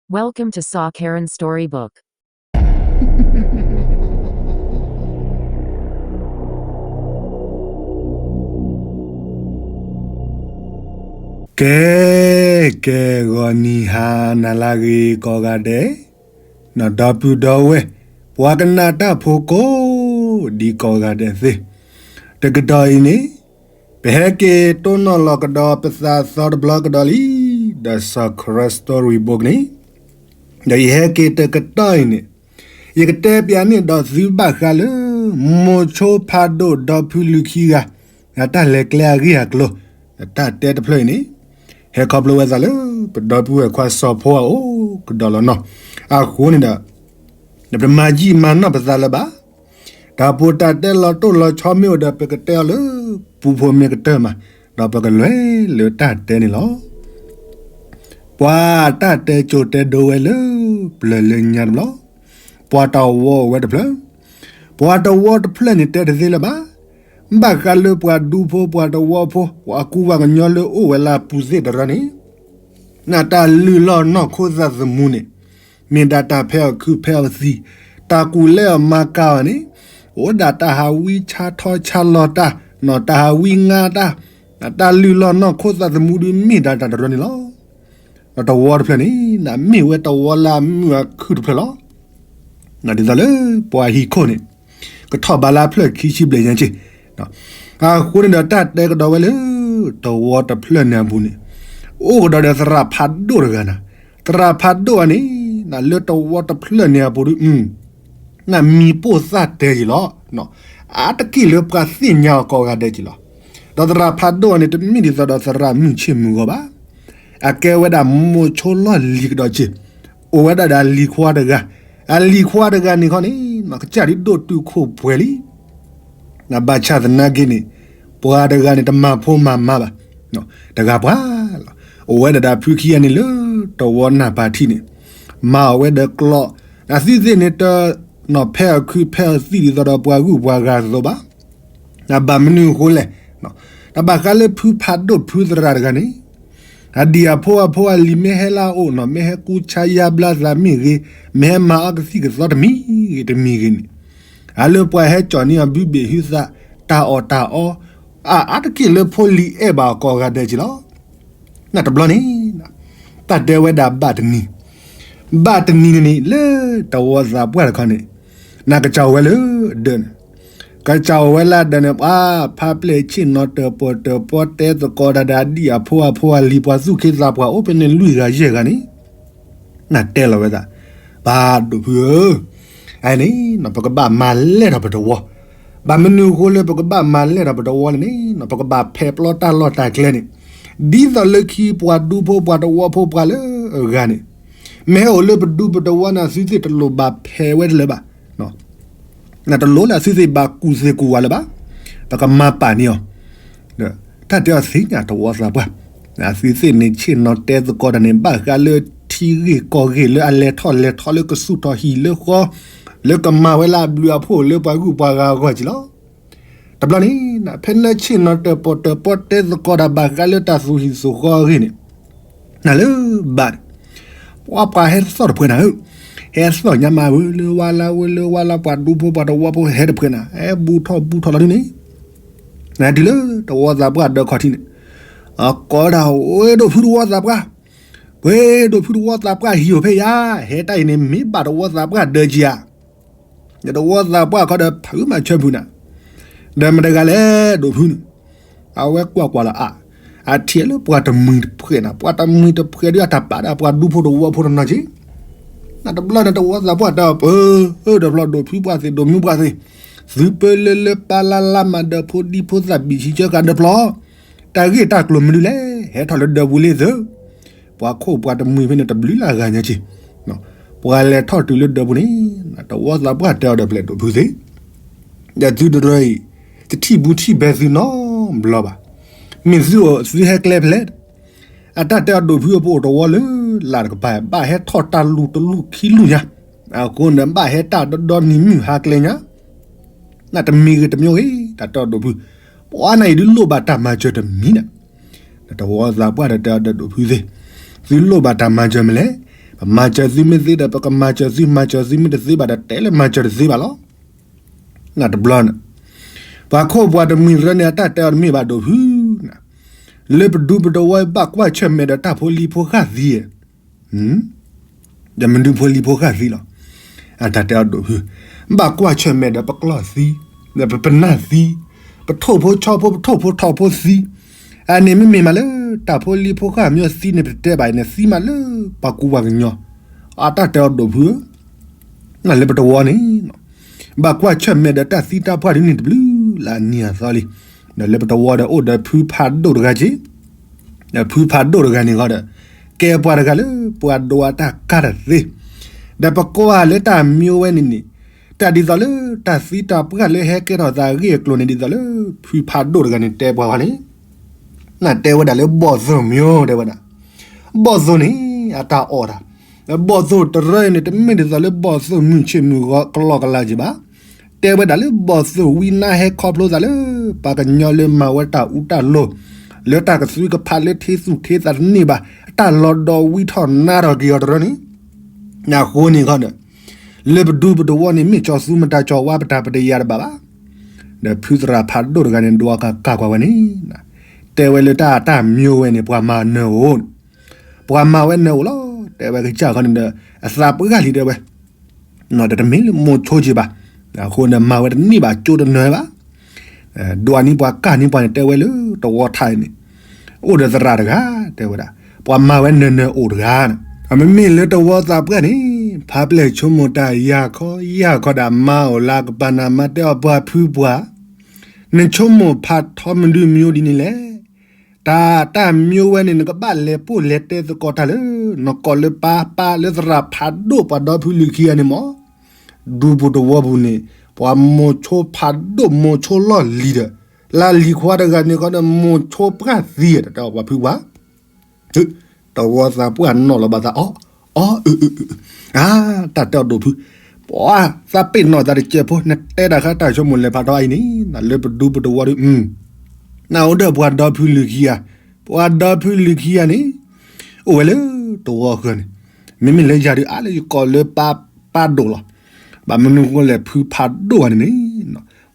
Welcome to Saw Karen Storybook. ကဲ ကဲ ဂီၤနံၤဟါနၤလၢအဂ့ၤကိးဂၤဒဲး, နီၢ်ဒီပုၢ်ဒီဝဲၢ် ပှၤကနၣ်တၢ်ဖိကိးဒံးကိးဂၤဒဲးသ့ၣ်, တကတီၢ်အံၤန့ၣ် ပဟဲက့ၤတိၢ်နီၣ်လီၤကဒီးပသးသီတဘျီကဒီးလံ, ဒီး Saw Karen Storybook န့ၣ်, ဒီးယဟဲက့ၤတကတီၢ်အံၤန့ၣ် ယကတဲပၠးန့ၢ်ဒီးသုဘၣ်ဃးလၢ မိၤဆိဖးဒိၣ်ဒီဖုလွံၢ်ခံဂၤ အတၢ်လဲၤကျဲအဂ့ၢ်အကျိၤ, တၢ်တဲတဖျၢၣ်အံၤန့ၣ် ဟဲခီဖျိဝဲသးလၢ ပဒီပုၢ်ဝဲၢ်ခွါစီၤဖိအအိၣ်ကဒီးလီၤနီၤ. အဃိန့ၣ်ဒီး ပတမၤယံာ်မၤနီၢ်ပသးလၢၤဘၣ်. တၢ်ပူၤတၢ်တဲလီၤတိၢ်လီၤဆီမ့ၢ်အိၣ်ဒီး ပကတဲအီၤလၢ ပူဖိမ့ၢ်ကတၢၢ်မး, ဒီးပကလဲၤလၢတၢ်တဲန့ၣ်လီၤ. ပှၤတၢ်တဲကၠိတဲဒိဝဲလၢ ပျၢၤလၢညါတဘျီ, ပှၤတဝီအိၣ်ဝဲတဖျၢၣ်, ပှၤတဝီတဖျၢၣ်န့ၣ်တဲတသ့လၢၤဘၣ်. ဘၣ်ဃးလၢပှၤဒူဖိပှၤတဝီဖိ ပှၤကူပှၤကညီလၢအိၣ်ဝဲလၢအပူၤသ့ၣ်တရၢန့ၣ် နတၢ်လုၢ်လီၢ်နီၢ်ခိသးသမူန့ၣ် မ့ၢ်ဒၣ်တၢ်ဖဲအီၣ်ခုးဖဲအီၣ်သံၣ်, တၢ်ကူၣ်လဲအီၣ်မၤကၤအီၤန့ၣ် အိၣ်ဒၣ်တၢ်ဟးဝံဆါထီဆါလီၤတၢ်, နီၢ်တၢ်ဟးဝံငါတၢ်, တၢ်လုၢ်လီၢ်နီၢ်ခိသးသမူဒုးမ့ၢ်ဒၣ်တၢ်တရၢန့ၣ်လီၤ. ဒီးတဝီတဖျၢၣ်န့ၣ် နမ့ၢ်ဝဲတဝီလၢအမုာ်အခုၣ်တဖျၢၣ်လီၤ. ဒ်သိးလၢပှၤဟံၣ်ခိၣ်န့ၣ် ကထီၣ်ဘးလၢအဖျၢၣ်ခံဆံဘျဲၣ်ညါက့ၤ, အဃိန့ၣ်ဒီးတၢ်တဲကဒီးဝဲလၢ တဝီတဖျၢၣ်န့ၣ်အပူၤန့ၣ် အိၣ်ကဒီးဒီးသရၣ်ဖးဒိၣ်တဂၤနၤ, သရၣ်ဖးဒိၣ်အံၤန့ၣ် နလၢတဝီတဖျၢၣ်န့ၣ်အပူၤဒုး နမံၤပိၢ်သၣ်တဲက့ၤလီၤ. အါတက့ၢ်လၢပှၤသ့ၣ်ညါအီၤကိးဂၤဒဲးက့ၤလီၤ. ဒီးသရၣ်ဖးဒိၣ်အံၤန့ၣ် တမ့ၢ်ဒ်သိးဒီးသရၣ်မုၣ်ဆ့ၣ်မုၢ်ဂီၤဘၣ်. အကဲဝဲဒၣ်မိၤဆိလီၢ်လံၤကဒီးက့ၤ, အိၣ်ဝဲဒၣ်ဒီးအလံၤခွါတဂၤ, အလံၤခွါတဂၤန့ၣ်ခီန့ၣ် ကစၢ်ဒ်ဒိၣ်တုာ်ခိၣ်ပှဲၤလံ. နဘၣ်ဆၣ်သနာ်က့န့ၣ် ပှၤတဂၤန့ၣ် တမၤဖိမၤမါဘၣ်, တဂၤပှၤလီၤ. အိၣ်ဝဲဒၣ်ဒီးဖုခံဂၤန့ၣ်လၢတဝီနၢ်ပၤထံးန့ၣ်, မၤအီၣ်ဝဲဒီးကျီ, အသုသ့ၣ်န့ၣ်တ, နီၢ်ဖဲအီၣ်ခုးဖဲအီၣ်သံၣ်ဒ်သိးဒီးပှၤဂုၤပှၤဂၤအသိးဘၣ်. ဘၣ်မနုၤအဃိလဲၣ်, တၢ်ဘၣ်ဃးလၢဖုဖးဒိၣ်ဖုသရၣ်တဂၤန့ၣ် အဒံၣ်အဖိအဖိအလံၤမ့ၢ်ဟဲလၢအအိၣ်နီၤ မ့ၢ်ဟဲကူဆါယါဘျါသးမ့ၢ်ဂ့ၤ, မ့ၢ်ဟဲမၤအီကသံၣ်ကသီတမံၤဂ့ၤတမံၤဂ့ၤန့ၣ်, အလၢပှၤဟဲကၠီၣ်န့ၢ်အီၤဘုဘ့ၣ်ဟုသး, တၢ်အီၣ်တၢ်အီ, အါတက့ၢ်လၢဖိလံၤအဲၣ်ဘၣ်အီၤကိးဂၤဒဲးက့ၤလီၤ. နတဘျီန့ၣ် တၢ်တဲဝဲဒၣ်ဘၣ်တနံၤ, ဘၣ်တနံၤန့ၣ်န့ၣ် လၢတဝီသးပှၢ်တခီန့ၣ်, နကစၢ်အိၣ်ဝဲလၢဒၢးန့ၣ်, ကစၢ်အိၣ်ဝဲလၢဒၢးန့ၣ် ပှၤဖါပျဲၢ်ဆ့ၣ်နီၤတၢၣ်ပီၣ်တၢၣ်ပီတဲသကိးတၢ်ဒီးအဒံၣ်အဖိအဖိအလံၤ ပှၤသူၣ်က့သးပှၢ်အိၣ်ဖဲန့ၣ်လွံၢ်ဂၤယဲၢ်ဂၤန့ၣ်, နတဲလီၤဝဲဒၣ်, ပၢ်ဒိၣ်ဖုဧၢ, အန့ၣ် ပကဘၣ်မၤလဲၢ်ထီၣ်ပတဝီ, ဘၣ်မနုၤအဃိလၢပကဘၣ်မၤလဲၢ်ထီၣ်ပတဝီလဲၣ်န့ၣ် ပကဘၣ်ဖဲးပျီတၢ်လီၢ်တၢ်ကျဲန့ၣ်, ဒ်သိးလၢခံပှၤဒူဖိပှၤတဝီဖိပှၤလၢအဂၤန့ၣ်, မ့ၢ်ဟဲအိၣ်လၢပဒူပတဝီန့ၣ် အသုသ့ၣ်တလိၣ်ဘၣ်ဖဲးဝဲတလၢၤဘၣ်. တလိၣ်လၢအသုသ့ၣ်ဘၣ်ကူၣ်သ့ၣ်ကူၣ်ဝါလၢၤဘၣ်, ပကမၤပာ်န့ၢ်အီၤ, တၢ်တဲအီၤသ့ၣ်ညါတဝီသးပှၢ်, အသုသ့ၣ်န့ၣ်ဆ့ၣ်နီၤတဲသကိးတၢ်န့ၣ် ဘၣ်ဃးလၢထံဂ့ၢ်ကီၢ်ဂ့ၢ်လၢအလဲၤထီၣ်လဲၤထီလၢကဆူၣ်ထီၣ်ဟံၣ်လၢဃီ, လၢကမၤဝဲလၢအဘျုးအဖှိၣ်လၢပှၤဂုၤပှၤဂၤအဂီၢ်က့ၤလီၤ. တဘျီန့ၣ် ဖဲနဆ့ၣ်နီၤတၢၣ်ပီၣ်တၢၣ်ပီတဲသကိးတၢ်ဘၣ်ဃးလၢတၢ်သူၣ်ဟံၣ်သူၣ်ဃီအဂ့ၢ်န့ၣ်, နလၢဘၣ်န့ၣ်, ပှၤပှၤဟဲသီၣ်တဖှဲးနၤဧၢ, ဟဲသီၣ်ညါမးဝဲလၢဝါလၢဝဲလၢဝါလၢ ပှၤဒူဖိပှၤတဝီဖိဟဲတဖှဲးနၤ ဟဲဘူးထီၣ်ဘူးထီၣ်လီၤဒ်န့ၣ်, နတုၤလၢတဝီသးပှၢ်ဒၢးခီၣ်ထံးန့ၣ်, အကိးဒၣ်ဝဲဒိၣ်ဖုတဝီသးပှၢ်, ဝဲဒိၣ်ဖုတဝီသးပှၢ်ဟံၣ်အိၣ်ဖဲယၤ, ဟဲတၢ်အံၤန့ၣ် မ့ၢ်ဘၣ်တဝီသးပှၢ်ဒၢးကံဧါ ဒီးတဝီသးပှၢ်ခီဒီးဖုမၤဆၢဖုးနၤ, ဒီးမတၤတဂၤလဲၣ်ဒိၣ်ဖုန့ၣ်, အဝဲကွၢ်ကွၢ်လီၤအါ, အထံၣ်လၢပှၤတမှံၤတဖှဲးနၤ, ပှၤတမှံၤတဖှဲးဒ်အတၢ်ပာ်ဒၣ်ပှၤဒူဖိတဝီဖိတနီၤက့ၤ, နတဘျီန့ၣ်တဝီသးပှၢ်တဲအီၤ ပၢ, ဒီးဖျီဒိၣ်ဖုပှၢ်သ့ၣ်ဒိၣ်မုၢ်ပှၢ်သ့ၣ်, သုပၢလၢလၢပၢ်လၢ်လၢ်မၤဒီးဖိဒံဖိသၣ်ဘံၣ်ဆံကၢကၤဒီးဖျီ, တၢ်ဂ့ၢ်တၢ်ကျိၤမနုၤလဲၣ်, ဟဲထီၣ်လၢဒၢးပူၤလံသု ပှၤခိၣ်ပှၤတမှံၤဖဲန့ၣ်တဘျုးလၢအဂၤညါက့ၤ, ပှၤလဲၤထီၣ်တုၤလၢဒၢးပူၤန့ၣ်, တဝီသးပှၢ်တဲအီၤဒီးဖျဲးဒိၣ်ဖုသ့ၣ်, ဒီးသုတရၢအံၤ, တထံၣ်ဘူးထံၣ်ဘဲသုနီတဘျီဘၣ်, မ့ၢ်သုအိၣ်သုဟဲကျဲဖဲလဲၣ်, အတၢ်တဲအီၤဒိၣ်ဖုအပအိၣ်တဝီလၢ်လၢ်တကပၤ ဘၣ်ဟဲထီၣ်တၢ်လူၤတလူၤခံလူၤညါ, အဃိန့ၣ် ဘၣ်ဟဲတၢ်ဒီဒီနံၤမုၢ်ဟါကျဲညါ, နတမံၤဂ့ၤတမံၤဂ့ၤ တၢ်တဲအီၤဒိၣ်ဖု, ပှၤနၤအံၤဒုးလိၣ်ဘၣ်တၢ်မၤစၢၤတမံၤနၤ, တဝီသးပှၢ်ဒီးတဲအီၤဒီးဒိၣ်ဖုသ့ၣ်, သုလိၣ်ဘၣ်တၢ်မၤစၢၤမနုၤလဲၣ်, ပမၤစၢၤသုမ့ၢ်သ့ဒီး ပကမၤစၢၤသု, မၤစၢၤသုမ့ၢ်တသ့ဘၣ်ဒီး တဲလၢမၤစၢၤတသ့ဘၣ်လီၤ. နတဘျီန့ၣ် ပှၤခိၣ်ပှၤတမှံၤတရၢန့ၣ် အတၢ်တဲအီၤတမ့ၢ်ဘၣ်ဒိၣ်ဖု, လၢပဒူပတဝီဘၣ်ကွၢ်ဆၢၣ်မဲာ်ဒီးတၢ်ဖိလံၤဖိဃၢ်သံ, ဒီးမနုၤဖိလံၤဖိဃၢ်သံလီၤ. အတၢ်တဲအီၤဒိၣ်ဖု, ဘၣ်ကွၢ်ဆၢၣ်မဲာ်ဒီးပကျီၢ်သံ, ဒီးပပနၢ်သံ, ပထိၣ်ဖိဆီဖိ ပထိၣ်ဖိထိၣ်ဖိသံ, အန့ၣ်မ့မ့ၢ်မးလၢ တၢ်ဖိလံၤဖိဃၢ်မ့ၢ်သံန့ၣ် ပတတဲဘၣ်အံၤန့ၣ် သံမးလၢပှၤကူပှၤကညီ, အတၢ်တဲအီၤဒိၣ်ဖုဧၢ လၢပတဝီန့ၣ် ဘၣ်ကွၢ်ဆၢၣ်မဲာ်ဒီးတၢ်သံတၢ်ပှၢ်ဒ်န့ၣ်တဘျုးလၢအနံၤအသီလံ. ဒီးလၢပတဝီဒီးအိၣ်ဒီးဖုဖးဒိၣ်တဂၤက့ၤ, ဒီးဖုဖးဒိၣ်တဂၤန့ၣ်ဃီဒီး ကဲပှၤတဂၤလၢပှၤဒိးအတၢ်ကါတသ့, ဒီးပကွၢ်လၢတၢ်မံဝဲန့ၣ်န့ၣ်, တၢ်ဒ်သိးလၢတၢ်သံတၢ်ပှၢ်လၢဟဲကဲထီၣ်သးအဂ့ၢ်အကျိၤန့ၣ် ဒ်သိးလၢဖုဖးဒိၣ်တဂၤန့ၣ်တဲပှၤဂီၢ်န့ၣ် နတဲဝဲဒၣ်လၢဘီၣ်သိၣ်မၠိတဲဝဲဒၣ်, ဘီၣ်သိၣ်န့ၣ် အတၢ်အီၣ်တၢ်, ဘီၣ်သိၣ်တရၢအံၤန့ၣ် တမ့ၢ်ဒ်သိးလၢဘီၣ်သိၣ်မုၢ်ဆ့ၣ်မုၢ်ဂီၤကလီကလါက့ၤဘၣ်, တဲဝဲဒၣ်လၢဘီၣ်သိၣ်ဝံနါဟဲခီဖျိသးလၢ ပှၤကညီလၢမၤဝဲတၢ်အူတၢ်လိၤ, လၢတၢ်ကသုကဖးလၢထံသူၣ်ထံသးတန့ၢ်ဘၣ်, အတၢ်လီၤဒီးဝံထီၣ်နါထီၣ်က့ၤအီၤတရၢန့ၣ် အဃိန့ၣ်ခီဒီး လၢပဒူပတဝီန့ၣ် မ့ၢ်ကၠီၤသူမတၤကၠီၤဝါပတၢ်ပတယၤတဘၣ်ဘၣ်. ဒီးဖုသရၣ်ဖးဒိၣ်တဂၤန့ၣ် ဒွးကးကးကွၢ်ဝဲန့ၣ်, တဲဝဲလၢတၢ်တၢ်မံဝဲန့ၣ် ပှၤမၤနၢၤအိၣ်, ပှၤမၤဝဲနၢၤအိၣ်လီၤ. တဲဝဲကစၢ်ခီန့ၣ်ဒီး အသးပှၢ်လံတဲဝဲ ဒီးတမ့ၢ်လၢမိၤဆိက့ၤဘၣ်, အဃိန့ၣ်မၤဝဲတန့ၢ်ဘၣ် ကၠိတနၢၤဘၣ်. ဒွးန့ၢ်ပှၤကၢ်န့ၢ်ပှၤန့ၣ် တဲဝဲလၢတဝီထးအံၤန့ၣ် အိၣ်ဒီးသရၣ်တဂၤ တဲဝဲဒၣ် ပှၤမၤဝဲနၢၤနၢၤအိၣ်တဂၤန့ၣ်, အမ့မ့ၢ်လၢတဝီသးပှၢ်န့ၣ် ဖးပျဲၢ်ဆိကမိၣ်တၢ်ယၢ်ခီယၢ်ခီဒၣ် မၤအီၣ်လၢကပၤနၤ မၤတဲအီၣ်ပှၤဖုပှၢ်, နဆိကမိၣ်ဖးထီမနုၤမံၤဒ်န့ၣ်လဲၣ်. တၢ်တၢ်မံဝဲန့ၣ် နကဘၣ်လဲၤပိၢ်လဲၤတဲသကိးတၢ်လၢ နကိးလၢပၢ်ပၢ်လၢသရၣ်ဖးဒိၣ်ပှၤဒီဖုလုၢ်ခံဂၤန့ၣ်မး ဒူပူၤတဝီပူၤန့ၣ် ပှၤမိၤဆိဖးဒိၣ်မိၤဆိလီၢ်လံၤဒီး လၢလံၤခွါတဂၤန့ၣ်ဃီဒီး မိၤဆိပှၢ်သံ တၢ်တဲအီၤပှၤဖုပှၢ်, တဝီသးပှၢ်နီၣ်လီၤဘၣ်သးအီၤ, အီၤ, အၢ, အၢ, အၢ, အၢ, အၢ, တၢ်တဲအီၤဒိၣ်ဖု, ပှၤသးပ့ၤနီၣ်သးတစဲးဖိ နတဲတၢ်ဃါတၢ်ဆိကမိၣ်လဲၤဖးထီအံၤန့ၣ် နလၢပဒူပူၤတဝီဒီး နအိၣ်ဒီးပှၤဒီဖုလုၢ်ခံဂၤ, ပှၤဒီဖုလုၢ်ခံဂၤန့ၣ် အိၣ်ဝဲလၢတဝီဃၢၤန့ၣ်, မ့မ့ၢ်လၢယၤဒုးအါလၢယကိးလၢပၢ်ပၢ်ဒိၣ်လီၤ. ဘၣ်မနုၤဃိလဲၣ် ဖုဖးဒိၣ်ဂၤန့ၣ်န့ၣ်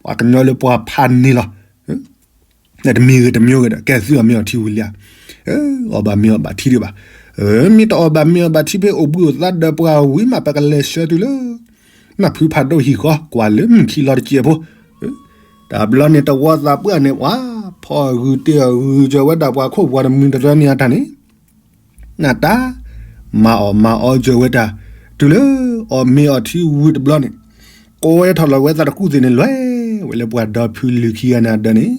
ပှၤကညီလၢပှၤဖးန့ၣ်လီၤ. တမံၤဂ့ၤတမံၤဂ့ၤဒီး ကဲသုအီၣ်မ့ၤအီထံဝံၤလံဧါ, အီၣ်ဘၣ်မ့ၤအီဘၣ်ထံဒံးဘၣ်, မ့ၢ်တအီၣ်ဘၣ်မ့ၤအီဘၣ်ထံဖဲအိၣ်ဘှံးအိၣ်သါဒီးပှၤဝံၤမး ပကလဲၤဆှၢတုၤလၢ နဖုဖးဒိၣ်ဟံၣ်ဃီ ကွၢ်လၢမုၢ်ခံလီၤတစဲးဖိ, တဘျီန့ၣ်တဝီသးပှၢ်န့ၣ် ပှၤဖီၣ်အဂုာ်တ့ၢ်အဂုာ်စၢၤဝဲဒၣ်ပှၤခိၣ်ပှၤတမှံၤတရၢန့ၣ်အတၢ်န့ၣ် နတၢ် မၤအီၣ်မၤအီစၢၤဝဲတၢ်, တုၤလၢအီၣ်မ့ၤအီထံဝံၤတဘျီန့ၣ် ကိးဝဲထီၣ်လီၤဝဲသးတကူၣ်သ့ၣ်န့ၣ် လဲၤဝဲလၢပှၤဒီဖုလုၢ်ခံဂၤန့ၣ်အဒၢးန့ၣ်,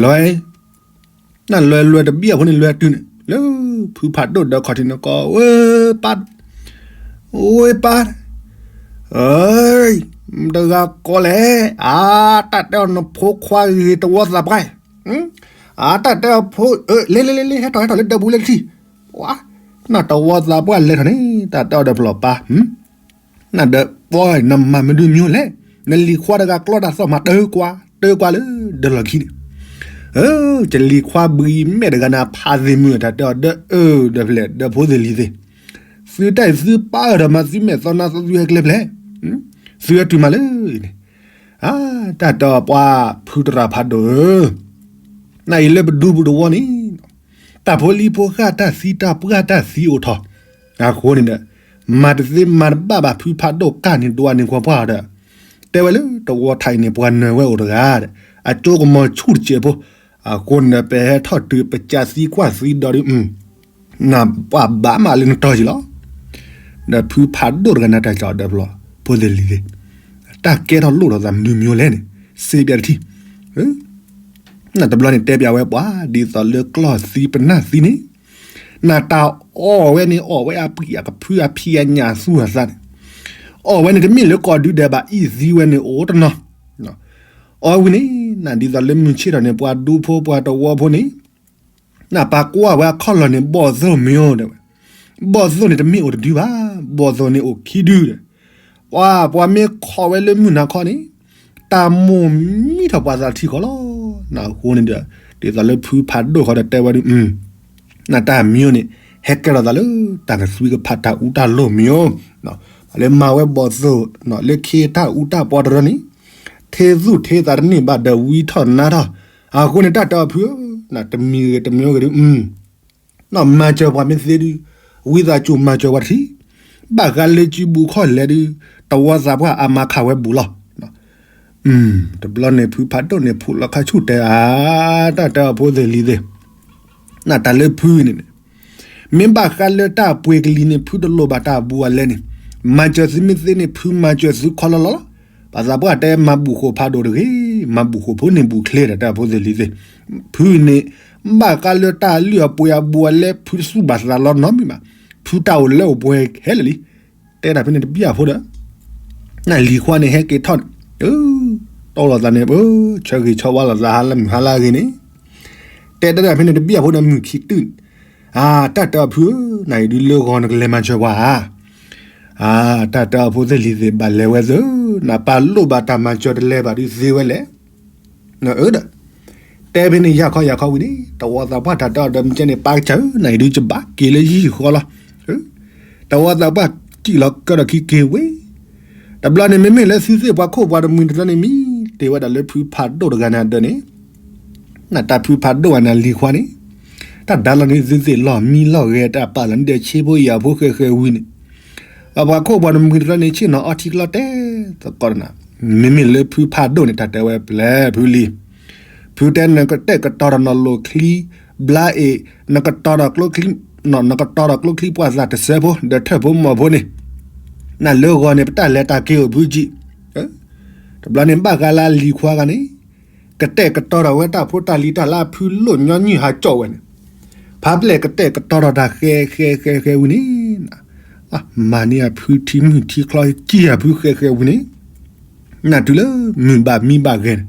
လဲၤ နလဲၤလဲၤတဘျီအဖိန့ၣ် လဲၤတုၤန့ၣ် လၢဖုဖးဒိၣ်ဒီးခီၣ်ထံးန့ၣ် ကိးဝဲပၢ်, ဝဲပၢ်, တဂၤကိးလဲၣ်, အတၢ်တဲအီၤနဖိခွါဂ့ၤတဝီသးပှၢ်, အတၢ်တဲအီၤဖိ, လ့လ့လ့လ့ ဟဲထီၣ်ဟဲထီၣ်လၢဒၢးပူၤလၢတထံၣ်, နတဝီသးပှၢ်လဲၤထီၣ်န့ၣ် တၢ်တဲအီၤဒီးပျီၢ်ပၢ် နဒီးပှၤနမၤမနုၤမံၤလဲၣ်, နလံၤခွါတဂၤကျီတၢ်သီၣ်မၤတၢ်ကွၢ်, တၢ်ကွၢ်လၢဒၢးလီၢ်ခံန့ၣ်, ကလံၤခွါဘှံးမဲာ်တဂၤန့ၣ် ဖးသ့ၣ်မုၢ်တၢ်တဲအီၤဒီးအၢ ဒီးဖျဲၣ် ဒီးဖိသ့ၣ်လံၤသ့ၣ်, သုတၢ်အံၤသုပၢ်အၢၣ်ဒီးမၤသုမဲာ်သီနါသီသုဟဲကျဲဖျဲၣ်, သုဟဲတုၤမးလၢန့ၣ်, တၢ်တဲအီၤပှၤဖုသရၣ်ဖးဒိၣ်ဧၢ နအံၤလၢပဒူပူၤတဝီန့ၣ် တၢ်ဖိလံၤဖိဃၢ်တၢ်သံတၢ်ပှၢ်တၢ်သံအိၣ်ထီၣ်, အဃိန့ၣ်ဒီး မၤတသ့မၤတဘၣ်ဘၣ် ဖုဖးဒိၣ်ကၢ်န့ၣ်ဒွးန့ၢ်ကွၢ်ပှၢ်အီၤဒီး, တဲဝဲလၢတဝီထးအံၤန့ၣ် ပှၤနၢၤဝဲအိၣ်တဂၤဒီး အကၠိကမီၤဆူၣ်တစဲးဖိ, အဃိန့ၣ်ဒီး ပဟဲထီၣ်တုၤပကးသံကွၢ်သံဒီးဒုး နပှၤဘၣ်မးလၢနတီၤက့ၤလီၤ. ဒီးဖုဖးဒိၣ်တဂၤန့ၣ် တၢ်ကၠီဒီးဖျီ ဖိသ့ၣ်လံၤသ့ၣ်, တၢ်ကဲထီၣ်လိၣ်ထီၣ်သးမနုၤမံၤလဲၣ်န့ၣ် စ့ပၠးတထံၣ်, နတဘျီန့ၣ်တဲပၠးဝဲပှၤ ဒ်သိးလၢကျီၢ်သံပနၢ်သံန့ၣ်, နတၢ်အီၣ်ဝဲန့ၣ် အီၣ်ဝဲအပှံၢ်အကဖုအဖံးအညၣ်အသူၣ်အသးန့ၣ်, အီၣ်ဝဲန့ၣ်တမ့ၢ်လၢကိးဒုဒဲးဘၣ် အံၣ်သံဝဲန့ၣ်အိၣ်တနီၤ အီၣ်ဝံၤန့ၣ် နဒ်သိးလၢမုၢ်ဆ့ၣ်ထီၣ်န့ၣ် ပှၤဒူဖိပှၤတဝီဖိန့ၣ် နပာ်ကွၢ်ဝဲအခီၣ်လီၢ်န့ၣ် ဘီၣ်သိၣ်မ့ၢ်အိၣ်တဲဝဲ, ဘီၣ်သိၣ်န့ၣ်တမ့ၢ်အိၣ်တဒုဘၣ်, ဘီၣ်သိၣ်န့ၣ်အိၣ်ခံဒုဒီး, ပှၤ ပှၤမ့ၢ်ခိးဝဲလၢမုၢ်နၤခီန့ၣ် တၢ်မိၣ်မံထီၣ်ပှၤသးထံဃီလီၤ. နအဃိန့ၣ်ဒီး ဒ်သိးလၢဖုဖးဒိၣ်ဃီဒီးတဲဝဲဒုး နတၢ်မံၤန့ၣ် ဟဲကဲထီၣ်သးလၢတၢ်ကသွံကဖးတၢ်အူတၢ်လိၢ်မံၤဧိၤ, လၢမၤဝဲဘီၣ်သိၣ် လၢခ့တၢ်အူတၢ်ပီတရၢန့ၣ်, ထ့သူၣ်ထ့သးတန့ၢ်ဘၣ်ဒီးဝံထီၣ်နါထီၣ်, အဃိန့ၣ်တၢ်တဲအီၤဖုဧၢ, တမံၤဂ့ၤတမံၤဂ့ၤဒုး မၤစၢၤပှၤမ့ၢ်သ့ဒုး, ဝံသးစူၤမၤစၢၤပှၤတထံၣ်, ဘၣ်ဃးလၢစုပူၤခီၣ်လဲၣ်ဒုး, တဝီသးပှၢ်အါမးခးဝဲဘူးလီၤ. တဘျီန့ၣ်ဖုဖးဒိၣ်န့ၣ် ဖူးလီၤခါဆူၣ်တဲအါ, တၢ်တဲအီၤဖိသ့ၣ်လံၤသ့ၣ်, နတၢ်လၢဖုန့ၣ်န့ၣ်, မ့ၢ်ဘၣ်ဃးလၢတၢ်ပှ့ၤကလံၤန့ၣ် ဖုတလိၣ်ဘၣ်တၢ်ဘူးအလဲၣ်န့ၣ်, မၤစၢၤသုမ့ၢ်သ့န့ၣ် ဖုမၤစၢၤသုခီလီၤလီၤလီၤ. ပှၤသးပှၢ်တဲမၤဘူၣ်ဃိာ်ဖးဒိၣ်တဂ့ၤ, မၤဘူၣ်ဃိာ်ဖိန့ၣ်ဘူးချ့ဒီး တၢ်ဖိသ့ၣ်လံၤသ့ၣ်, ဖုန့ၣ် ဘၣ်ဃးလၢတၢ်လုၢ်အပှ့ၤအဘူးအလဲ ဖုတသူၣ်ဘၣ်သးလီၤနီတမံၤဘၣ်, ဖုတၢ်အိၣ်လၢအိၣ်ပှဲၤခဲလၢာ်လံ. တဲတၢ်ဖဲန့ၣ်တဘံၣ်အဖိဒီး နလံၤခွါန့ၣ်ဟဲက့ၤထီၣ်န့ၣ်, တီၢ်လိာ်သးန့ၣ်, ဆၢဂ့ၤဆၢဝါလိာ်သးဟါလၢမုၢ်ဟါလၢအဂ့ၤန့ၣ်, တဲတၢ်ဖဲန့ၣ်တဘံၣ်အဖိဒီးမုၢ်ခံတုၤန့ၣ်, အါ, တၢ်တဲအီၤဖုဧၢ, နအံၤဒုးလၢဂီၤနကလဲၤမၤစၢၤပှၤဧါ. အါ, တၢ်တဲအီၤဖိသ့ၣ်လံၤသ့ၣ် ဘၣ်လဲၤဝဲသ့ၣ်, နပၢ်လိၣ်ဘၣ်တၢ်မၤစၢၤတလဲၤဘၣ်ဒုးသ့ဝဲလဲၣ်. အၢဒီး တဲဖဲန့ၣ်ယၢ်ခီယၢ်ခီဝံၤန့ၣ် တဝီသးပှၢ်တၢ်တဲအီၤဒီးမ့ၢ်ကဲန့ၣ် ပၢ်ကစၢ်ဧၢ, နအံၤဒုးကဘၣ်က့ၤလၢယဟံၣ်ဃီလီၤ. တဝီသးပှၢ်စံၣ်လီၤကၢဒီးခံက့ၤဝဲ, တဘျီန့ၣ် မ့မ့ၢ်လၢသုသ့ၣ်ပှၤခိၣ်ပှၤတမှံၤတရၢန့ၣ် မံတ့ၢ်ဝဲဒၣ်လၢဖုဖးဒိၣ်တဂၤန့ၣ်အဒၢးန့ၣ်, နတၢ်ဖုဖးဒိၣ်ဂၤန့ၣ်လံၤခွါန့ၣ်, တၢ်ဒါလီၤန့ၣ်သုသ့ၣ်လီၢ်မံလီၢ်ဂဲၤတၢ်ပာ်လီၤန့ၣ်ဒီးဆ့ဖိယာ်ဖိဃဲၤဃဲၤဝံၤန့ၣ် အပှၤခိၣ်ပှၤတမှံၤတရၢန့ၣ် ဆ့ၣ်နီၤအီထံကျီတဲသကိးတနၤ, မ့မ့ၢ်လၢဖုဖးဒိၣ်န့ၣ် တၢ်တဲဝဲပျဲၢ်ဖုလံၤ, ဖုတဲနကတဲာ်ကတီၤဒီးနီၢ်လိာ်ချံ, ဘျါအ့ၣ်, နကတီၤဒီးကျိချံ, နကတီၤဒီးကျိချံပှၢ်သၣ်တစဲးဖိ ဒီးထၢၣ်ဖိမီၢ်ဖိန့ၣ်, နလၢဂီၤန့ၣ် ပတၢ်လဲၤတၢ်က့ၤအိၣ်ဖုကံ, တဘျီန့ၣ်ဘၣ်ဃးလၢလံၤခွါဂၤန့ၣ် ကတဲာ်ကတီၤဒီးဝဲတၢ်ဖိတၢ်လံၤတၢ်လၢအဖုလိၣ်ညီနုၢ်ဟးကၠီၣ်ဝဲန့ၣ်, ဖးပျဲၢ်ကတဲာ်ကတီၤဒီးတၢ်ဃဲၤဃဲၤဃဲၤဃဲၤဝံၤန့ၣ်, မၤန့ၢ်အဖုထံမုၢ်ထံချီ ကံၢ်အဖုဃဲၤဃဲၤဝံၤန့ၣ်, နတုၤလၢမုၢ်ဘၣ်မံဘၣ်ဂဲၤန့ၣ်,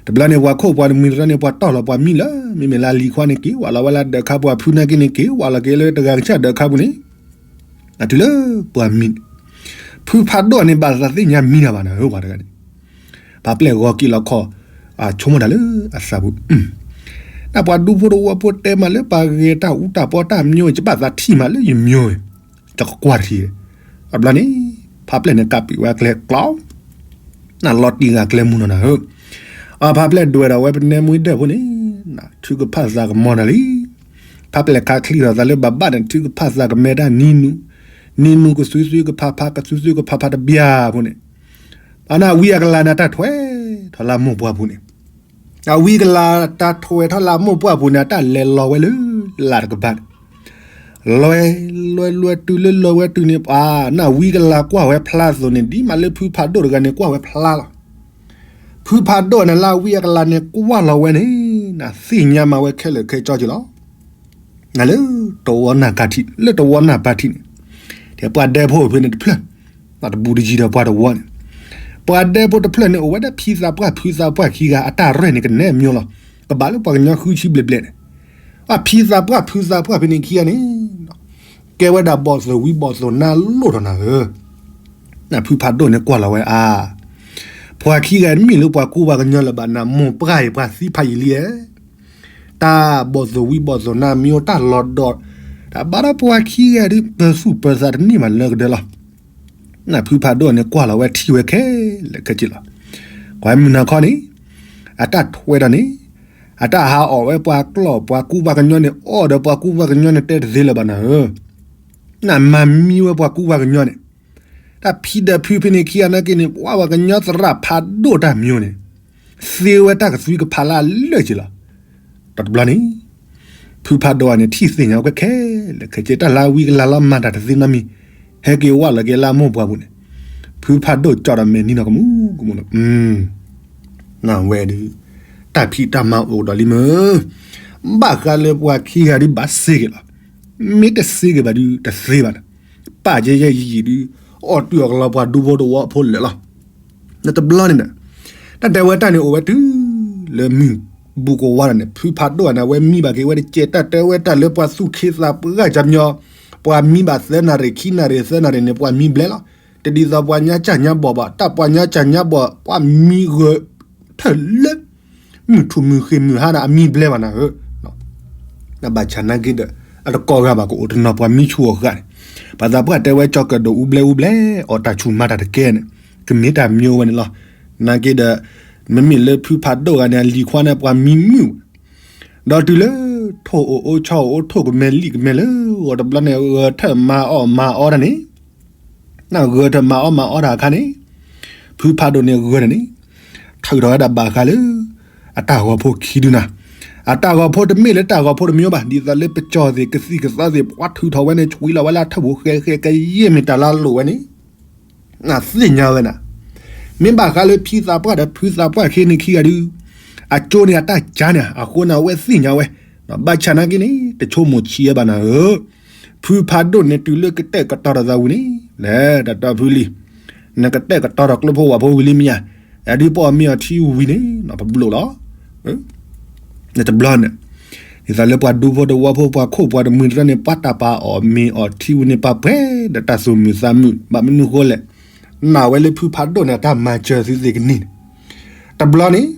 တဘျီန့ၣ် ပှၤခိၣ်ပှၤတမှံၤတရၢန့ၣ် ပှၤတီၢ်လီၤပှၤမံလၢ မ့မ့ၢ်လၢလံၤခွါန့ၣ် က့ၤဝဲလီၤဝဲလၢဒၢးခါပူၤ အဖုနာ်က့န့ၣ် က့ၤဝဲလီၤက့ၤလၢတဂၤကစၢ်ဒၢးခါပူၤန့ၣ်, နတုၤလၢပှၤမံန့ၣ်, ဖုဖးဒိၣ်န့ၣ် ဘၣ်သးသ့ၣ်ညါမံတၢ်ဘၣ်နၤဧၢ ပှၤတဂၤန့ၣ်, ဖးပျဲၢ်ဂီၤက့ၤလီၤခီ, ဆိကမိၣ်တၢ်လၢအသးပူၤ, နပှၤဒူဖိတဝီဖိတဲမးလၢပှၤဂဲၤတၢ်အူတၢ်ပီတၢ်မၠိ ယဘၣ်သးထံၣ်မးလၢယမၠိ, တကကွၢ်တထံၣ်, အဘျီန့ၣ်, ဖးပျဲၢ်န့ၣ်ကးပံာ်ဝဲအကျဲကျီ နလီၤတံၢ်ဂၤကျဲမုၢ်နီၤနၤဧၢ, အဖးပျဲၢ်ဒွဲၣ်ဒီးဝဲပနဲမွ့ဒၢၣ်ဖိန့ၣ်, ထုကဖၣ်သးကမီၤနၤလံ, ဖးပျဲၢ်ခါချံထီၣ်သးလၢဘၣ်ဘၣ်န့ၣ် ထုကဖၣ်သးကမဲတၢ်နံၤနူၤ, နံၤနူၤကသွံသွံကဖးဖး ကသွံသွံကဖးဖးတဘျီဖိန့ၣ်, အနၢ်ဝံအကလၤန့ၣ် တၢ်ထွဲထီၣ်လၢမိၢ်ပှၢ်ပူၤန့ၣ်, အဝံကလၤတၢ်ထွဲထီၣ်လၢမိၢ်ပှၢ်ပူၤန့ၣ် အတၢ်လဲၤလီၤဝဲလၢ လၢ်တကပၤန့ၣ် လဲၤ, လဲၤလဲၤတုၤလၢလီၤဝဲတုၤန့ၣ် ပှၤနၢ်ဝံကလၤကွၢ်ဝဲဖျါသိးန့ၣ် ဒ်မးလၢဖုဖးဒိၣ်တဂၤန့ၣ် ကွၢ်ဝဲဖျါလီၤ. ဖုဖးဒိၣ်န့ၣ်လၢဝံအကလၤန့ၣ် ကွၢ်လီၤဝဲန့ၣ် နသ့ၣ်ညါမးဝဲခဲလၢာ်ခဲဆ့လီၤ. နလၢတဝီနၢ်ကါထံး လၢတဝီနၢ်ပၢ်ထံးန့ၣ်, ဒီးပှၤဒဲဖိဖဲန့ၣ်တဖျၢၣ်, နတဘူးတယံၤဒီးပှၤတဝီန့ၣ်, ပှၤဒဲဖိတဖျၢၣ်န့ၣ် အိၣ်ဝဲဒၣ်ဖံသးပှၢ်ဖုသးပှၢ်ခံဂၤ အတၢ်ရဲၣ်န့ၣ်ကနဲမၠိလီၤ. ကဘၣ်လၢပှၤကညီဃုဆံဘျဲၣ်ဘျဲၣ်န့ၣ်, အဖံသးပှၢ်ဖုသးပှၢ်ဖဲန့ၣ်ခံဂၤန့ၣ်, ကဲဝဲဒၣ်ဘီၣ်သိၣ်ဝံဘီၣ်သိၣ်နါလိၣ်ထီၣ်နၤဧၢ. နဖုဖးဒိၣ်န့ၣ်ကွၢ်လီၤဝဲအါ, ပှၤခံဂၤတမ့ၢ်လၢပှၤကူပှၤကညီလၢၤဘၣ် နမိၢ်ပှၢ်အံၤပှၤသံဖးယံာ်လံဧါ. တၢ်ဘီၣ်သိၣ်ဝံဘီၣ်သိၣ်နါမ့ၢ်အိၣ်တၢ်လီၤဒီး, တၢ်ဘၣ်ဒီးပှၤခံဂၤဒုး ပၢၤသူၣ်ပၢၤသးတန့ၢ်ဘၣ်လၢကဒၢလီၤ. နဖုဖးဒိၣ်န့ၣ်ကွၢ်လီၤဝဲထံၣ်ဝဲခဲလၢာ်ခဲဆ့လီၤ. ကွၢ်မုၢ်နၤခီန့ၣ်, အတၢ်ထွဲဒီးန့ၣ်, အတၢ်ဟးအီၣ်ဝဲပှၤကျီၢ်ပှၤကူပှၤကညီန့ၣ် အီၣ်ဒီးပှၤကူပှၤကညီန့ၣ် တဲတသ့လၢၤဘၣ်နၤဧၢ. နမၤမံဝဲပှၤကူပှၤကညီန့ၣ်, တၢ်ဖံဒီးဖုဖဲန့ၣ်ခံဂၤနာ်က့န့ၣ် ပှၤပှၤကညီသရၣ်ဖးဒိၣ်တၢ်မၠိန့ၣ်, သ့ဝဲတၢ်ကသွံကဖးလၢအလၢာ်က့လီၤ. ဒီးတဘျီန့ၣ်, ဖုဖးဒိၣ်န့ၣ် ထံၣ်သ့ၣ်ညါဝဲခဲလၢာ်ခဲဆ့ တၢ်လၢဝံကလၤလီၤမၤတၢ်တသ့နီတမံၤ, ဟဲက့ၤဝဲလီၤက့ၤလၢအမိၢ်ပှၢ်ပူၤန့ၣ်, ဖုဖးဒိၣ်ကၠီဒီးမဲာ်နံၤနီၤကမူကမူလီၤ. နဝဲဒုး, တၢ်ဖံးတၢ်မၤအိၣ်ဒီးလံမ့ၢ်, ဘၣ်ဃးလၢပှၤခံဂၤဒုးဘၣ်စ့ၢ်က့ၤလီၤ. မ့ၢ်တစ့ၢ်က့ၤဘၣ်ဒုး တသ့ဘၣ်န့ၣ်, ပာ်ကဲယဲၢ်ယံာ်ယံာ်ဒုး, အီၣ်တုၤအီၣ်ကလီပှၤဒူဖိတဝီဖိလၢာ်လီၤ. နတဘျီန့ၣ်ဒီး, တၢ်တဲဝဲတၢ်န့ၣ်အိၣ်ဝဲတုၤ, လၢမုၢ်ဘူးကဝါဒီးန့ၣ် ဖုဖးဒိၣ်န့ၣ် အဝဲမံဘၣ်က့ၤဝဲတကဲး တၢ်တဲဝဲတၢ်လၢပှၤသူၣ်ခ့သးပှၢ်ကညီ, ပှၤမံဘၣ်သၢနၣ်ရံၣ်ခံနၣ်ရံၣ်သၢနၣ်ရံၣ်န့ၣ် ပှၤမံဘျဲလီၤ. တဒ်သိးပှၤညါစၢ်ညါဘီၣ်ဘၣ်, တၢ်ပှၤညါစၢ်ညါဘီၣ် ပှၤမံဂၢၢ်ထၢၣ်လၢ မုၢ်ထူၣ်မုၢ်ဃ့ၢ်မုၢ်ဟါန့ၣ် အမံဘျဲဘၣ်နၤဧၢ. နဘၣ်ဆၣ်နာ်က့ဒီး, အတကိးဂၤဘၣ် ကအိၣ်တနီၤပှၤမံဆူၣ်အီၤဃာ်န့ၣ်, ပှၤသးပှၢ်တဲဝဲ ကၠီၤကၢၣ်ဒိၣ်အူဘျဲအူဘျဲ အီၣ်တၢ်ဆူၣ်မၤတၢ်တကဲန့ၣ်, ကမ့ၢ်တၢ်မံဝဲန့ၣ်လီၤ. နာ်က့ဒီး မ့မ့ၢ်လၢဖုဖးဒိၣ်ဂၤန့ၣ် အလံၤခွါန့ၣ် ပှၤမံမုာ်, ဒီးတုၤလၢ ထိၣ်အိၣ်အိၣ်ဆီအိၣ်အိၣ် ထိၣ်ကမဲာ်လံာ်ကမဲာ်လၢဂီၤတဘျီန့ၣ် ဂဲၤထၢၣ်မၤအီၣ်မၤအီတၢ်န့ၣ် နဂဲၤထၢၣ်မၤအီၣ်မၤအီတၢ်အခါန့ၣ်, ဖုဖးဒိၣ်န့ၣ်ဂဲၤန့ၣ်န့ၣ်, ထုးထီၣ်ဝဲဒၣ်ဘၣ်ဃးလၢ အတၢ်ဂီၤဖိခံဒုနၤ, အတၢ်ဂီၤဖိတမ့ၢ်လၢတၢ်ဂီၤဖိတမံၤဘၣ်, ဒ်သိးလၢပကၠီၣ်သ့ၣ်ကသံၣ်ကသီသ့ၣ် ပှၤထုးထီၣ်ဝဲန့ၣ် ဆွံလီၤဝဲလၢထၢၣ်ပူၤဃဲဃဲကယဲၢ်မ့ၢ်တၢ်လၢအလိၣ်ဝဲန့ၣ် နသ့ၣ်ညါဝဲနၤ, မ့ၢ်ဘၣ်ဃးလၢဖံသးပှၢ်ဒီးဖုသးပှၢ်ခဲန့ၣ်ခံဂၤဒု, အကၠိန့ၣ်အတၢ်ကၠါန့ၣ် အဃိန့ၣ် အဝဲသ့ၣ်ညါဝဲ, ဘၣ်ဆၣ်နာ်က့န့ၣ် တဆိကမိၣ်ဆံးဝဲဘၣ်နၤဧၢ, ဖုဖးဒိၣ်န့ၣ်တုၤလၢကတဲာ်ကတီၤဒီးသးဝံၤန့ၣ်, လဲၤတၢ်တီဖုလံၤ, နကတဲာ်ကတီၤဒီးကျိဖိဝၣ်ဖိဝံၤလံမ့ၢ်ဧါ, အဒုးပအီၣ်မ့ၤအီထံဝံၤန့ၣ် ပဘျိးလီၤ တဘျီန့ၣ်, ဒ်သိးလၢပှၤဒူဖိတဝီဖိ ပှၤခိၣ်ပှၤတမှံၤတဖၣ်န့ၣ် ပှၤတၢ်ပာ်အီၣ်မ့ၤအီထံဝံၤန့ၣ် ပှၤပှဲၤဒီးတၢ်သူၣ်မုာ်သးမုာ်, ဘၣ်မနုၤဃိလဲၣ်, နာ်ဝဲလၢဖုဖးဒိၣ်န့ၣ် အတၢ်မၤစၢၤသုသ့ၣ်ကနံၣ်န့ၣ်, တဘျီန့ၣ်,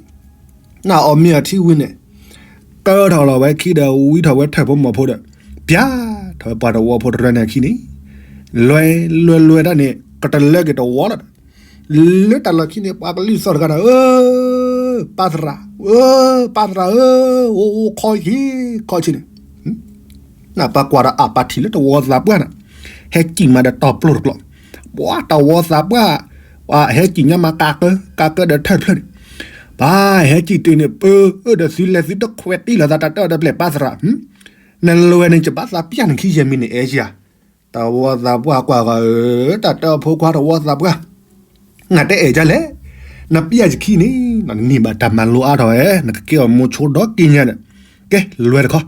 နအီၣ်မ့ၤအီထံဝံၤန့ၣ်, ကၢထီၣ်လီၤဝဲခံဒီး ဝံထီၣ်ဝဲထၢၣ်ဖိမီၤဖိဒီး, ပျၢ်ထီၣ်ဝဲပှၤတဝီဖိတရၢန့ၣ်အခံန့ၣ်, လဲၤလဲၤလဲၤတၢ်န့ၣ် ကတလၢက့ၤတဝီလီၤ, လၢတၢ်လီၢ်ခံန့ၣ် ပှၤကလုၢ်သီၣ်တဂၤဒီး, ပၢ်သရၣ်, ပၢ်သရၣ်ဧၢ, အိၣ်အိၣ်ခီဆံးခီဆံးန့ၣ်, နပှၤကွၢ်ဒီးအပၢ်ထံၣ်လၢတဝီသးပှၢ်န့ၣ်, ဟဲစံၣ်မးဒီးတီၤပျိတကျိာ်, ပှၤတဝီသးပှၢ်, ဟဲစံၣ်ညါမးကးကၢ, ကးကၢဒီးထၢၣ်တဖျၢၣ်န့ၣ်, ပှၤဟဲစံၣ်တုၤန့ၣ် ပၢၤအၢဒီးသုလဲၤသုတခွဲးတံၢ်လီၤသး တၢ်တၢၣ်အီၤတပျဲၢ် ပၢ်သရၣ်, နလဲၤန့ၣ် ယဘၣ်သးပျၢ်နခံယဲၢ်မံၤန့ၣ် အဲၣ်ယၤ, တဝီသးပှၢ်ကွၢ်ဃီဧၢ, တၢ်တၢၣ်အီၤဖိခွါတဝီသးပှၢ်, နတဲအဲၣ်ဒ်လဲၣ်, နပျၢ်ယခံန့ၣ်, နန့ၢ်ဘၣ်တၢ်မၤလိအါထီၣ်ဝဲ, နကကဲအီၤမိၤဆိဒီက့ညါဒီး, ကဲလဲၤတခီ,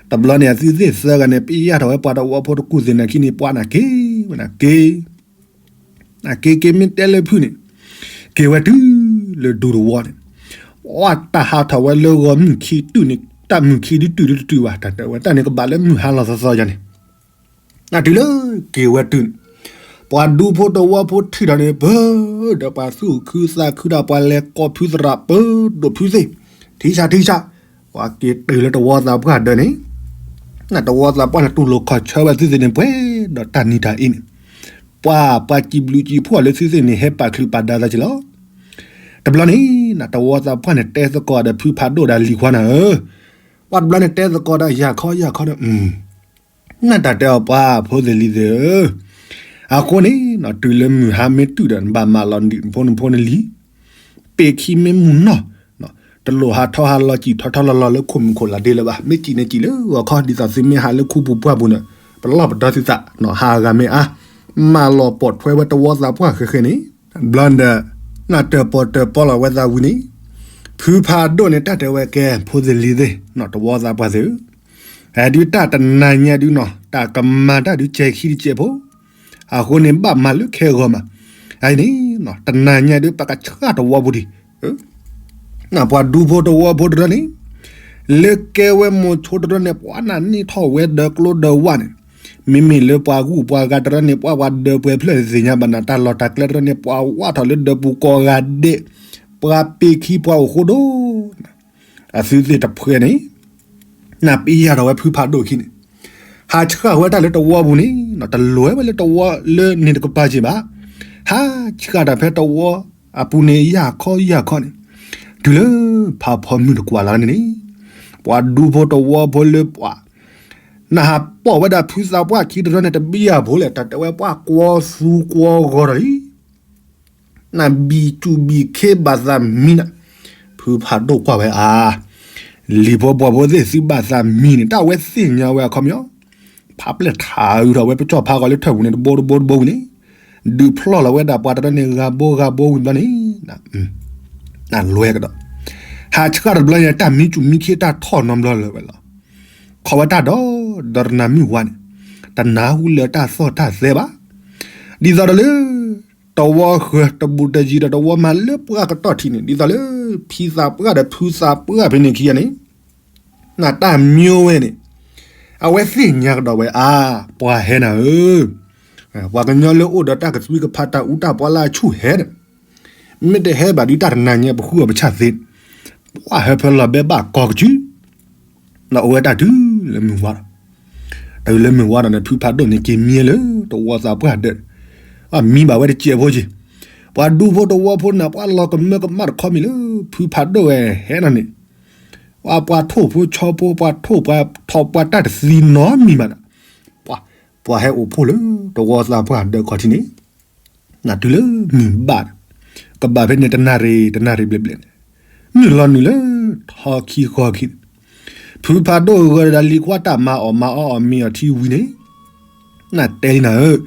တဘျီန့ၣ် အသုသ့ၣ်သၢဂၤန့ၣ် ပျၢ်ထီၣ်ဝဲပှၤတဝီဖိတကူၣ်သ့ၣ်န့ၣ်အခံန့ၣ် ပှၤန့ၣ်က့ၤဝဲန့ၣ်က့ၤ အက့ၤက့ၤမ့ၢ်တဲလၢဖုန့ၣ်, က့ၤဝဲတုၤလၢဒူတဝီန့ၣ်, ပှၤတၢ်ဟးထီၣ်ဝဲလၢဂီၤမုၢ်ခံတုၤန့ၣ် တၢ်မုၢ်ခံဒုတုၤဒုတတုၤဘၣ် တၢ်တဲဝဲတၢ်န့ၣ်ကဘၣ်လၢမုၢ်ဟါလီၤသီသီယၤန့ၣ်, နတုၤလၢက့ၤဝဲတုၤန့ၣ်, ပှၤဒူဖိတဝီဖိထံၣ်ထီၣ်န့ၣ် ပၢၤဒီးပှၤသူၣ်ခုသးခုဒီးပှၤလဲၤကိးဖုသရၣ်ပၢၤဒိၣ်ဖုသ့ၣ်, ထံဆးထံဆး, ပှၤက့ၤတုၤလၢတဝီသးပှၢ်ဒၢးန့ၣ် နတဝီသးပှၢ်န့ၣ် တူၢ်လိာ်ခီၣ်ဆၢဝဲသုသ့ၣ်န့ၣ် ပှဲၤဒီးတၢ်နံၤတၢ်အ့န့ၣ်, ပှၤပှၤစံးဘျုးစံးဖှိၣ်လၢသုသ့ၣ်န့ၣ် ဟဲပာ်ချုးပာ်ဒါသးက့ၤလီၤ. တဘျီန့ၣ် နတဝီသးပှၢ်န့ၣ် တဲသကိးဒီးဖုဖးဒိၣ်ဒီးလံၤခွါနၤဧၢ, ပှၤတဘျီန့ၣ် တဲသကိးဒီးယၤခီယၤခီဒီး နတၢ်တဲအီၤပှၤဖိသ့ၣ်လံၤသ့ၣ်ဧၢ, အဃိန့ၣ် တုၤလၢမုၢ်ဟါမ့ၢ်တုၤဒီး နဘၣ်မၤလီၤနဖိနဖိနလံၤ, ပ့ၤခံမ့ၢ်မုၢ်နီၢ်, တလိၣ်ဟးထီၣ်ဟးလီၤစံၣ်ထီၣ်ထီၣ်လီၤလီၤလၢခိၣ်မူခိၣ်လၢဒ့လၢၤဘၣ်, မ့ၢ်စံၣ်န့ၣ်စံၣ်လၢဂီၤခီ ဒ်သိးသုမ့ၢ်ဟးလၢခူပူၤပှၢ်ပူၤန့ၣ် ပလီၢ်ပဒီသုသး ဟးဂၤမ့ၢ်အါ, မၤလီၤပိာ်ထွဲဝဲတဝီသးပှၢ်ဃဲဃဲန့ၣ်, ဘျီဒီး နတၢၣ်ပီၣ်တၢၣ်ပီလီၤဝဲသးဝံၤန့ၣ်, ဖုဖးဒိၣ်န့ၣ် တၢ်တဲဝဲကဲ ဖိသ့ၣ်လံၤသ့ၣ် တဝီသးပှၢ်သ့ၣ်ဧၢ, ဒုးတၢ်တနၤညါဒုးနီၤ တၢ်ကမၤတၢ်ဒုးစဲၤခံတစဲးဖိ, အဃိန့ၣ် ဘၣ်မၤလၢခဲဂီၤမး, အန့ၣ် တနၤညါဒုး ပကဆှၣ်တဝီပူၤဒံး, နပှၤဒူဖိတဝီဖိတရၢန့ၣ်, လၢကဲဝဲမိၤဆိတရၢန့ၣ် ပှၤနၢ်န့ၢ်ထီၣ်ဝဲဒၢးကျိဒၢးဝၣ်န့ၣ်, မ့မ့ၢ်လၢပှၤဂုၢ်ပှၤဂၤတရၢန့ၣ် ပှၤပှၤဒၢးပှဲၤဖျၢၣ်သ့ၣ်ညါဘၣ်နၤ တၢ်လီၢ်တၢ်ကျဲတရၢန့ၣ် ပှၤဝၣ်ထီၣ်လၢဒၢးပူၤကိးဂၤဒဲး, ပှၤပ့ၤခံပှၤအိၣ်ဃိဒိၣ် အသုသ့ၣ်တဖှဲးန့ၣ်, နပျၢ်ထီၣ်ဝဲဖုဖးဒိၣ်ခံန့ၣ်, ဟးဆှၣ်ဝဲတၢ်လၢတဝီပူၤန့ၣ် တလိၣ်ဝဲလၢတဝီလၢန့ၣ်တကပၤက့ၤဘၣ်, ဟးဆှၣ်တၢ်ဖဲတဝီအပူၤန့ၣ် ယၢ်ခီယၢ်ခီန့ၣ်, တုၤလၢဖးဖီမုၢ်တကွၢ်လၢ်န့ၣ်န့ၣ်, ပှၤဒူဖိတဝီဖိလၢပှၤ နဟးပိာ်ဝဲဒၣ်ဖုသးပှၢ်ခံတရၢန့ၣ် တဘံၣ်အဖိလဲၣ် တၢ်တဲဝဲပှၤကွီသူကွီဂီၤဒီးလံ နဘံၣ်စူၣ်ဘံၣ်ခ့ဘၣ်သးမံနၤ, ဖုဖးဒိၣ်ကွၢ်ဝဲအါ, လံၤဖိဘှီဖိသ့ၣ်သုဘၣ်သးမံန့ၣ် တၢ်ဝဲသ့ၣ်ညါဝဲအခီပညီ, ဖးပျဲၢ်ထးအုးထီၣ်ဝဲပကၠီၣ်ဖးဂီၤလၢထၢၣ်ပူၤန့ၣ် တဘိတဘိတဘိဝံၤန့ၣ်, ဒုးဖျီၣ်လီၤဝဲဒၣ်ပှၤတရၢန့ၣ် ဂၤဘိဂၤဘိဝံၤဘျီန့ၣ်, နလွဲကဒီး, ဟးဆှၣ်တဘျီန့ၣ် တၢ်မံစူၣ်မံခ့တၢ်ထီၣ်နီတဘျီလၢၤဝဲလီၤ. ခီဝဲတၢ်ဒီး ဒီတနၤမုၢ်ဝါန့ၣ်, တနၢ်ဟူလၢတၢ်သီၣ်တၢ်သဲဘၣ်. ဒ်သိးဒီးလၢ တဝီဃၢၤတဘူးတယံၤဒီးတဝီမၤလၢပှၢ်ကတီၢ်ထံးန့ၣ် ဒ်သိးလၢ ဖံသးပှၢ်ဒီးဖုသးပှၢ်ဖဲန့ၣ်ခံဂၤန့ၣ်, နတၢ်မံဝဲန့ၣ်, အဝဲသ့ၣ်ညါကဒီးဝဲအါ, ပှၤဟဲနၤဧၢ, ပှၤကညီလၢအိၣ်ဒီးတၢ်ကသွံကဖးတၢ်အူတၢ်ပှၢ်လၢအဆူၣ်ဟဲန့ၣ်, မ့ၢ်တဟဲဘၣ်ဒုးတၢ်တနၤညါပဃုအီၤပဆၣ်သ့, ပှၤဟဲဖဲလီၤဘဲဘၣ်ကီကစုာ် ဒီးအိၣ်ဝဲတၢ်တုၤလၢမုၢ်ဝါလီၤ. အဝဲလၢမုၢ်ဝါဒီးန့ၣ် ဖုဖးဒိၣ်န့ၣ် က့ၤမံလၢတဝီသးပှၢ်ဒၢး, အမံဘၣ်ဝဲတစဲးဖိက့ၤ, ပှၤဒူဖိတဝီဖိန့ၣ် ပှၤလီၤကမၢကမၣ်တခီမံၤလၢ ဖုဖးဒိၣ်ဝဲဟဲနီၤန့ၣ်, ပှၤ ပှၤထိၣ်ဖိဆီဖိ ပှၤထိၣ်ပှၤထီၣ်ပှၤတၢ်တသံနီတမံၤဘၣ်ဒီး, ပှၤ ပှၤဟဲအိၣ်ဖှိၣ်လၢတဝီသးပှၢ်ဒၢးခီၣ်ထံးန့ၣ် နတုၤလၢမုၢ်ဘၣ်န့ၣ်, ကဘၣ်ဖဲန့ၣ်တနၣ်ရံၣ် တနၣ်ရံၣ်ဘျဲၣ်ဘျဲၣ်န့ၣ်, နုာ်လီၤနုာ်လၢထီခံဃီခံ, ဖုဖးဒိၣ်ဂၢၤဒီးလံၤခွါတၢ်မၤအီၣ်မၤအီအီၣ်မ့ၤအီၤထံဝံၤန့ၣ်, နတဲလံနၤဧၢ,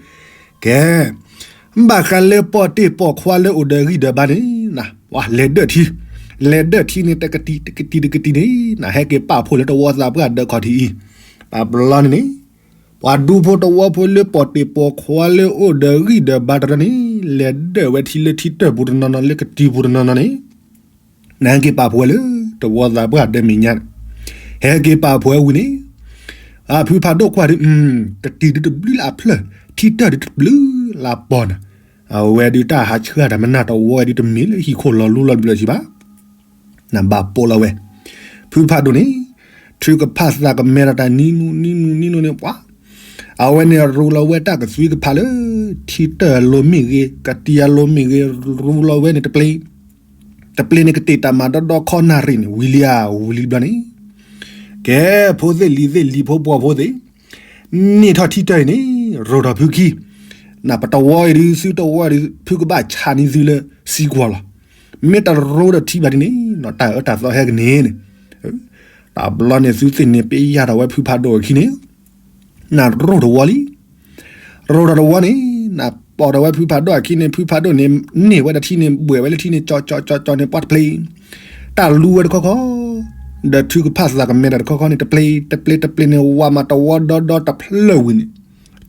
ကဲ ဘၣ်ဃးလၢပီၣ်တ့ၢ်ပီၣ်ခွါလၢအိၣ်ဒီးဂံၢ်ဒီးဘါန့ၣ်, ပှၤလဲၤဒၢၣ်ထံ, လဲၤဒၢၣ်ထံန့ၣ် တကတံၤတကတံၤတကတံၤန့ၣ် နဟဲက့ၤပာ်ဖှိၣ်လၢတဝီသးပှၢ်ဒၢးခီၣ်ထံးအံၤ, တဘျီန့ၣ်န့ၣ် ပှၤဒူဖိတဝီဖိလၢပီၣ်တ့ၢ်ပီၣ်ခွါလၢအိၣ်ဒီးဂံၢ်ဒီးဘါတရၢန့ၣ် လဲၤဒၢၣ်ဝဲထံလၢထံတၢၢ်ပူၤတနီၤနီၤ လၢကတံၤပူၤတနီၤနီၤန့ၣ်, နဟဲက့ၤပာ်ဖှိၣ်ဝဲလၢတဝီသးပှၢ်ဒၢးမဲာ်ညါန့ၣ်, ဟဲက့ၤပာ်ဖှိၣ်ဝဲဝံၤန့ၣ်, ဖုဖးဒိၣ်ကွၢ်ဒုး, တတံၤဒုးတဘျုးလၢအဖျၢၣ်, ထံတၢၢ်ဒုးတဘျုးလၢအပီၤန့ၣ်, အဝဲဒုးတၢ်ဟးဆှၢတၢ်မနုၤတဝီဒုးတမ့ၢ်လၢဟံၣ်ခိၣ်လီၤလူလီၤဘျၢၣ်စံးဘၣ် နဘၣ်ပိာ်လီၤဝဲ, ဖုဖးဒိၣ်န့ၣ်, ထုကဖၣ်သးကမဲဒီးတၢ်နံၤနူနံၤနူနံၤနူန့ၣ်ပှၤ, အဝဲန့ၣ်ရူလီၤဝဲတၢ်ကသွံကဖးလၢ ထံတၢၢ်အလိၤမ့ၢ်ဂ့ၤ ကတံၤအလိၤမ့ၢ်ဂ့ၤ ရူလီၤဝဲန့ၣ်တပျ့ၤ, တပျ့ၤန့ၣ်ကတ့ၢ်တၢ်မၤဒီဒီခီနၣ်ရံၣ်န့ၣ် ဝံၤလံဧါ ဝံၤလံဘျီန့ၣ်, ကဲ ဖိသ့ၣ်လံၤသ့ၣ်လံၤဖိပှီၤဖိသ့ၣ် န့ၢ်ထီၣ်ထံတၢၢ်အံၤန့ၣ် ရိၣ်ထီၣ်ဖုခံ, နပတဝီအံၤဒုး သုတဝီအံၤဒုး ဖုကဘၣ်ဆါန့ၢ်သုလၢစံကွီၤလီၤ. မ့ၢ်တရိဒီးထံဘၣ်ဒ်န့ၣ် နတၢ်အၢတၢ်သီဟဲကန့ၣ်န့ၣ်, တဘျီန့ၣ်သုသ့ၣ်န့ၣ် ပယၢ်ထီၣ်ဝဲဖုဖးဒိၣ်အခံန့ၣ် နရိၣ်တဝီလံ. ရိၣ်ထီၣ်တဝီန့ၣ် နပိာ်ထီၣ်ဝဲဖုဖးဒိၣ်အခံန့ၣ် ဖုဖးဒိၣ်န့ၣ် န့ၢ်ဝဲဒီးထံန့ၣ် ဘှဲၣ်ဝဲလၢထံန့ၣ် ကၠီကၠီကၠီကၠီန့ၣ် ပှၤတပျ့ၤ, တၢ်လူဝဲတခီခီ, ဒီးထုကဖၣ်သးကမဲဒီးတခီခီန့ၣ် တပျ့ၤ တပျ့ၤ တပျ့ၤန့ၣ် ဝးမးတဝီဒီဒီတဖျၢၣ်ဝံၤန့ၣ်, ထံတၢၢ်န့ၣ်လၢာ် ကတံၤနာ်က့ဒ်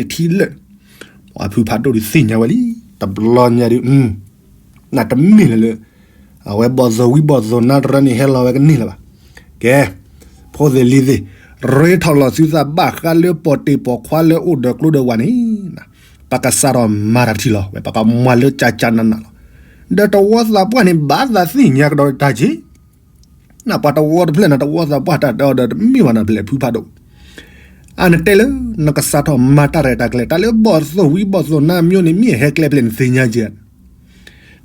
ထံလၢာ်, ပှၤဖုဖးဒိၣ်ဒုးသ့ၣ်ညါဝဲလံ တဘျီညါဒုး နတမ့ၢ်လၢၤလၢ အဝဲဘီၣ်သိၣ်ဝံဘီၣ်သိၣ်နါတရၢန့ၣ် ဟဲလီၤဝဲကန့ၢ်လၢၤဘၣ်. ကဲ, ဖိသ့ၣ်လံၤသ့ၣ်, ရ့ထီၣ်လီၤသုသးဘၣ်ဃးလၢပီၣ်တ့ၢ်ပီၣ်ခွါလၢအိၣ်ဒီးကျိဒီးဝၤန့ၣ်, ပကစးထီၣ်မၤတၢ်ထံလီၤ ဝဲပကမၤလၢကၠးကၠးနးနးလီၤ. ဒီးတဝီသးပှၢ်န့ၣ် ဘၣ်သးသ့ၣ်ညါကဒီးတၢ်က့ၢ် နပှၤတဝီတဖျၢၣ်န့ၣ် တဝီသးပှၢ်တၢ်တဲအီၤဒီး တမ့ၢ်ဘၣ်နၤဖဲလဲၣ်ဖုဖးဒိၣ်, အနတဲလၢ နကစးထီၣ်မၤတၢ်ရဲၣ်တၢ်ကျဲၤ တၢ်လၢဘီၣ်သိၣ်ဝံဘီၣ်သိၣ်နါမျိုးန့ၣ် မ့ၢ်အဟဲကျဲဖဲလဲၣ်နသ့ၣ်ညါက့ၢ်, ဒီး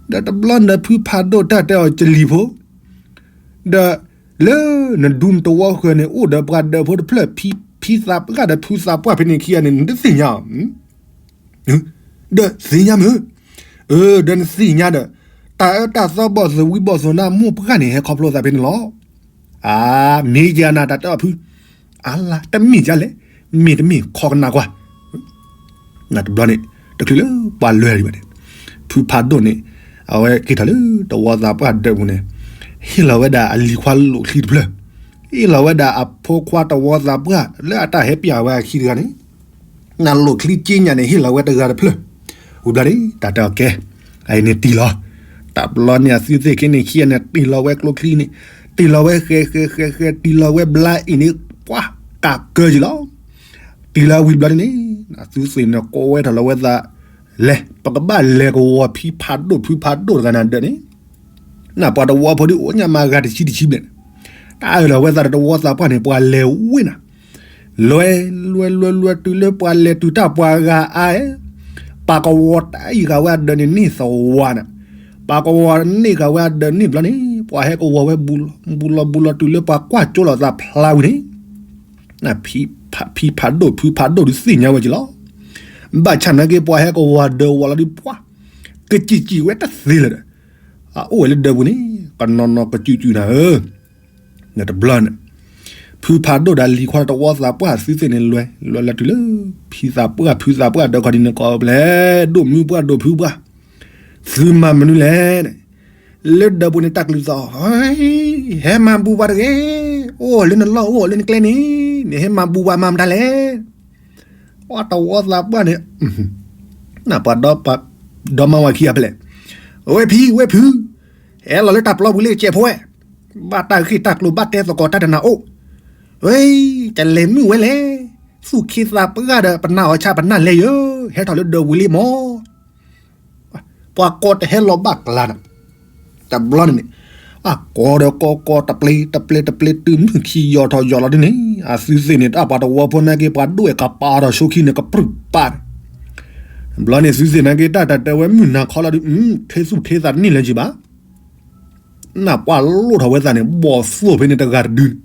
တဘျီနဖုဖးဒိၣ်တၢ်တဲအီၤကလံၤဖိ, ဒီးလၢနဒူနတဝီဃၢၤန့ၣ် အိၣ်ဒီးပှၤဒၢးဖိတဖျၢၣ် ဖံသးပှၢ်ဒီးဖုသးပှၢ်ဖဲန့ၣ်ခံဂၤန့ၣ် နတသ့ၣ်ညါအီၤ ဒီးသ့ၣ်ညါမုၢ်, အၢ ဒီးနသ့ၣ်ညါဒီး တၢ်အၢတၢ်သီဘီၣ်သိၣ်ဝံဘီၣ်သိၣ်နါမိၢ်ပှၢ်န့ၣ် ဟဲခီဖျိသးဖဲန့ၣ်လီၤ. အါ မ့ၢ်ယၤနၤတၢ်တဲအီၤဖု, အါလါ တမ့ၢ်ယၤလဲၣ်, မ့ၢ်တမ့ၢ်ခီကနၣ်ကွၢ် နတဘျီန့ၣ် တချုးလၢပှၤလွဲၤဒံးဘၣ်န့ၣ်, ဖုဖးဒိၣ်န့ၣ် အဝဲက့ၤထီၣ်လၢတဝီသးပှၢ်ဒၢးပူၤန့ၣ်, ဟ့ၣ်လီၤဝဲဒၣ်အလံၤခွါလိာ်ချံတဖျၢၣ်, ဟ့ၣ်လီၤဝဲဒၣ်အဖိခွါတဝီသးပှၢ်လၢအတၢ်ဟဲပျးဝဲအခံတဂၤန့ၣ်, နလိာ်ချံက့ညၣ်န့ၣ် ဟ့ၣ်လီၤဝဲတဂၤတဖျၢၣ်, ဝံၤဘျီန့ၣ် တၢ်တဲအီၤကဲ, အအံၤန့ၣ်တံၢ်လီၤ, တဘျီန့ၣ်အသုသ့ၣ်ခဲန့ၣ်ခံဂၤန့ၣ် တံၢ်လီၤဝဲကျိချံန့ၣ်, တံၢ်လီၤဝဲဃဲဃဲဃဲဃဲ တံၢ်လီၤဝဲဘျါအံၤန့ၣ် ပှၤကးကၢက့ၤလီၤ. တံၢ်လီၤဝံၤဘျီန့ၣ် အသုသ့ၣ်န့ၣ်ကိးဝဲထီၣ်လီၤဝဲသး, လဲၤ ပကဘၣ်လဲၤကဝီၤဖံဖးဒိၣ်ဖုဖးဒိၣ်တဂၤန့ၣ်ဒၢးန့ၣ်, နပှၤတဝီဖိဒ်အိၣ်ညါမးဂၤတဆံတဆံဘျဲၣ်န့ၣ်, တၢ်အၢၣ်လီၤဝဲသးဒီးတဝီသးပှၢ်န့ၣ် ပှၤလဲၤဝဲနၤ, လွဲလွဲလွဲလွဲတုၤလၢပှၤလဲၤတုၤတၢ်ပှၤဂၤအါ, ပှၤကဝီၤတၢ်အံၤဂၤဝဲအဒၢးန့ၣ်န့ၢ်သဝီနၤ, ပှၤကဝီၤန့ၢ်ဂၤဝဲအဒၢးန့ၣ်ဘျီန့ၣ် ပှၤဟဲကဝီၤဝဲ ဘူးလီၤဘူးလီၤတုၤလၢပှၤကွၢ်ကၠိလိာ်သးဖျါဝံၤန့ၣ် ဖံဖးဒိၣ်ဖုဖးဒိၣ်ဒုးသ့ၣ်ညါဝဲက့ၤလီၤ. ဘၣ်ဆၣ်နာ်က့ ပှၤဟဲကဝီၤဒၢးဝီၤလီၤဒုးပှၤ ကစံၣ်စံၣ်ဝဲတသ့လၢၤဒီး အအိၣ်ဝဲလၢဒၢးပူၤန့ၣ် ကနီၤနီၤကစူၣ်စူၣ်နၤဧၢ, နတဘျီန့ၣ် ဖုဖးဒိၣ်ဒီးလံၤခွါတဝီသးပှၢ်သုသ့ၣ်န့ၣ်လွဲ လွဲလၢတုၤလၢ ဖံသးပှၢ်ဖုသးပှၢ်ဒၢးခီၣ်ထံးန့ၣ်ကိးဘျဲၣ် ဒိၣ်မုၢ်ပှၢ်ဒိၣ်ဖုပှၢ် သုမၤမနုၤလဲၣ်န့ၣ်, လၢဒၢးပူၤန့ၣ်တၢ်ကလုၢ်သီၣ်, ဟဲမၤဘူးပှၤတဂ့ၤ, အိၣ်လၢနလီၢ်အိၣ်လၢနကျဲန့ၣ်, နဟဲမၤဘူးပှၤမၤမတၤလဲၣ်. ပှၤတဝီသးပှၢ်န့ၣ် နပှၤဒီမါဝၤခံဂၤဖဲလဲၣ်, ဝဲဖံ ဝဲဖု, ဟဲလီၤလၢတၢ်ပျီပူၤလၢကစဲးဖိဝဲ, ဘၣ်တၢ်ဂ့ၢ်တၢ်ကျိၤဘၣ်တဲသကိးတၢ်တနၤအိၣ်, ဝဲ, ကလဲၤမုၢ်ဝဲလဲၣ်, သူၣ်ခ့သးပှၢ်ဒီးပနၢ်အီၤဆါပနၢ်လဲၤယၢ, ဟဲထီၣ်လၢဒၢးပူၤလံမၢ် ပှၤကိးတဟဲလီၤဘၣ်ကျါန့ၣ်, တဘျီန့ၣ်န့ၣ်, အကိးဒီးကိးကိးတပျ့ၤတပျ့ၤတပျ့ၤတုၤမုၢ်ခံယီၤထီၣ်ယီၤလီၤဒ်န့ၣ်, အသုသ့ၣ်န့ၣ် တၢ်ပှၤတဝီဖိနာ်က့ ပှၤဒိၣ်ဝဲကပၤဒီး ဆိခံန့ၣ် ကပြုၢ်ပာ်န့ၣ်, ဘျီန့ၣ်သုသ့ၣ်နာ်က့ တၢ်တၢ်တဲဝဲမုၢ်နၤခီလီၤဒုး ထ့သူၣ်ထ့သးန့ၣ်လၢၤကံဘၣ်. နၢ်ပှၢ်လိၣ်ထီၣ်ဝဲသးန့ၣ် ဘီၣ်သိၣ်ဖဲန့ၣ်တဂၤတဒုန့ၣ်,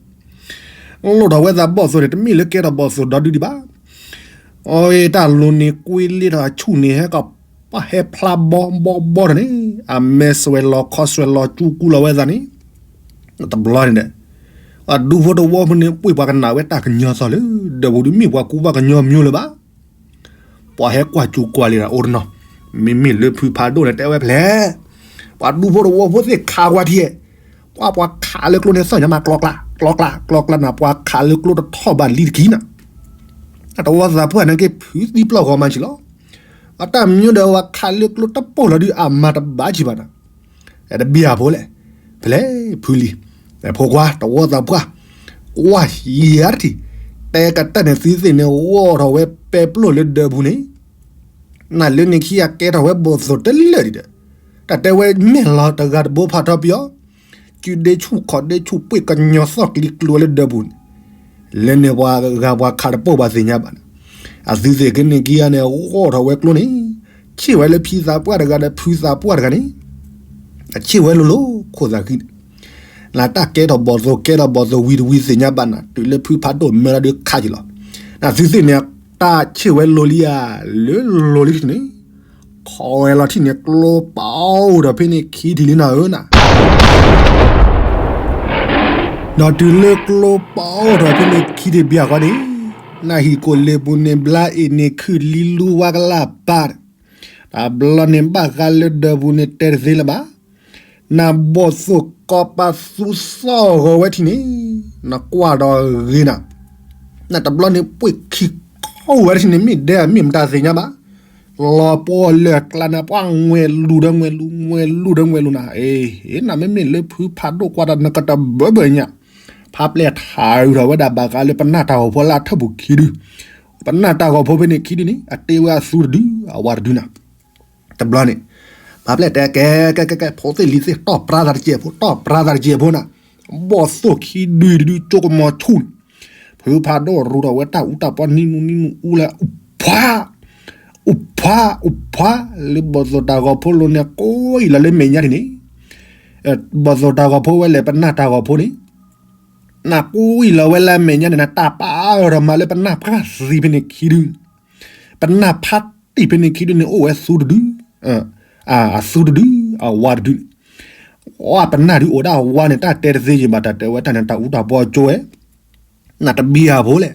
လိၣ်ထီၣ်ဝဲသးဘီၣ်သိၣ်န့ၣ် တမ့ၢ်လၢကဲထီၣ်ဘီၣ်သိၣ်ဒီဒုဒံးဘၣ်. အီ တၢ်လိၤန့ၣ်ကွ့လ့ထီၣ်အဆူၣ်န့ၣ် ဟဲကပဟဲဖျါဘီဘီဘီထီၣ်န့ၣ် အမဲာ်စွဲးလီၤခီစွဲးလီၤ ကၠူကူလီၤဝဲသးန့ၣ်, တဘျီန့ၣ်ဒီး အဒူဖိတဝီဖိန့ၣ် ပှ့ၤပှၤကနၣ်ဝဲတၢ်ကညီသီၣ်လၢ ဒီးပူၤဒုးမ့ၢ်ပှၤကူပှၤကညီမၠိလၢၤဘၣ်. ပှၤဟဲကွၢ်ကၠူကွၢ်လံဒီးအိၣ်တနီၤ, မ့မ့ၢ်လၢဖုဖးဒိၣ်န့ၣ်တဲဝဲဖျဲၣ်, ပှၤဒူဖိတဝီဖိသ့ၣ်ခးဝဲထံၣ်, ပှၤပှၤခးလၢကျိန့ၣ်သီၣ်ညါမး ကျီကျီ ကျီကျီ ကျီကျီနၤ ပှၤခးလၢကျိတထီၣ်ဘၣ်လံတကံနၤ, တဝီသးပှၢ်နာ်က့ ဖုသံပျီၢ်ဂီၤမးဆံးလီၤ. အတၢ်မၠိဒီးဝဲခးလၢကျိတပိၢ်လီၤဒုး အမၤတဘၣ်ဆံးဘၣ်နၤ, တဘံၣ်အဖိလဲၣ်, ဖဲလဲၣ်ဖုလံ, ဖိခွါ တဝီသးပှၢ်, ကွၢ်ယၤတထံၣ်, တဲကတၢၢ်န့ၣ်သုသ့ၣ်န့ၣ် ဂီၢ်ထီၣ်ဝဲပဲပျိၢ်လၢဒၢးပူၤန့ၣ်, နလၢန့ၣ်ခံဂၤကဲထီၣ်ဝဲဘီၣ်သိၣ်တလၢာ်ဒံးဒီး, တၢ်တဲဝဲမ့ၢ်လီၤတဂၤတဘိဖးထီပယီၤ, စုဒ့ဆူၣ်ခီၣ်ဒ့ဆူၣ်ပှ့ၤကညီသီၣ်ကျံကျိၤလၢဒၢးပူၤန့ၣ်, လၢန့ၣ်ပှၤဂၤပှၤခးတပိၢ်ဘၣ်သ့ၣ်ညါဘၣ်န့ၣ်, အသုသ့ၣ်ကန့ၣ်ခံဂၤန့ၣ် ဂီၢ်ထီၣ်ဝဲကျိန့ၣ်, ဆ့ၣ်ဝဲလၢဖံသးပှၢ်တဂၤဒီးဖုသးပှၢ်တဂၤန့ၣ်, အဆ့ၣ်ဝဲလိၤလိၤခိၣ်သးဃံန့ၣ်, နတၢ်ကဲထီၣ်ဘီၣ်သိၣ်ကဲထီၣ်ဘီၣ်သိၣ်ဝံၤတဝံၤသ့ၣ်ညါဘၣ်နၤ တုၤလၢဖုဖးဒိၣ်မၢလီၤဒုးခးက့ၤလီၤ, နသုသ့ၣ်န့ၣ် တၢ်ဆ့ၣ်ဝဲလိၤလံဧါ, လၢလိၤလံန့ၣ်, ခီဝဲလီၤထံၣ်န့ၣ် ကျိပအိၣ်ထီၣ်ဖဲန့ၣ်ခံထံၣ်လံနၤဧၢနၤ ဒီးတုၤလၢကျိပအိၣ်ထီၣ်ဖဲန့ၣ်ခံထံၣ်ဘၣ်ဃီန့ၣ်, နဟံၣ်ကိၣ်လ့ပူၤန့ၣ်ဘျါအ့ၣ်န့ၣ်ခုၣ်လံလူဝါကလၢ်ပၢ်န့ၣ်, တဘျီန့ၣ်ဘၣ်ဃးလၢဒၢးပူၤန့ၣ်တဲတသ့လၢၤဘၣ်, နဘီၣ်သိၣ်ကီပာ်သူသီၣ်ဂီၤဝဲထံၣ်န့ၣ်, နကွၢ်ဒီးဂ့ၤနၤ နတဘျီန့ၣ်ပှ့ၤခံခီဝဲတထံၣ်န့ၣ် မ့ၢ်ဒဲမ့ၢ်မတၤသ့ၣ်ညါဘၣ်, လီၤပှီၢ်လၢာ်ကျါန့ၣ် ပှၤငွဲၤလူၤဒီးငွဲၤလူၤ ငွဲၤလူၤဒီးငွဲၤလူၤနၤ, အ့ နမ့မ့ၢ်လၢဖုဖးဒိၣ်ကွၢ်တၢ်နကတၢၢ်ဘၢဘၢညါ, ဖးပျဲၢ်ထးအုးထီၣ်ဝဲဒၣ်ဘၣ်ဃးလၢပနၢ်တၢ်ဂီၤဖိလၢအထၢၣ်ပူၤခံဒု, ပနၢ်တၢ်ဂီၤဖိဖဲန့ၣ်ခံဒုန့ၣ် အတ့ဝဲအသူတဒု အဝါတဒုနၤ တဘျီန့ၣ်, ပှၤပျဲၢ်တဲကဲ ကဲ ကဲ ကဲ ဖိသ့ၣ်လံၤသ့ၣ် တီၢ်ပြါသးတစဲးဖိ တီၢ်ပြါသးတစဲးဖိနၤ, ဘီၣ်သိၣ်ခံဒုတဒု ကၠိကမီၤဆူၣ်န့ၣ်, ဖုဖးဒိၣ်ရူထီၣ်ဝဲတၢ်အူတၢ်ပီနံနူနံနူအူလၢ အူဖှါ, အူဖှါ အူဖှါ, လၢဘီၣ်သိၣ်တၢ်ဂီၤဖိလိၤန့ၣ် ကိးအံၤလီၤလၢမဲာ်ညါဒ်န့ၣ်, ဘီၣ်သိၣ်တၢ်ဂီၤဖိဝဲလဲၣ် ပနၢ်တၢ်ဂီၤဖိန့ၣ် နကိးအံၤလီၤဝဲလၢမဲာ်ညါန့ၣ် နတၢ်ပာ်အၢထီၣ်မးလၢပနၢ်ဖးသံဖဲန့ၣ်ခံဒု, ပနၢ်ဖးတံၢ်ဖဲန့ၣ်ခံဒုန့ၣ် အိၣ်ဝဲသူတဒု, အသူတဒု, အဝါတဒုန့ၣ်, အပနၢ်ဒုအိၣ်ဒၣ်အဝါန့ၣ် တၢ်တဲတသ့ယံၤဘၣ် တၢ်တဲဝဲတၢ်န့ၣ် တၢ်အူတၢ်ပီကၠိဝဲ, နတဘံၣ်အဖိလဲၣ်,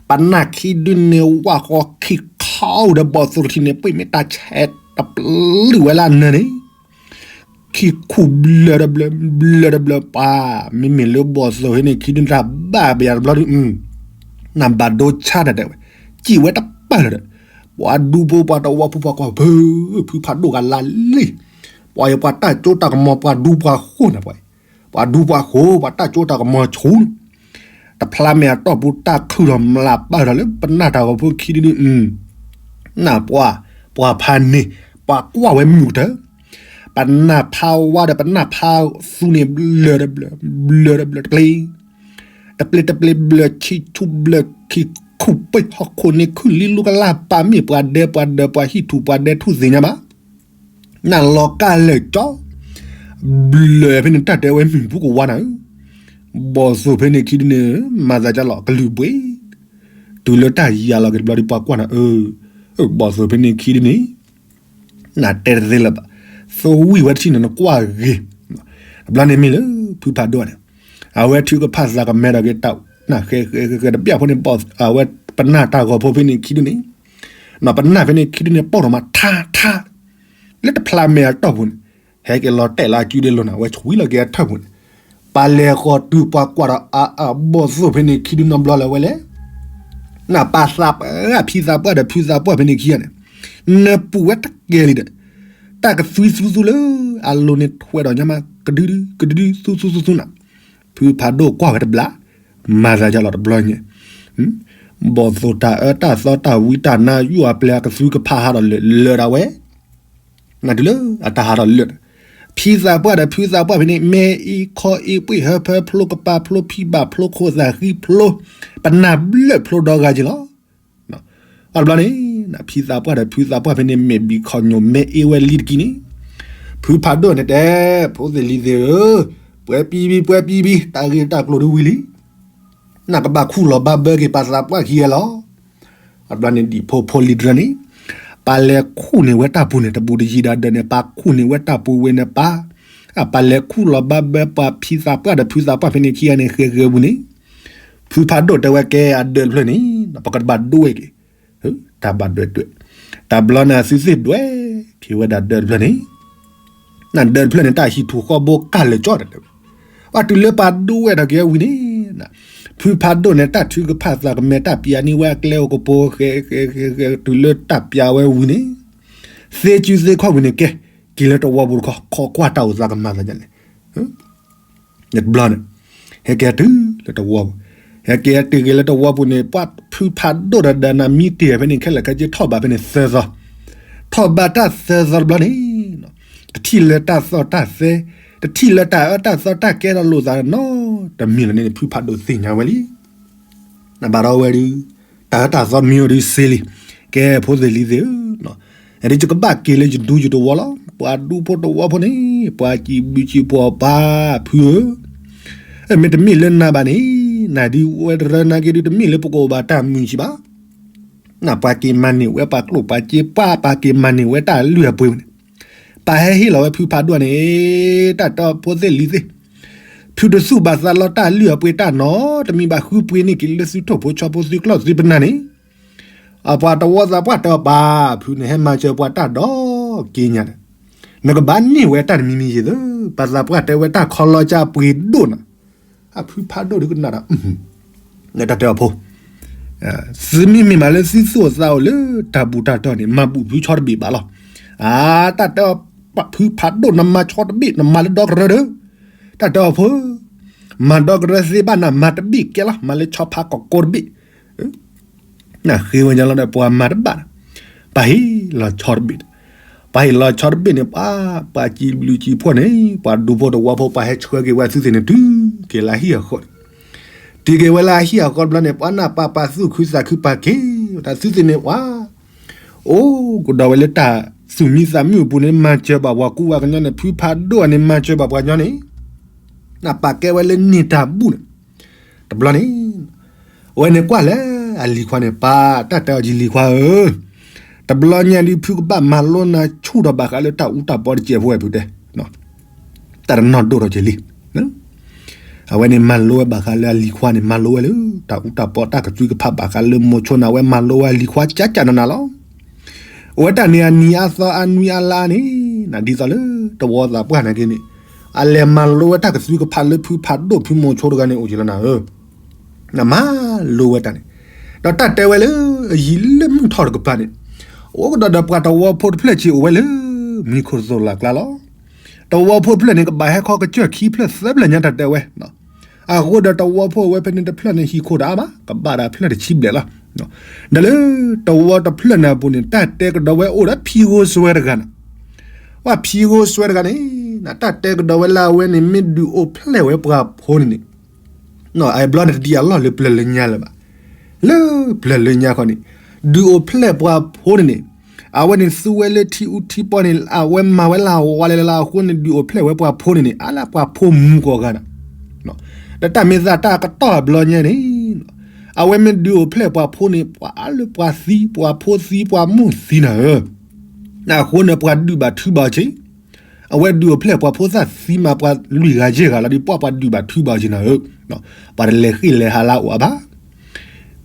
ပနၢ်ခံဒုန့ၣ် ဝၣ်ဃီခံခီဒီးဘီၣ်သိၣ်တထံၣ်န့ၣ် ပှ့ၤမ့ၢ်တၢ်ဆဲးတပျုာ်ဝဲလၢအနၢၤန့ၣ် ခံခူၣ်ဘျၢၣ်တဘျၢၣ် ဘျၢၣ်တဘျၢၣ်ပှၤ, မ့မ့ၢ်လၢဘီၣ်သိၣ်ဖဲန့ၣ်ခံဒုန့ၣ် တၢ်ဘၣ်ပယၤတဘျီဒု, နဘၣ်ဒိဆါနတဲဝဲ, စံၣ်ဝဲတပာ်လၢၤဒီး, ပှၤဒူဖိပှၤတဝီဖိပှၤကွၢ်ဖု, ဖုဖးဒိၣ်ဂၤလၢလံ, ပှၤအံၤပှၤတၢ်ကၠိတၢ်ကမီၤပှၤဒူပှၤဃိန့ၣ်ပှၤ, ပှၤဒူပှၤဃိ ပှၤတၢ်ကၠိတၢ်ကမီၤဆူၣ်န့ၣ်, တဖျါမဲာ်အတီၢ်ပူၤတၢ်ခုၣ်ထီၣ်မျးပာ်ထီၣ်လၢပနၢ်တၢ်ဂီၤဖိခံဒုဒု, နပှၤ, ပှၤဖးန့ၣ်, ပှၤကွၢ်ဝဲမုာ်ကတၢၢ်, ပနၢ်ဖးဝါဒီးပနၢ်ဖးသူန့ၣ် ဘျၢၣ်တဘျၢၣ်, ဘျၢၣ်တဘျၢၣ်တကျ့, တပျ့ၤတပျ့ၤဘျၢၣ်ဆံဆူဘျၢၣ်ခံခူၣ်ပှ့ၤဟီၣ်ခိၣ်န့ၣ် ခုၣ်လံလူကလၢ်ပာ်မ့ၢ်ပှၤဒဲး ပှၤဒဲး ပှၤဟံၣ်ထူၣ် ပှၤဒဲးထူၣ်သ့ၣ်ညါဘၣ်, နလီၤကၢ်လၢာ်ကၠီ, ဘျၢၣ်ဖဲန့ၣ်တၢ်တဲဝဲမုၢ်ပူၤကဝါနၤဧၢ, ဘီၣ်သိၣ်ဖဲန့ၣ်ခံဒုန့ၣ် မၤသးဒ်လီၤကလုၢ်ဘှ့ၣ်, တုၤလၢတၢ်ယၤလီၤက့ၤတဘျီဒုးပှၤကွၢ်နၤဧၢ, ဘီၣ်သိၣ်ဖဲန့ၣ်ခံဒုန့ၣ် နတဲတသ့လၢၤဘၣ်, သဝံၣ်ဝဲတထံၣ်န့ၣ် နကွၢ်ဂ့ၤ, တဘျီန့ၣ်မ့ၢ်လၢဖုဖးဒိၣ်န့ၣ်, အဝဲထုကဖၣ်သးကမဲဒီးက့ၤတၢ်, နဃဲဃဲဃဲတဘၣ်ဖိန့ၣ် အဝဲပနၢ်တၢ်ဂီၤဖိဖဲန့ၣ်ခံဒုန့ၣ်, ပနၢ်ဖဲန့ၣ်ခံဒုန့ၣ် ပိၢ်ထီၣ်မးထါထါ, လၢတဖျါမဲာ်အတီၢ်ပူၤန့ၣ်, ဟဲက့ၤလီၤတဲာ်လၢအစုဒ့လိၤနၤ အဝဲဆွံလီၤက့ၤအထၢၣ်ပူၤန့ၣ်, ပာ်လဲၤဃီၤတုၤပှၤကွၢ်ဒီးအ, အဘီၣ်သိၣ်ဖဲန့ၣ်ခံဒုနီတဘျီလၢၤဝဲလဲၣ် နပာ်သးပှၢ်ဖံသးပှၢ်ဒီးဖုသးပှၢ်ဖဲန့ၣ်ခံဂၤန့ၣ်, နပူၤဝဲတကဲလံဒီး, တၢ်ကသွံသူသူလၢ, အလိၤန့ၣ်ထွဲဒီးညါမး ကဒုဒု ကဒုဒု သူသူသူသူနၤ, ဖုဖးဒိၣ်ကွၢ်ဝဲတဘျီ, မၤသးဒ်လီၤတဘျီညါ, ဘီၣ်သိၣ်တၢ်အၢတၢ်သီတၢ်ဝံတၢ်နါယွၤအပျဲၢ်အကသွံကဖးဟးထီၣ်လၢာ်လၢာ်ဒၣ်ဝဲ နတုၤလၢအတၢ်ဟးထီၣ်လၢာ်, ဖံသးပှၢ်ဒီးဖုသးပှၢ်ဖဲန့ၣ် မဲအ့ခီအ့ ပှ့ၢ်ဟၢဖၢ ဖျိကပၤ ဖျိဖံဘၣ် ဖျိခိၣ်သးဃံ ဖျိပနၢ်ဘျၢၣ် ဖျိဒီဂၤက့ၤလီၤ. အဘျီန့ၣ် ဖံသးပှၢ်ဒီးဖုသးပှၢ်ဖဲန့ၣ် မဲာ်ဘံၣ်ခီၣ်ညိၣ် မဲအ့ဝဲလံတက့ၢ်န့ၣ်, ဖုဖးဒိၣ်န့ၣ်တဲ, ဖိသ့ၣ်လံၤသ့ၣ်ဧၢ, ပှဲၤပံဘံ ပှဲၤပံဘံ တၢ်ဂ့ၢ်တၢ်ကျိၤဒုးဝံၤလံ, နကဘၣ်ခူၣ်လီၤဘၣ်ဘၢက့ၤပသးပှၢ်ခံဂၤလီၤ. အဘျီန့ၣ်ဒံၣ်ဖိဖိလံၤတရၢန့ၣ်, ပလဲၤခူၣ်န့ၢ်ဝဲတၢ်ပူၤန့ၣ် တဘူးတယံၤဒၣ်ဒၢးန့ၣ် ပခူၣ်န့ၢ်ဝဲတၢ်ပူၤဝဲန့ၣ်ပၢ်, အပလဲၤခူၣ်လီၤဘၣ်ဘၢပှၤဖံသးပှၢ်ဒီးဖုသးပှၢ်ဖဲန့ၣ်ခံဂၤန့ၣ် ဃဲၤဃဲၤပူၤန့ၣ်, ဖုဖးဒိၣ်တဲဝဲကဲအဒၢးတဖျၢၣ်န့ၣ် ပကဘၣ်ဒိဝဲက့ၤ, တၢ်ဘၣ်ဒွဲၣ်ဒွဲၣ်, တဘျီန့ၣ်အသုသ့ၣ်ဒွဲၣ်က့ၤဝဲဒၣ်ဒၢးတဖျၢၣ်န့ၣ် နဒၢးတဖျၢၣ်န့ၣ် တၢ်ဟံၣ်ထူၣ်ဃီဘိကၢ်လၢာ်ကၠီတဝဲ, ပှၤတုၤလၢပှၤဒိဝဲဒီးက့ၤဝံၤန့ၣ်, ဖုဖးဒိၣ်န့ၣ် တၢ်ထုကဖၣ်သးကမဲာ် တၢ်ပျးန့ၢ်ဝဲအကျဲအိၣ်ကပိၤ ဃဲဃဲဃဲဃဲ တုၤလၢတၢ်ပျးဝဲဝံၤန့ၣ်, သ့စုသ့ခီၣ်ဝံၤန့ၣ်ကဲ, က့ၤလၢတဝီပူၤတခီ ခိးကွၢ်တၢ်အိၣ်သးကမၤသးဒ်လဲၣ် တဘျီန့ၣ်, ဟဲက့ၤတုၤလၢတဝီပူၤ, ဟဲက့ၤတုၤက့ၤလၢတဝီပူၤန့ၣ် ပှၤဖုဖးဒိၣ်ဒီးဒီးနၤမံတ့ၢ်ဖဲန့ၣ် ခဲလၢာ်ခဲဆ့ထီၣ်ဘးဖဲန့ၣ်သၢသီ, ထီၣ်ဘးတၢ်သၢသီတဘျီန့ၣ်, တထံၣ်လၢတၢ်သီၣ်တၢ်သဲ, တထံၣ်လၢတၢ်အၢတၢ်သီတၢ်ကဲထီၣ်လိာ်သးနီတမံၤလီၤန့ၣ် ဖုဖးဒိၣ်သ့ၣ်ညါဝဲလံ နဘၣ်ဒီးဝဲဒုး, တၢ်အၢတၢ်သီမံဝဲဒုးစ့လံ, ကဲဖိသ့ၣ်လံၤသ့ၣ်ဧၢ, ယဒုးယကဘၣ်က့ၤလၢယဒူယတဝီလီၤ. ပှၤဒူဖိတဝီဖိန့ၣ် ပှၤစံးဘျုးစံးဖှိၣ်ပှၤဖုဧၢ, မ့တမ့ၢ်လၢနၤဘၣ်န့ၣ်, နၤဒုးဝဲတရၢနာ်က့ဒုး တမ့ၢ်လၢပကအိၣ်ဘၣ်တၢ်မုာ်ဆံးဘၣ်. နပှၤက့ၤမၤန့ၢ်ဝဲပှၤကျိၣ်ပှၤစ့ ပှၤပှၤက့ၤမၤန့ၢ်ဝဲတၢ်လုၢ်အပှ့ၤန့ၣ်, ပဟဲဟ့ၣ်လီၤဝဲဖုဖးဒိၣ်န့ၣ်, တၢ်တဲအီၤဖိသ့ၣ်လံၤသ့ၣ်, ဖုတသူၣ်ဘၣ်သးလီတၢ်လုၢ်အပှ့ၤတၢ်နီတမံၤဘၣ် ဃုပှ့ၤန့ၢ်က့ၤလၢသုထိၣ်ဖိဆီဖိသုကျီၢ်သုပနၢ်န့ၣ်, အပှၤတဝီသးပှၢ်တဲအီၤပၢ်, ဖုန့ၣ်ဟဲမၤစၢၤပှၤတၢ်ဒီးက့ညါန့ၣ်, နကဘၣ်န့ၢ်ဝဲတၢ်တမံၤမံၤယ့ၢ်သၢ, ပှၤသးပှၢ်တဲဝဲတၢ်ခီလီၤကၢ်ပှ့ၤဒိၣ်နၤ, အဖုဖးဒိၣ်ဒုးကနၣ်ဒီး တၢ်တဲအီၤဖိ, သုမ့မ့ၢ်မၤလၢသုသူၣ်အိၣ်သးအိၣ်လၢတၢ်ဘူၣ်တၢ်တီၢ်န့ၣ် မၤဘူၣ်ဖုဆီတဘ့ၣ်ဘၣ်လီၤ. အါ တၢ်တဲအီၤ ဖုဖးဒိၣ်နမၤဆီတဘ့ၣ် နမၤလၢဒီကရၢဒီး, တၢ်တဲအီၤဖိ, မၤဒီကရၢသ့ဘၣ်နမၤတဘ့ၣ်ကဲလီၤ မၤလၢဆီဖါကီၢ်ကိးတဘ့ၣ် နဃ့ဝဲညါလီၤဒီး ပှၤမၤတဘၣ်, ပှၤဟ့ၣ်လီၤဆီတဘ့ၣ်, ပှၤဟ့ၣ်လီၤဆီတဘ့ၣ်န့ၣ် ပှၤ ပှၤစံးဘျုးစံးဖှိၣ်န့ၣ် ပှၤဒူဖိတဝီဖိ ပှၤဟဲဆှၢက့ၤဝဲသုသ့ၣ်န့ၣ် တုၤက့ၤလၢဟံၣ်အဃီ, တုၤက့ၤဝဲလၢဟံၣ်အဃီတဘျီန့ၣ် ပှၤနၢ်ပၢ်ပာ်သူၣ်ခုသးခုပာ်က့ၤဝဲဒၣ်သုသ့ၣ်န့ၣ် ပှၤ အိၣ်ကဒီးဝဲလၢတၢ်သူၣ်မံသးမုာ်အပူၤန့ၣ် မၤစၢၤဘၣ်ပှၤကူပှၤကညီန့ၣ် ဖုဖးဒိၣ်န့ၣ် မၤစၢၤဘၣ်ပှၤကညီန့ၣ် နၢ်ပၢ်ကဲဝဲလၢန့ၢ်တၢ်ဘူၣ်န့ၣ်, တဘျီန့ၣ် အဝဲန့ၣ်ကွၢ်လၢအလံၤခွါန့ၣ် ပၢ် တၢ်တဲအီၤက့ၤလံၤခွါဧၢ, တဘျီညါဒုး ဖုကဘၣ်မၤလိနၤဆူၣ်ထီၣ်ဘၣ်ဃးလၢတၢ်အူတၢ်ပီတစဲးဖိဝဲဖုတဲ, တၢ်တနီၢ်ဒိၣ်ထီၣ်က့ၤလံ. အဝဲန့ၣ်မၤလိဝဲဘၣ်ဃးလၢအလံၤခွါန့ၣ် မၤလိဝဲလၢ တၢ်အူတၢ်ပီတၢ်ကသွံကဖးဘၣ်ဃးလၢမိၤဆိန့ၣ် အဝဲမၤလိဝဲအလံၤခွါကၠးကၠးနးနးလီၤ. အဝဲတၢ်န့ၣ်အနံၤအသီအနွံအလါန့ၣ် နဒ်သိးလၢတဝီသးပှၢ်နာ်က့န့ၣ် အလဲၤမၤလိဝဲတၢ်ကသွံကဖးလၢဖုဖးဒိၣ်ဖုမိၤဆိတဂၤန့ၣ် အိၣ်က့ၤလီၤနၤဧၢ, နမၤလိဝဲတၢ်န့ၣ်, ဒီးတၢ်တဲဝဲလၢ အယံၤလၢမုၢ်ထီၣ်တကပၤန့ၣ် အိၣ်ကဒီးဒီးပှၤတဝီဖိတဖျၢၣ်ဆံးအိၣ်ဝဲလၢ မံၤခိၣ်သိၣ်လၢ်ကျါလီၤ. တဝီဖိတဖျၢၣ်န့ၣ် ကဘၣ်ဟဲခီကစၢၢ်ခံဖျၢၣ်သၢဖျၢၣ်ညါတၢ်တဲဝဲ အဃိဒီးတဝီဖိဝဲဖဲန့ၣ်တဖျၢၣ်န့ၣ် ဟံၣ်ခိၣ်တအါဘၣ် ကဘၣ်ဒၣ်ဖျၢၣ်တဆံဘျဲၣ်လီၤ. ဒီးလၢတဝီတဖျၢၣ်န့ၣ်အပူၤန့ၣ် တၢ်တဲကဒီးဝဲအိၣ်ဒီးဖံဂိၢ်စွဲတဂၤန့ၣ်, ဝဲဖံဂိၢ်စွဲတဂၤန့ၣ် တၢ်တဲကဒီးဝဲလၢအဝဲန့ၣ် မ့ၢ်ဒုးအိၣ်ဖျဲၣ်ဝဲပှၤဖိန့ၣ်န့ၣ် အဘျီန့ၣ်တဒံးအလီၢ်လၢပျၢၤလၢညါလၢၤဘၣ်, လၢပျၢၤလၢညါခီန့ၣ် ဒုးအိၣ်ဖျဲၣ်ပှၤဖိန့ၣ်န့ၣ်, အဝဲန့ၣ်သူဝဲလၢထံအူထံပီန့ၣ် အဝဲမၤဝဲလၢအဝါလဲၤလၢအဃိန့ၣ် ဒုးအိၣ်ဖျဲၣ်ဝဲပှၤဖိန့ၣ်န့ၣ် အါလၢပှၤဖိမူကိးဂၤဒၣ်, ဒီးတၢ်မ့ၢ်သးတၢ်ကတီၢ်အဘျီညါန့ၣ် အဝဲမ့ၢ်ဒုးအိၣ်ဖျဲၣ်ပှၤဖိန့ၣ် ပှၤအါလၢပှၤသံ ပှၤဖိသံ ပှၤမိၢ်သံနၤဧၢ, အဃိန့ၣ် ပှၤဒုးဘၣ်ထုဘၣ်အီၤက့ၤ, အဝဲဒုးအိၣ်ဖျဲၣ်ပှၤဖိသၣ်သံမး ပှၤလွံၢ်ဂၤယဲၢ်ဂၤလီၤဒီး ပှၤပှၤဒုးဘၣ်ထုဘၣ်အီၤက့ၤနၤဧၢ, ပှၤတလဲၤဃ့ၢ်လဲၤဟးလၢအအိၣ်အါဘၣ်.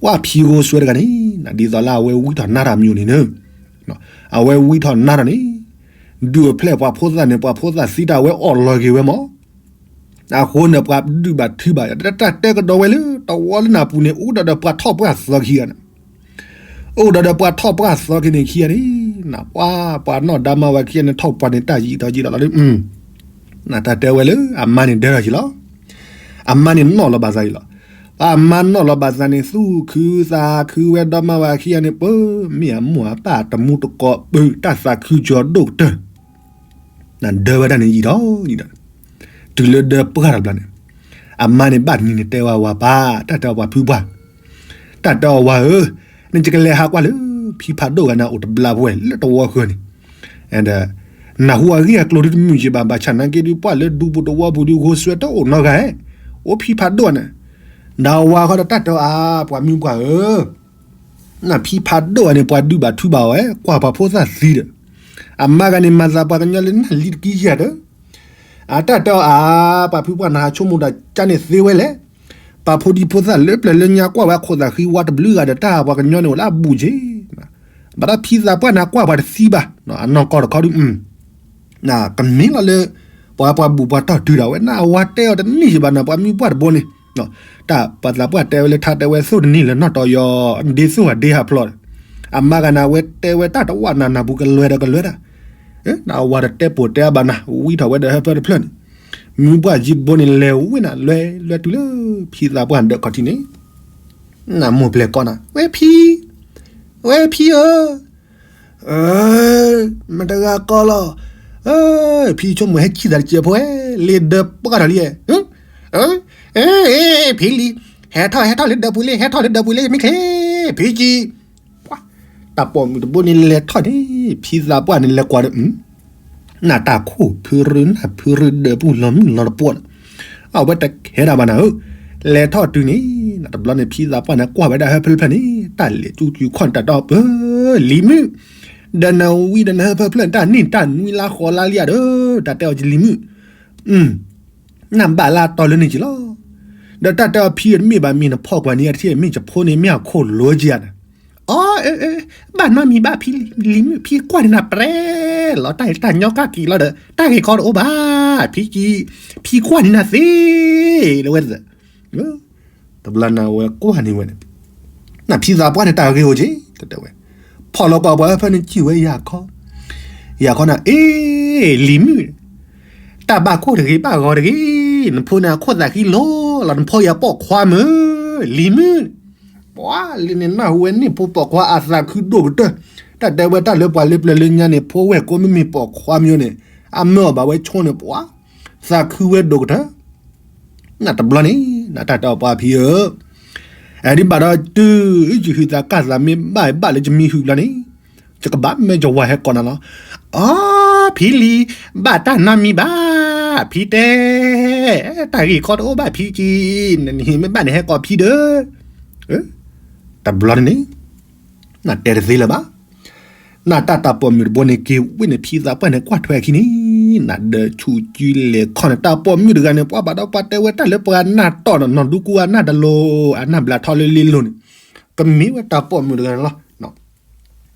ဝဲဖံဂိၢ်စွဲတဂၤန့ၣ် ဒ်သိးလၢအဝဲဝံထီၣ်နါတၢ်မံၤန့ၣ်န့ၣ်, အဝဲဝံထီၣ်နါတၢ်န့ၣ် ဒုးအိၣ်ဖျဲၣ်ပှၤဖိသၣ်န့ၣ် ပှၤဖိသၣ်သံတၢ်ဝဲအီၣ်လီၤက့ၤဝဲမး အဃိန့ၣ် ပှၤဒုးဘၣ်ထုဘၣ် တၢ်တဲကဒီးဝဲလၢ တဝီလၢနၢ်ပူၤန့ၣ် အိၣ်ဒီးဒီးပှၤထီၣ်ပှၢ်သီခံဂၤန့ၣ်, အိၣ်ဒီးဒီးပှၤထီၣ်ပှၢ်သီခံန့ၣ်ခံဂၤန့ၣ် နပှၤ ပှၤနီၢ်ဒါမါဝၤခံဂၤန့ၣ် ထီၣ်ပှၢ်န့ၣ် တၢ်ယံာ်ထီၣ်ယံာ်ထီၣ်လီၤဒီး နတၢ်တဲဝဲလၢ အမါန့ၣ်ဒၢထီၣ်က့ၤလီၤ. အမါန့ၣ်နီၣ်လီၤဘၣ်သးအံၤလီၤ. အမါနီၣ်လီၤဘၣ်သးန့ၣ် သူၣ်ခုသးခုဝဲ ဒါမါဝၤခံဂၤန့ၣ် ပၢမ့ၢ်အမိၢ်အပၢ်တမူတကိး ပၢတၢ်သးခုကၠီၤဒိၣ်ကတၢၢ် ဒၢဝဲဒၣ်န့ၣ်ယံာ်ထီၣ်ယံာ်ဒီး တုၤလၢဒၢပှၢ်တဘျီန့ၣ် အမါန့ၣ်ဘၣ်တနံၤန့ၣ်တဲဝဲဝၤပၢ် တၢ်တဲအီၤပှၤဖုပှၢ်, တၢ်တဲအီၤဝၤဧၢ, နကလဲၤဟးကွၢ်လၢ ဖံဖးဒိၣ်ဂၤန့ၣ်အိၣ်တဘျါပဝဲလၢတဝီဃၢၤန့ၣ်, ဒီး နၢ်ဟူအဂ့ၢ်အကျိၤဒုတမုာ်ယံၤဘၣ် ဘၣ်ဆၣ်နာ်က့ဒုးပှၢ်လၢဒူပူၤတဝီပူၤဒုး ဂိၤစွဲတအိၣ်နီတဂၤဧၢ, အိၣ်ဖံဖးဒိၣ်န့ၣ်, ဒီးအဝၤဃီဒီးတၢ်တဲအီၤ အါ ပှၤမုၢ်ပှၢ်ဧၢ နဖံဖးဒိၣ်ဂၤန့ၣ် ပှၤဒုးဘၣ်ထုဘၣ်အီၤဝဲ ကွၢ်ပှၤဖိသၣ်သံဒီး, အမါဂၤန့ၣ် မၤသးပှၤကညီလၢနၢ်လံတကံယၤဒီး, အတၢ်တဲအီၤအါ, ပှၤဖုပှၢ်နဟးဆိကမိၣ်ဒီးကါန့ၣ်သ့ဝဲလဲၣ်, ပှၤဖိဒံဖိသၣ်လၢပျၢၤလၢညါကွၢ်ဝဲခိၣ်သးဃံဝါတဘျုးဂၤဒီး တၢ်ပှၤကညီန့ၣ်အိၣ်လၢအဘူးက့ၤ, ဘၣ်ဒီးဖံသးပှၢ်န့ၣ်ကွၢ်ပှၤတသံဘၣ်, အနီၢ်ကီၢ်တခီဒုး ကမ့ၢ်လီၤလၢ ပှၤပှၤဘူးပှၤတီၢ်တုၤဒၣ်ဝဲ နအဝၤတဲအီၤတန့ၢ်ယံၤဘၣ်နၤ ပှၤမုၢ်ပှၢ်တဘိန့ၣ်, တၢ်ပှၤသးပှၢ်တဲဝဲလၢထါတဲဝဲသိၣ်တနံၤလၢနီၢ်တီယီၤ ဒ့သိၣ်ဂၤဒ့ဟးဖျိးဒီး, အမါဂၤန့ၣ် အဝဲတဲဝဲတၢ်တဝၣ်နၤနၢ်ပူၤကလွဲဒီးကလွဲဒၣ်, နအဝၤတတဲပိာ်တဲအါဘၣ်နၤ ဝံထီၣ်ဝဲဒီးဟၢဖၢတဖျၢၣ်န့ၣ်, မုၢ်ပှၢ်ယံၤတဘိန့ၣ်လဲၤဝဲနၤ လွဲလွဲတုၤလၢ ဖံသးပှၢ်ဒၢးခီၣ်ထံးန့ၣ်, နမိၢ်ပျဲၢ်ကီးနၤ ဝဲဖံ, ဝဲဖံဧၢ မတဂၤကီးလီၤ, ဖံဆိကမိၣ်ဟဲကံၣ်သးတစဲးဖိဝဲ, လ့ဒၢပှၢ်ထီၣ်လံ, ဖံလံ, ဟဲထီၣ်ဟဲထီၣ်လၢဒၢးပူၤလံ ဟဲထီၣ်လၢဒၢးပူၤလံ မ့ၢ်ချ့, ဖံကံ, တၢ်ပိာ်မုၣ်တဘိန့ၣ်လဲၤထီၣ်န့ၣ် ဖံသးပှၢ်န့ၣ်လဲၤကွၢ်ဒီး နတၢ်ခိၣ်ဖုရူနၢ်ဖုရူဒၢးပူၤလီၤမုၢ်လီၤတပှီၢ်လီၤ, အဝဲတကဲဒၣ်ဘၣ်နၤဧၢ, လဲၤထီၣ်တုၤန့ၣ် တဘျီန့ၣ် ဖံသးပှၢ်န့ၣ်ကွၢ်ဝဲဒၣ်ဟၢဖၢတဖျၢၣ်န့ၣ် တၢ်လဲၤကၠူကၠူခီၣ်နတၢ်တဲအီၤပၢၤ, လံၤမုၣ်, ဒီးနဝံဒီးနဟၢဖၢတဖျၢၣ်န့ၣ် တၢ်နံၣ်တၢ်နွံလါဃီလါလံဧါဒီး တၢ်တဲအီၤကလံၤမုၣ် နဘၣ်လၢအတီလၢန့ၣ်က့ၤလီၤ, ဒီးတၢ်တဲအီၤဖံတမ့ၢ်ဘၣ်မ့ၢ်နဖီၣ်ကွၢ်န့ၢ်အတထံၣ်မ့ၢ်ယဖိန့ၣ်မ့ၢ်အခိၣ်လိက့ၤဧါန့ၣ်, အီ ဘၣ်နီတမံၤဘၣ်ဖံလံၤမုၣ် ဖံကွၢ်န့ၢ်နၤပြဲလီၤ တၢ်တၢ်ညီကၣ်က့ၤလီၤဒီး တၢ်ဂ့ၢ်ခီတအိၣ်ဘၣ် ဖံကံ, ဖံကွၢ်န့ၢ်နၤသ့, လၢဝဲ တဘျီန့ၣ်ဝဲကွၢ်န့ၢ်ဝဲန့ၣ်, နဖံသးပှၢ်န့ၣ်တၢ်ဂ့ၢ်အိၣ်က့ၤ တတဲဝဲ, ဖီၣ်လီၤကွၢ်ပှၤဟၢဖၢန့ၣ်ကံၣ်ဝဲယၤခီ, ယၤခီနၤ အ့ လံၤမုၣ်, တၢ်ဘၣ်ကိၢ်တဂ့ၤဘၣ်ဂီၤတဂ့ၤ, နဖိန့ၣ်အခိၣ်သးဃံလိၤလီၤ နဖိယၤပိာ်ခွါမုၢ်, လံၤမုၣ်, ပှၤလၢန့ၣ်နၢ်ဟူဝဲန့ၣ်ဖိပိာ်ခွါအသးခုဒိၣ်ကတၢၢ်, တၢ်တဲဝဲတၢ်လၢပှၤလၢပျၢၤလၢညါန့ၣ် ဖိဝဲၢ်ကိးမ့မ့ၢ်ပိာ်ခွါမုၢ်န့ၣ်, အမၢအီၤဘၣ်ဝဲဆိန့ၣ် ပှၤ သးခုဝဲဒိၣ်ကတၢၢ် နတဘျီန့ၣ် နတၢ်တဲအီၤပှၤဖံဧၢ, အဒိဘၣ်ဒီးတုၤယဟုသးကၢ်သးမ့ၢ်ဘၣ်ဘၣ်လၢယမံၤဟုဘျီန့ၣ်, ယကဘၣ်မၢယဝၤဟဲကိးနၤလီၤ, အီ ဖံလံၤ, ဘၣ်တၢ်နီတမံၤဘၣ်, ဖံတဲ, တၢ်ဂ့ၢ်ခီတအိၣ်ဘၣ်ဖံကံ, နဟံၣ်မ့ၢ်ဘၣ်န့ၣ်ဟဲကိးဖံဒီး, တဘျီန့ၣ် နတဲတသ့လၢၤဘၣ်. နတၢ်တၢ်ပိာ်မုၣ်တဘိန့ၣ်က့ၤဝ့ၢ်န့ၣ် ဖံသးပှၢ်န့ၣ်ကွၢ်ထွဲအခံန့ၣ်, နဒၢးဆူၣ်ကၠူလဲၤခီန့ၣ် တၢ်ပိာ်မုၣ်တဂၤန့ၣ် ပှၤဘၣ်ဒီးပှၤတဲဝဲတၢ်လၢပှၤနၢ်တီၢ်နီၢ်နီၢ်ဒူကူအနၢ်တလိၤ အနၢ်ဘျးထီလၢလ့လိၤန့ၣ်, ကမ့ၢ်ဝဲတၢ်ပိာ်မုၣ်တဂၤန့ၣ်လီၤ.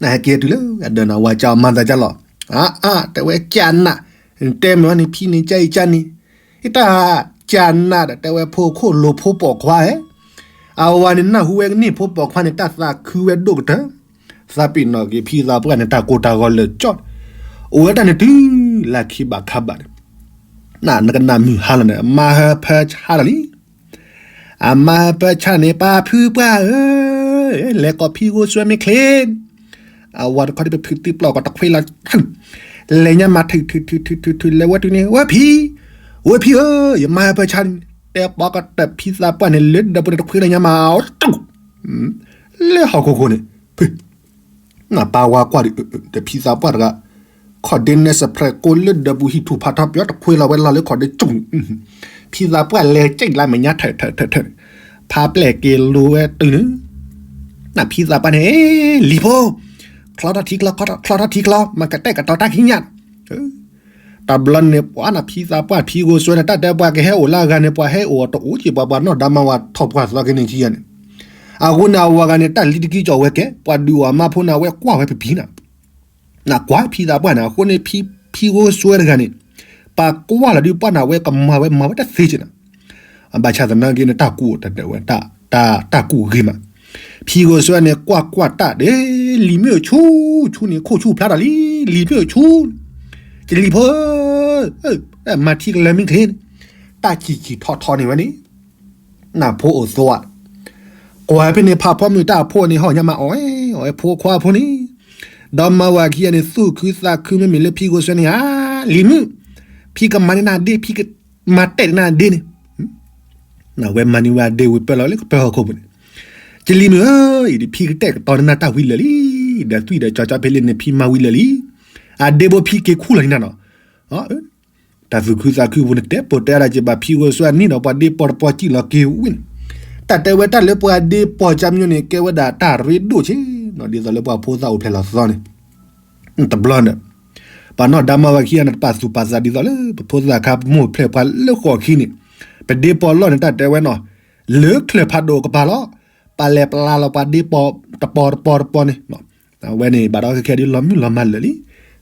နဟဲက့ၤတုၤလၢအဒၢးနၤဝၤကၠီမၤသးကၠီလီၤ. အါအါ တဲဝဲကၠနး, တဲမ့ၢ်ဝဲန့ၣ် ဖံန့ၣ်ကၠအံၤကၠန့ၣ်, တၢ်ကၠနးဒီးတဲဝဲဖိခိၣ်လိၤဖိပိာ်ခွါဧၢ, အဝၤန့ၣ်နၢ်ဟူဝဲကန့ၢ်ဖိပိာ်ခွါန့ၣ် တၢ်သးခုဝဲဒိၣ်ကတၢၢ်, သးပ့ၤနီၣ်က့ၤဖံသးပှၢ်န့ၣ် တၢ်ကိၢ်တၢ်ဂီၤလၢာ်ကၠီ, အိၣ်ဝဲတၢ်န့ၣ်တုၤလၢခံဘၣ်ခါဘၣ်န့ၣ်, နကနၣ်မုၢ်ဟါလီၤန့ၣ် အမါဟၢဖၢဆါဒီးလံ အမါဟၢဖၢဆါန့ၣ် ပၢ်ဖုပှၢ်ဧၢ, လဲၤကိးဖံဂိၢ်စွဲမ့ၢ်ချ့, အဝၤတခီဒ်ပဖုးသံပျီၢ်ကီးတခွ့လီၤ, လဲၤညါမၤထုးထုးထုးထုးထုးထုး လဲၤဝဲတုၤန့ၣ် ဝဲဖံ, ဝဲဖံဧၢ, ယမါဟၢဖၢဆါန့ၣ် တဲပီကတၢၢ်ဖံသးပှၢ်န့ၣ် လၢဒၢးပူၤန့ၣ်တခွ့လီၤညါမၤအီၤ လၢဟီၣ်ခိၣ်ခိၣ်န့ၣ် ဖု နပၢ်ဝါကွၢ်ဒီး ဒီးဖံသးပှၢ်တဂၤ ခီၣ်ဒ့နဲစဲးဖရဲး ကိးလၢဒၢးပူၤဟံၣ်ထူၣ်ဖးထီပၠီတခွ့လီၤဝဲလီၤလၢခီၣ်ဒ့ကၠူၣ်န့ၣ်, ဖံသးပှၢ်လဲၤကၠံၣ်လၢမဲာ်ညါထၢၣ်ထၢၣ်ထၢၣ်ထၢၣ်န့ၣ်, ဖးပျဲၢ်က့ၤလိၤဝဲတုၤန့ၣ်, နဖံသးပှၢ်န့ၣ် လံၤဖိ, ချီထီၣ်ထံချီ, ချီထီၣ်ထံချီ, မၤကတဲာ်ကတီၤတၢ်ခံညၣ် တဘျီန့ၣ် ပှၤနဖံသးပှၢ်ဖံဂိၢ်စွဲန့ၣ် တၢ်တဲပှၤကဟဲအိၣ်လၢအဂၤန့ၣ် ပှၤဟဲအိၣ်တအိၣ်က့ၤ ပှၤပှၤနီၢ်ဒါမါဝၤထီၣ်ပှၢ်သီက့ၤန့ၣ်ခံဂၤန့ၣ်, အဃိန့ၣ် အဝၤဂၤန့ၣ် တၢ်လံတကံကီၢ်ဝဲကဲ ပှၤဒုးအီၤအမါဖိန့ၣ် အဝဲကွၢ်ဝဲပပံၤန့ၣ်, နကွၢ်ဖံသးပှၢ်န့ၣ် အဃိန့ၣ် ဖံဂိၢ်စွဲတဂၤန့ၣ် ပှၤကွၢ်လီၤဒုးပှၢ်န့ၣ် အဝဲကမၤဝဲမၤဝဲတသ့က့ၤန့ၣ် ဘၣ်ဆၣ်သနာ်က့န့ၣ် တၢ်ကူၣ်တၢ်ဒၢးဝဲ တၢ်ကူၣ်ဂ့ၤမး, ဖံဂိၢ်စွဲန့ၣ် ကွၢ်ကွၢ်တၢ်ဒီး လံၤမ့ၢ်အိၣ်ဆူၣ်ဆူၣ်န့ၣ် ခိၣ်ဆူၣ်ဖျါထီၣ်လံ လံၤမ့ၢ်အိၣ်ဆူၣ်, ကလံၤဖိဧၢ, မၤထံကလၢာ်မ့ၢ်ချ့န့ၣ်, တၢ်စံၣ်စံၣ်ထီၣ်ထီၣ်န့ၢ်ဝဲန့ၣ်, နဖိအိၣ်သိးဧါ, ကွၢ်ဖဲန့ၣ် ဖးဖီမုၢ်တၢ်အဖိန့ၣ် ဟီၣ်ညါမၤအီၣ်ဝဲ အီၣ်ဝဲဖိခွါဖိန့ၣ်, ဒီးမါဝၤခံဂၤန့ၣ် သူၣ်ခုသးခုမ့မ့ၢ်လၢဖံဂိၢ်စွဲန့ၣ်ဧါ, လံၤမုၣ် ဖံကမၤန့ၢ်နၤဒ့ ဖံကမၤတဲာ်န့ၢ်နၤဒ့န့ၣ်, အဝဲမၤန့ၢ်ဝဲအဒ့ဝံၤ ပၢလီၤလၢကပၢဟီၣ်ခိၣ်ပူၤန့ၣ်, ကလံၤမုၣ်ဧၢ, အံၤဒ်ဖံကတဲာ်ကတီၤန့ၢ်နၤတၢ်ဝံၤလၢာ်လံ, ဒီးသွံၣ်ဒီးကၠီကၠီဖဲလံန့ၣ် ဖံမၤဝံၤလၢာ်လံ, အဒ့ဘိဖံက့ၤခူၣ်လီၤန့ၢ်နၤနီၤ. တၢ်သူၣ်ခုသးခုပူၤန့ၣ် တဲပိာ်တဲဒၣ်က့ၤဘၣ် ဖံဂိၢ်စွဲန့ၣ်ဒီး ပှၤဒ့ပီၤတပီၤစံၣ်လီၤက့ၤဝံၤန့ၣ်, တၢ်တဲဝဲတၢ်လၢပှၤဒ့ပီၤကၠၢမညီန့ၣ် ကဲဝဲဒၣ်တၢ်ရ့ဒိၣ်ဆ့နီၤ, ဒ်သိးလၢပှၤဖိသၣ်အိၣ်ဖျဲၣ်လီၤသီန့ၣ် တဘျီန့ၣ် ပှၤနီၢ်ဒါမါဝၤခံဂၤန့ၣ် တပာ်သူၣ်ပာ်သးဒ်သိးလၢ ပဖိသၣ်ခါပမိၢ်ဖျဲၣ်ပှၤလၢဃိးခံန့ၣ်, ပဒ့ပီၤလီၢ်န့ၣ် တၢ်တဲဝဲနီၤ, လၢချၢၣ်ဖးဒိၣ်ကပၤလီၤ, ပာ်လဲၤပျါလီၤပှၤဒ့ပီၤတပီၤတပီၤတပီၤန့ၣ်, အဝဲန့ၣ် ဘၣ်ဒီးခဲခဲဒ်လီၤမုၢ်လီၤမၢ်လၢာ်လံ,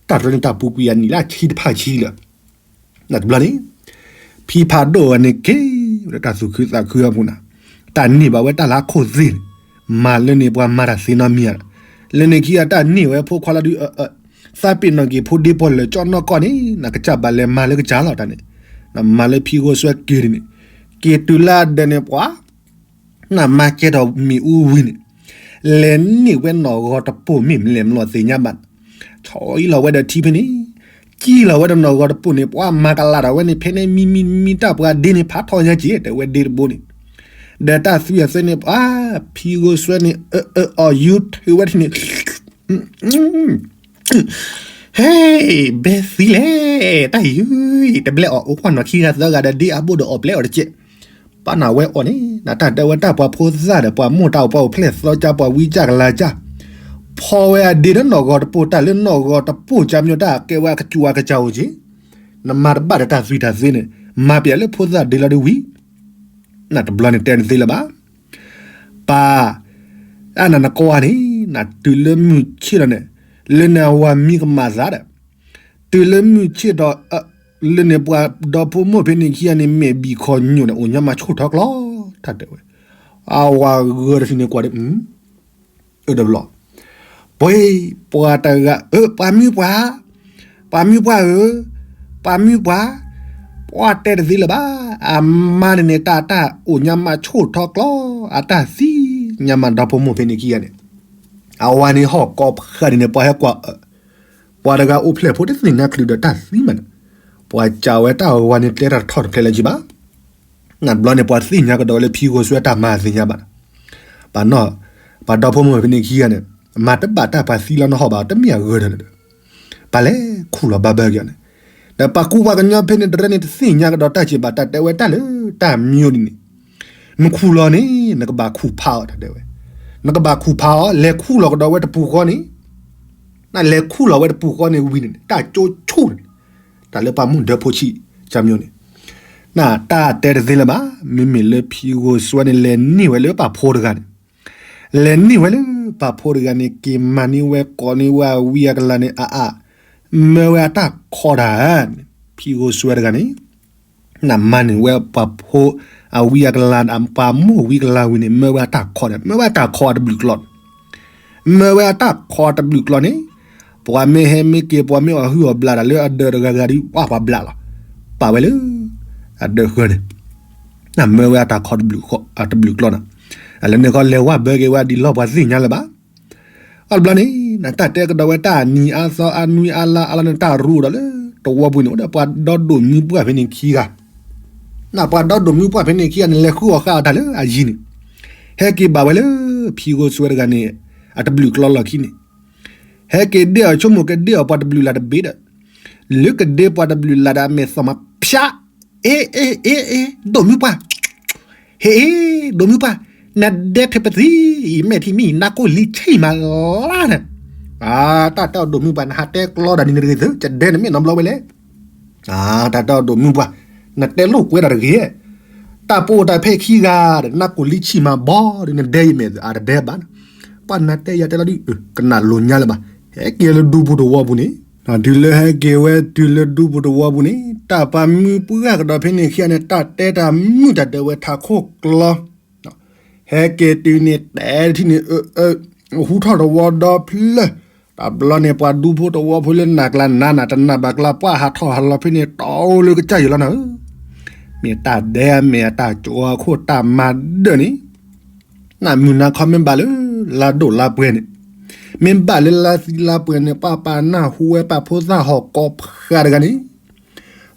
တၢ်တြီန့ၣ်တၢ်ပူၤကွံာ်အနံၣ်လၢဆံတဖၣ်ဆံလၢာ် တဘျီန့ၣ် ဖံဖးဒိၣ်ဝဲန့ၣ်က့ၤဝဲဒၣ်တၢ်သူၣ်ခုသးခုအပူၤန့ၣ်, တၢ်န့ၢ်ဘၣ်ဝဲတၢ်လၢအခိၣ်သ့ၣ်န့ၣ်, မၤလၢန့ၣ်ပှၤမၤတၢ်သ့နီတမံၤဧါ, လၢန့ၣ်ခံဂၤတၢ်န့ၢ်ဝဲဖိခွါလီၤဒုး, သးပ့ၤနီၣ်က့ၤဖိဒ့ပီၤလၢာ်ကၠီနီၢ်ကီၢ်န့ၣ် နကစၢ်ဘၣ်လဲၤမၤလၢကစၢ်လီၤတၢ်န့ၣ်, နမၤလၢဖံဂိၢ်စွဲက့ၤန့ၣ်, က့ၤတုၤလၢအဒၢးန့ၣ်ပှၤ နမၤကဲထီၣ်မ့ၣ်အူဝံၤန့ၣ်, လဲၤန့ၢ်ဝဲနီၢ်ဂီၤတပိာ်မ့ၢ်မလဲၣ်မလီၤသ့ၣ်ညါဘၣ်, ဆီအံလီၤဝဲဒီးထံဖဲန့ၣ်, ကံလီၤဝဲဒီးနီၢ်ဂီၤတပိာ်န့ၣ် ပှၤမၤကလးဒီးဝဲန့ၣ် ဖဲန့ၣ်မံမံမံတၢ်ပှၤဒ့န့ၣ် ဖးထီၣ်ညါက့ၤ တဲဝဲဒ့တဘိန့ၣ်, ဒီးတၢ်သွံၣ်အသ့န့ၣ် ပှၤ ဖံဂိၢ်စွဲန့ၣ် အၢအၢအီၤယူၤထုးဝဲထံန့ၣ် ဟဲ, ဘဲသံလဲၣ်, တၢ်ယုၢ်, တဘျဲးအီၣ်အိၣ်ကွၢ်နီၢ်ခံဂၤသၢဂၤဒီးဒ့အဘိၣ်ဒီးအီၣ်ဘျဲးအီၣ်တကဲး, ပာ်နၢ်ဝဲအီၤန့ၣ် နတၢ်တဲဝဲတၢ်ပှၤဖိသၣ်ဒီးပှၤမိၢ်တၢ်အိၣ်ပှၤအိၣ်ဖျဲၣ်သီကၢ်ပှၤဝံကၢ်ကလၤကၢ်, ဖီဝဲအဒ့လၢနီၢ်ဂီၤတပိာ်တၢ်လၢနီၢ်ဂီၤတပိာ်ကၢ်မညီတၢ်ကဲဝဲအကစူၤအကစၢ်အိၣ်က့ၤ, နမၤတဘၣ်ဒီးတၢ်သွံၣ်တၢ်သ့န့ၣ်, မၤပျဲလၢဖိသၣ်ဒ့လီၤဒ်ဝံၤ နတဘျီန့ၣ်တဲန့ၣ်သ့လၢၤဘၣ်, ပၢ်, အနၤနကွၢ်န့ၣ် နတုၤလၢမုၢ်ဆ့ၣ်ဒီးန့ၣ်, လၢန့ၣ်အဝၤမံကမၣ်သးဒီး, တုၤလၢမုၢ်ဆ့ၣ်ဒီး, လၢန့ၣ်ပှၤဒီဖိမိၢ်ဖဲန့ၣ်ခံဂၤန့ၣ် မဲာ်ဘံၣ်ခီညိၣ်န့ၣ် အိၣ်ညါမၤဆိၣ်ထီၣ်ကျီ, တၢ်တဲဝဲ, အဝၤဂၢၢ်တထံၣ်န့ၣ်ကွၢ်ဒီး အၢ တဘျီ, ပှ့ၤ, ပှၤတဂၤ, အၢ ပှၤမုၢ်ပှၢ်, ပှၤမုၢ်ပှၢ်ဧၢ, ပှၤမုၢ်ပှၢ်, ပှၤတဲတသ့လၢၤဘၣ်, အမါန့ၣ်န့ၣ် တၢ်တၢ်အိၣ်ညါမၤဆိၣ်ထီၣ်ကျီ, အတၢ်သံညါမၤဒီဖိမိၢ်ဖဲန့ၣ်ခံဂၤန့ၣ်, အဝၤန့ၣ်ဟီၣ်ကိးဖးဒ်န့ၣ် ပှၤဟဲကွၢ်, ပှၤတဂၤအိၣ်ဖျဲၣ်ဖိတသ့ၣ်ညါချုးဒီးတၢ်သံမးန့ၣ်, ပှၤစံးဝဲတၢ်အဝၤန့ၣ်တဲတၢ်တထီၣ်တဖျဲးလၢၤကံဘၣ် နဘျီန့ၣ် ပှၤသ့ၣ်ညါကဒီးဝဲလၢဖံဂိၢ်စွဲတၢ်မၤသ့ၣ်ညါဘၣ်, ပှၤနီၢ်, ပှၤဒီဖိမိၢ်ဖဲန့ၣ်ခံဂၤန့ၣ်, မၤတဘၣ်တၢ်ပှၤသံလီၤနဟီၣ်ဘၣ် တမ့ၢ်အဂၢၢ်ဒီး, ပှၤလဲၤခူၣ်လီၤဘၣ်ဘၢက့ၤအီၤန့ၣ်, ဒီးပှၤကူပှၤကညီဖဲန့ၣ်တရၢန့ၣ် တသ့ၣ်ညါကဒီးတၢ်စံးဘၣ်တၢ်တဲဝဲတၢ်လၢတၢ်မံၤဒ်န့ၣ်, နခူၣ်လီၤန့ၣ် နကဘၣ်ခူၣ်ဖးအီၤတၢ်တဲဝဲ, နကဘၣ်ခူၣ်ဖးအီၤ လဲၤခူၣ်လီၤကဒီးဝဲတပူၤဃီန့ၣ် နလဲၤခူၣ်လီၤဝဲတပူၤဃီန့ၣ်ဝံၤန့ၣ် တၢ်ကၠိဆူၣ်န့ၣ်, တၢ်လၢပှၤမုၢ်ဒၢဖိဆံးကၢ်မညီန့ၣ်, နတၢ်တဲတသ့လၢၤဘၣ်, မ့မ့ၢ်လၢဖံဂိၢ်စွဲန့ၣ် လဲၤန့ၢ်ဝဲလၢပှၤဖိတဂၤန့ၣ်, လဲၤန့ၢ်ဝဲလၢပှၤဖိတဂၤန့ၣ် က့ၤမၤန့ၢ်ဝဲကိးန့ၢ်ဝဲအဝံအကလၤန့ၣ် အအါ, မၢဝဲအတၢ်ခီတၢ်ဧါ, ဖံဂိၢ်စွဲတဂၤန့ၣ် နမၤန့ၢ်ဝဲပှၤဖိအဝံအကလၤ ပှၤမိၢ်ဝံကလၤဝံၤန့ၣ် မၢဝဲအတၢ်ခီန့ၣ် မၢဝဲအတၢ်ခီအတဘျုးကျိာ်န့ၣ်, မၢဝဲအတၢ်ခီအတဘျုးကျိာ်န့ၣ်, ပှၤမ့ၢ်ဟဲမ့ၢ်က့ၤ ပှၤမ့ၢ်အီၣ်ဟုၣ်အီၣ်ဘျးတၢ်လၢအဒၢးတဂၤဂၤဒီး ပှၤဘျးလီၤ, ပာ်ဝဲလၢအဒၢးဃၢၤန့ၣ်, နမၢဝဲအတၢ်ခီအတဘျုးကျိာ်န့ၣ်, အလၢန့ၣ်ခီလဲၤဝဲဘၢက့ၤဝဲဒ်လီၢ်ပှၤသ့ၣ်ညါလၢၤဘၣ် အဘျီန့ၣ် နတၢ်တဲကဒီးဝဲတၢ်အနံၤအါသီအနွံအါလါအါလါန့ၣ် တၢ်ရူဒီးလၢတဝီပူၤန့ၣ် အိၣ်ဒီးပှၤဒီဒိၣ်မုၢ်ပှၢ်ဖဲန့ၣ်ခံဂၤ, နပှၤဒီဒိၣ်မုၢ်ပှၢ်ဖဲန့ၣ်ခံဂၤန့ၣ် လဲၤဃုအီၣ်ဃာ်အီၣ်တၢ်လၢအယံၤန့ၣ်, ဟဲက့ၤဘၣ်ဝဲလၢဖံဂိၢ်စွဲတဂၤန့ၣ် အတဘျုးကျိာ်လီၢ်ခံန့ၣ်, ဟဲက့ၤဒ့အီၣ်ဆိကမိၣ်ကဒ့အီၣ်ပှၤတဘျုးလၢ်တဘ့ၣ်ဒီး, လၢကဒ့ပှၤတဘျုးလၢ်ဒီးအမဲာ်သီၣ်မးဖၠး အ့ အ့ အ့ အ့ ဒိၣ်မုၢ်ပှၢ်, ဟ့ၣ် ဒိၣ်မုၢ်ပှၢ်, နဒဲထဲပသံ မဲာ်ထံမံၤ နါကိၢ်လံဆံၣ်မးလါန့ၣ်, တၢ်တဲအီၤဒိၣ်မုၢ်ပှၢ် နဟးတဲကျီဒၣ်နံၤနဂ့ၤသု ကဒဲနမ့ၢ်နီတဘျီဝဲလဲၣ်, တၢ်တဲအီၤဒိၣ်မုၢ်ပှၢ်, နတဲလိာ်ကွဲဒၣ်တဂ့ၤ, တၢ်ပအိၣ်တၢ်ဖဲခံဂၤဒီး နါကိၢ်လံဆံၣ်မးဘီဒီး နဒဲယမဲာ်သု အတဒဲဘၣ်န့ၣ်, ပှၤနတဲယၤတဲလီၤဒုး ကနၣ်လိာ်ညါလၢၤဘၣ်, ဟဲက့ၤလၢဒူပူၤတဝီပူၤန့ၣ် တုၤလၢဟဲက့ၤဝဲတုၤလၢဒူပူၤတဝီပူၤန့ၣ် တၢ်ပာ်မုၢ်ပှၢ်ကဒီးဖဲန့ၣ်ခံဂၤန့ၣ် တၢ်တဲတၢ်မုၢ်တၢ်ဒၢးဝဲထးခိၣ်ကျီ, ဟဲက့ၤတုၤန့ၣ်တဲတထံၣ်န့ၣ် အၢ အၢ ဟူထီၣ်တဝီဒီဖျၢၣ်, တဘျီန့ၣ် ပှၤဒူဖိတဝီဖိလၢနၢ်ကျါနၤနၤ တနၢ်ဘၣ်ကျါ ပှၤဟးထီၣ်ဟးလီၤဖဲန့ၣ် တီၢ်အိၣ်လၢကစၢ်ယွၤလီၤနၤဧၢ, မ့ၢ်တၢ်ဒဲအမဲာ်အတၢ်ကၠိအခိၣ်တၢ်မၤဒၢၣ်န့ၣ် နမုၢ်နၤခီမ့ၢ်ဘၣ်လၢလါဒိၣ်လါပှဲၤန့ၣ်, မ့ၢ်ဘၣ်လၢလါသံလါပှဲၤန့ၣ် ပှၤပာ်နၢ်ဟူဝဲပှၤဖိသၣ်ဟီၣ်ကိးဖးတဂၤန့ၣ်,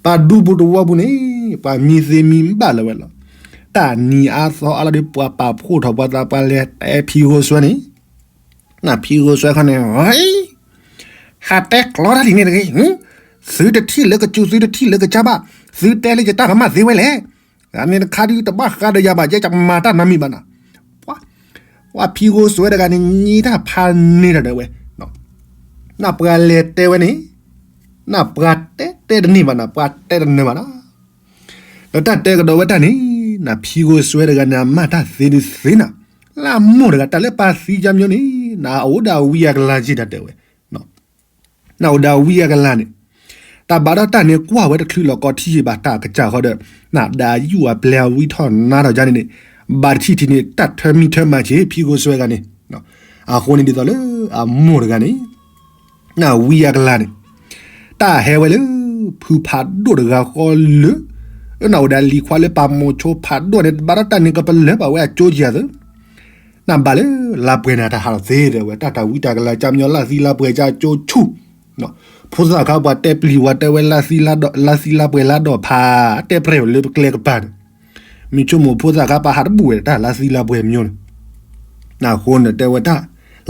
ပှၤဒူဖိတဝီပူၤန့ၣ် ပှၤမံသ့မံဘၣ်လၢၤဝဲလီၤ. တၢ်နံၤအါသီအါလီၤဒီး ပှၤပာ်ဖှိၣ်ထီၣ်ပှၤသးပှၢ်လဲၤတဲဖံဂိၢ်စွဲန့ၣ်, နဖံဂိၢ်စွဲခီန့ၣ် ဟးတဲကျီတၢ်ဒ်န့ၣ်တဂ့ၤ, သုတထံၣ်လၢကစူၤ သုတထံၣ်လၢကစၢ်ဘၣ်, သုတဲလၢယတၢ်ကမၣ်သ့ဝဲလဲၣ်. အန့ၣ်တခါဒုးတဘၣ်ဃးဒီးယၤဘၣ် ယဲယမၤတၢ်နီတမံၤဘၣ်နီၤ. ပှၤဖံဂိၢ်စွဲတဂၤန့ၣ် ညံတၢ်ဖးန့ၢ်ဒီးဝဲ, နပှၤလဲၤတဲဝဲန့ၣ်, နပှၤတဲတန့ၢ်ဘၣ်နီၤ, ပှၤတဲတနၢၤဘၣ်နီၤ. ဒီးတၢ်တဲကဒီးဝဲတၢ်န့ၣ်, နဖံဂိၢ်စွဲတဂၤန့ၣ် အမၤတၢ်သ့ဒုးသ့နီၤ, လၢအမိၢ်တဂၤ တၢ်လၢပၢ်သံကါမျိန့ၣ် နအိၣ်ဒီးဝံအကလၤက့ၤတၢ်တဲဝဲ နအိၣ်ဒီးဝံအကလၤန့ၣ်, တၢ်ဘၣ်ဒီးတၢ်န့ၣ်ကွၢ်ဝဲတချုးလီၤကီထံယံာ်ဘၣ် တၢ်ကစၢ်ဃီဒီး နဒၣ်ယူၢ်အပျဲၢ်အဝံထီၣ်နါထီၣ်ယါန့ၣ်န့ၣ်, ဘၣ်တထံၣ်ထံၣ်န့ၣ် တၢ်ထၢမံထၢမၤဆ့ၣ် ဖံဂိၢ်စွဲဂၤန့ၣ်, အဃိန့ၣ်ဒ်သိးလၢအမိၢ်တဂၤန့ၣ် နဝံအကလၤန့ၣ်, တၢ်ဟဲဝဲလၢ ဖုဖးဒိၣ်တဂၤဃီလၢ နအိၣ်ဒီးလံၤခွါလၢပာ်မိၤဆိဖးဒိၣ်န့ၣ် ဘၣ်ဒီးတၢ်န့ၣ်ကပလၢၢ်ဘၣ်ဝဲအကၠိကယၤသၢ နဘၣ်လၢလါပှဲၤန့ၣ် တၢ်ဟးထီၣ်သ့ဒီးဝဲ တၢ်တၢ်ဝံတၢ်ကလၤကါမျိလါသံလါပှဲၤကၠိဆူၣ်, ဖိသၣ်ခါပှၤတဲပျံၤဝဲတဲဝဲ လါသံလါပှဲၤလါဒိးဖး တဲပြဲၢ်အီၤလၢပကျဲကပၤန့ၣ်, မ့ၢ်ဆိကမိၣ်ဖိသၣ်ခါပဟးတဘူၣ်ဝဲတၢ်လါသံလါပှဲၤမျိန့ၣ်, အဃိန့ၣ်တဲဝဲတၢ်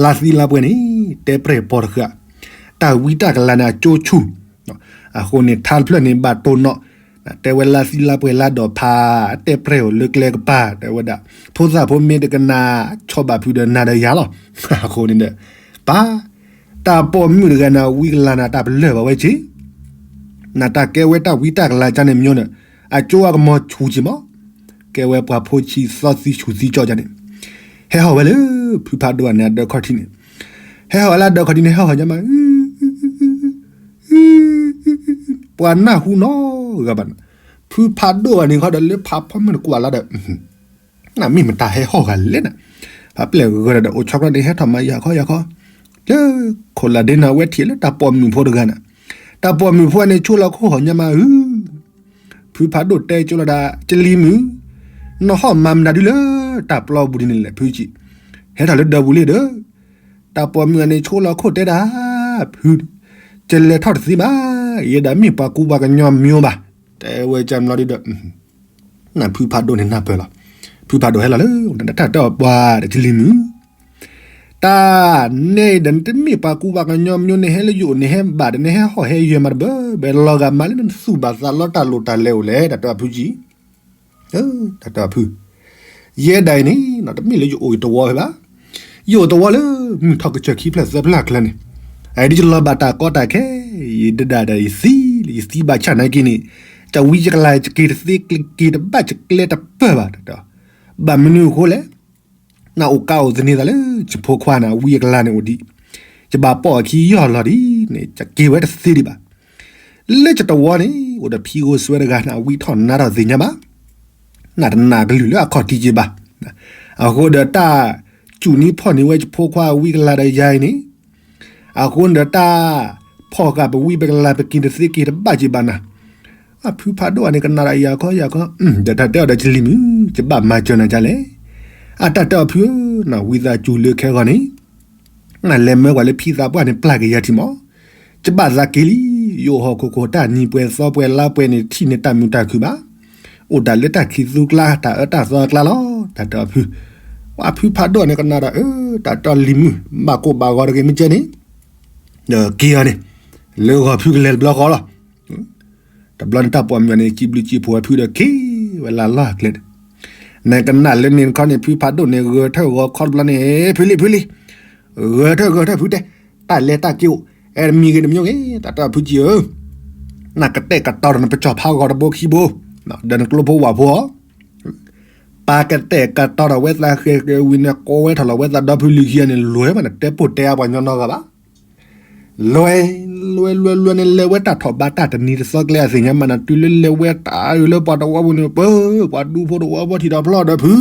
လါသံလါပှဲၤန့ၣ် တဲပြဲၢ်ပီၤတဃၣ်, တၢ်ဝံတၢ်ကလၤန့ၣ်အကၠိဆူၣ်, အဃိန့ၣ် ထါတဖျၢၣ်န့ၣ်ဘၣ်တိၢ်နီၣ်, တဲဝဲလါသံလါပှဲၤလါဒိးဖး တဲပြဲၢ်အီၤလၢကျဲကပၤ တဲဝဲဒၣ်, ဖိသၣ်ဖိမ့ၢ်တကနၣ် ဆီၣ်ဘၣ်ဖုးဒီးနၤဒီးယၤလီၤ. အဃိန့ၣ်ဒီး ပၢ် တၢ်ပိာ်မုၣ်တဂၤန့ၣ် ဝံကလၤန့ၣ် တၢ်ပလၢၢ်ဘၣ်ဝဲက့ၤ, နတၢ်ကဲဝဲတၢ်ဝံတၢ်ကလၤကါန့ၣ်မျိန့ၣ်, အကၠိအကမီၤဆူၣ်က့ၤမး, ကဲဝဲပှၤဖိဆံးသီသံဆူၣ်သံကၠီကါန့ၣ်, ဟဲဟီၣ်ဝဲလၢ ဖုဖးဒိၣ်န့ၣ် အဒၢးခီၣ်ထံးန့ၣ်, ဟဲဟီၣ်ဝဲလၢအဒၢးခီၣ်ထံးန့ၣ် ဟဲဟီၣ်ညါမး ပှၤနၢ်ဟူနီတဂၤဘၣ်န့ၣ်, ဖုဖးဒိၣ်ဘၣ်န့ၣ်ခီဒီးလၢဖးဖီမုၢ်တကွၢ်လၢဒီး နမ့ၢ်မတၤဟဲဟီၣ်ဂၤလဲၣ်န့ၣ်, ဖးပျဲၢ်ဂၢၢ်ဒီးအိၣ်ဆီခီန့ၣ် ဟဲထီၣ်မၤယၤခီယၤခီ, လၢခိၣ်လၢဒ့န့ၣ် အဝဲထံၣ်လၢတၢ်ပိာ်မုၣ်ဖိတဂၤန့ၣ်, တၢ်ပိာ်မုၣ်ဖိန့ၣ် ဆိလီၤခိၣ်ဟီၣ်ညါမးဧၢ, ဖုဖးဒိၣ်တဲကၠိလီၤဒၣ် ကလံၤမုၣ်, နဟီၣ်မၤမနုၤဒ်လၢ တၢ်ပျီပူၤဒ်န့ၣ်လဲၣ် ဖုကံ, ဟဲထီၣ်လၢဒၢးပူၤလံဒီး, တၢ်ပိာ်မုၣ်န့ၣ် ဆိလီၤခိၣ်တဲဒၣ်, ဖု, ကလဲၤထီၣ်တသ့ဘၣ်, ယဲဒၣ်မ့ၢ်ပှၤကူပှၤကညီမျိဘၣ်, တဲဝဲကမျီဒ်ဒီး နဖုဖးဒိၣ်န့ၣ်နၢ်ပၢၢ်လီၤ, ဖုဖးဒိၣ်ဟဲလီၤလၢ တၢ်တဲအီၤပှၤဒီးကလံၤမုၣ်, တၢ်နဲအံၤဒီးနတမ့ၢ်ပှၤကူပှၤကညီမျိန့ၣ် ဟဲလၢယအိၣ်န့ၣ် ဟဲဘၣ်ဒီးနဟဲဟီၣ်ဟဲယွဲမးတဘၣ်ဘၣ် လီၤဂာ်မးလၢနသူၣ်ဘၣ်သးလီတၢ်လိၣ်တၢ်လဲၤအိၣ်လဲၣ် တၢ်တဲအီၤဖုကံ တၢ်တဲအီၤဖု, ယဲဒၣ်အံၤန့ၣ် တမ့ၢ်လၢယအိၣ်ယတဝီဖဲဘၣ်, ယအိၣ်တဝီလၢ မုၢ်ထီၣ်ကစၢၢ်ခံဖျၢၣ်သၢဖျၢၣ်အချၢန့ၣ်, အအံၤဒ်ယလီၤဘၣ်တၢ်ကီတၢ်ခဲ, ယဒဒၣ်ဒီးယသံ, ယသံဘၣ်ဆၣ်နာ်က့န့ၣ်, ယဝံယကလၤယက့ၤတသ့က့ၤတဘၣ်ယကျဲတပၢၢ်ဘၣ်, ဘၣ်မနုၤအဃိလဲၣ် နအိၣ်ကါအိၣ်သန့ၤသးလၢ ယဖိခွါန့ၣ် အဝံအကလၤန့ၣ်အိၣ်ဒံး, ယဘၣ်ပိာ်အခံယီၢ်လီၤဒ်န့ၣ် ယက့ၤဝဲတသ့ဒံးဘၣ်. လၢယတဝီန့ၣ် အိၣ်ဒီးဖံဂိၢ်စွဲတဂၤန့ၣ် အဝံထီၣ်နါထီၣ်သ့ၣ်ညါဘၣ်, နတနာ်ကလုၢ်လၢအခီၣ်ထံးက့ၤဘၣ်. အဃိဒီးတၢ်စူၢ်န့ၢ်ဖီၣ်န့ၢ်ဝဲယဖိခွါအဝံကလၤဒီးယၤအံၤန့ၣ် အဃိန့ၣ်ဒီးတၢ်ဖီၣ်ဃာ်ပဝံပကလၤပက့ၤတသ့က့ၤတဘၣ်က့ၤဘၣ်နၤ, အဖုဖးဒိၣ်အန့ၣ်ကနၣ်ဒီးယၤခီယၤခီ, ဒီးတၢ်တဲအီၤဒီးကလံၤမုၣ် ယဘၣ်မၤစၢၤနၤဒ်လဲၣ်. အတၢ်တဲအီၤဖုဧၢ, နဝံသးစူၤလၢခဲဂီၤန့ၣ် နလဲၤမၢကွၢ်လၢဖံသးပှၢ်န့ၣ် ပျၢ်က့ၤယၤထံမး, ယဘၣ်သးက့ၤလံ, ယအိၣ်ဟီၣ်ခိၣ်ခိၣ်တၢ်နံၤပှဲၤသီပှဲၤလါပှဲၤန့ၣ် ထံၣ်န့ၢ်တၢ်မုာ်တၢ်ခုၣ်ဘၣ်, အိၣ်တၢ်လၢတၢ်ခံးသူကျါ တၢ်အၢတၢ်သီအကျါလီၤ. တၢ်တဲအီၤဖု, ပှၤဖုဖးဒိၣ်န့ၣ်ကနၣ်ဒီး အၢ တၢ်တဲအီၤလံၤမုၣ် ဘၣ်ကိၢ်ဘၣ်ဂီၤတဂ့ၤမ့ၢ်ကဲန့ၣ် ဒီးက့ၤအီၤန့ၣ် လၢဂီၤဖုကလဲၤတဘျီဃီလီၤ. တဘျီန့ၣ်တၢ်ပိာ်မုၣ်န့ၣ် စံးဘျုးစံးဖှိၣ်ဝဲဖုဒီးက့ၤဝဲလၢလီၢ်အကျဲန့ၣ်, နကနၣ်လၢန့ၣ်တခီန့ၣ် ဖုဖးဒိၣ်န့ၣ် ဂၢၢ်ထၢၣ်ဂီၤခီတဘျီန့ၣ် ဖုလံ ဖုလံ, ဂၢၢ်ထၢၣ်ဂၢၢ်ထၢၣ်ဖုတဲ, တၢ်လဲၤတၢ်က့ၤအိၣ် အဲၣ်တမံၤဂ့ၤတမံၤဂ့ၤ တၢ်တဲအီၤဖုကံဧၢ, နကတဲာ်ကတီၤဒီးနပစီၤဖးဂီၤတဘိခံဘိ, ဒီးနကျိဖိဝၣ်ဖိအီၤ ပာ်ကတဲာ်ကတီၤဒီးဝဲသးဃဲၤဃဲၤဝံၤန့ၣ် ကိးဝဲထီၣ်လီၤဝဲသးဒီဖုလံၤခံဂၤန့ၣ် လွဲၢ်မးန့ၣ် တဲပိၢ်တဲအါပှၤညီနီတဂၤဘၣ်. လွဲၢ် လွဲၢ် လွဲၢ် လွဲၢ်န့ၣ် လဲၤဝဲတၢ်ထီၣ်ဘးတၢ်တနံၤတသီကျဲအသ့ၣ်ညါမးန့ၣ် တုၤလၢလဲၤဝဲတၢ်အုးလၢပှၤတဝီပူၤန့ၣ် ပှၤဒူဖိတဝီဖိထံၣ်ဒီးဖျီဒီးဖု ဝဲ နံၤလၢဂ့ၤ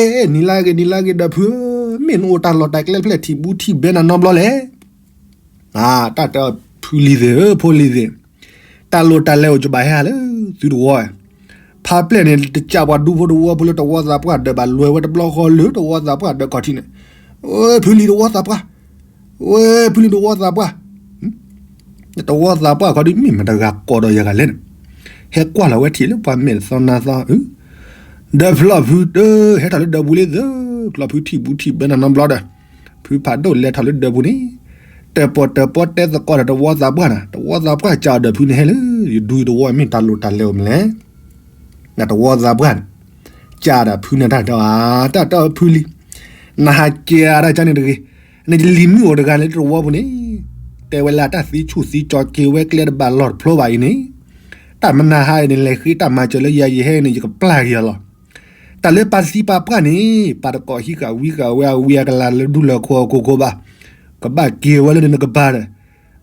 နံၤလၢဂ့ၤဒီးဖုဧၢ, မ့ၢ်နအိၣ်တၢ်လီၢ်တၢ်ကျဲတဖျၢၣ်ထံၣ်ဘူးထံၣ်ဘဲနၤနီတဘျီလဲၣ်. တၢ်တဲအီၤဖုလံၤသ့ၣ်ဧၢ ဖိလံၤသ့ၣ်, တၢ်လိၣ်တၢ်လဲၤအိၣ်ကဘၣ်ဟဲလၢသုတဝီ, ဖါပျဲၢ်န့ၣ် တကးပှၤဒူဖိတဝီဖိလၢတဝီသးပှၢ်ဒီးဘၣ် လွဲၢ်ဝဲတဘျီဃီလၢတဝီသးပှၢ်ဒီးခီၣ်ထံးန့ၣ်, ဝဲဖုလံၤတဝီသးပှၢ်, ဝဲဖုလံၤတဝီသးပှၢ် တဝီသးပှၢ်ခီဒုး မ့ၢ်မတၤတဂၤကိးဒီးယၤဂၤလဲၣ်န့ၣ်, ဟဲကွၢ်လီၤဝဲထံၣ်လၢပှၤမဲာ်သီနါသီ, ဒၢးဖျီၣ်ဖုတၢ် ဟဲထီၣ်လၢဒၢးပူၤလံသၢ, ဖျီၣ်ဖုထံၣ်ဘူးထံၣ်ဘၢနၤနီတဘျီဒီး, ဖုဖးဒိၣ်လဲၤထီၣ်လၢဒၢးပူၤန့ၣ်, တၢၣ်ပီၣ်တၢၣ်ပီတဲသကိးဒီးတဝီသးပှၢ်နၤ, တဝီသးပှၢ်ကးဒီးဖုန့ၣ်ဟဲလၢ, ယဒူယတဝီမ့ၢ်တၢ်လိၣ်တၢ်လဲၤအိၣ်မလဲၣ်, နတဝီသးပှၢ်န့ၣ်, ကးဒီးဖုန့ၣ်တၢ်တဲအီၤ, တၢ်တဲအီၤဖုလံ, နဟးကးဒီးကန့ၣ်တဂ့ၤ, နလံၤမုၣ်အိၣ်တဂၤလၢတဝီပူၤန့ၣ်, တဲဝဲလၢတၢ်သံဆူၣ်သံကၠီက့ၤဝဲကျဲတဘၣ်လီၢ်တဖျိဘၣ်အံၤန့ၣ်, တၢ်မနၤဟါအံၤန့ၣ် လဲၤဃ့တၢ်မၤစၢၤလၢယၤယဟဲန့ၣ် ယကပျၢ်က့ၤအီၤလီၤ. တၢ်လၢပှၤသံပှၤပှၢ်န့ၣ် ပာ်တကိးဟံးဃာ်ဝံဃာ်ဝဲအဝံအကလၤလၢဒူလၢၤခိခိခိဘၣ်, ကဘၣ်က့ၤဝဲလၢနကပၤဒီး,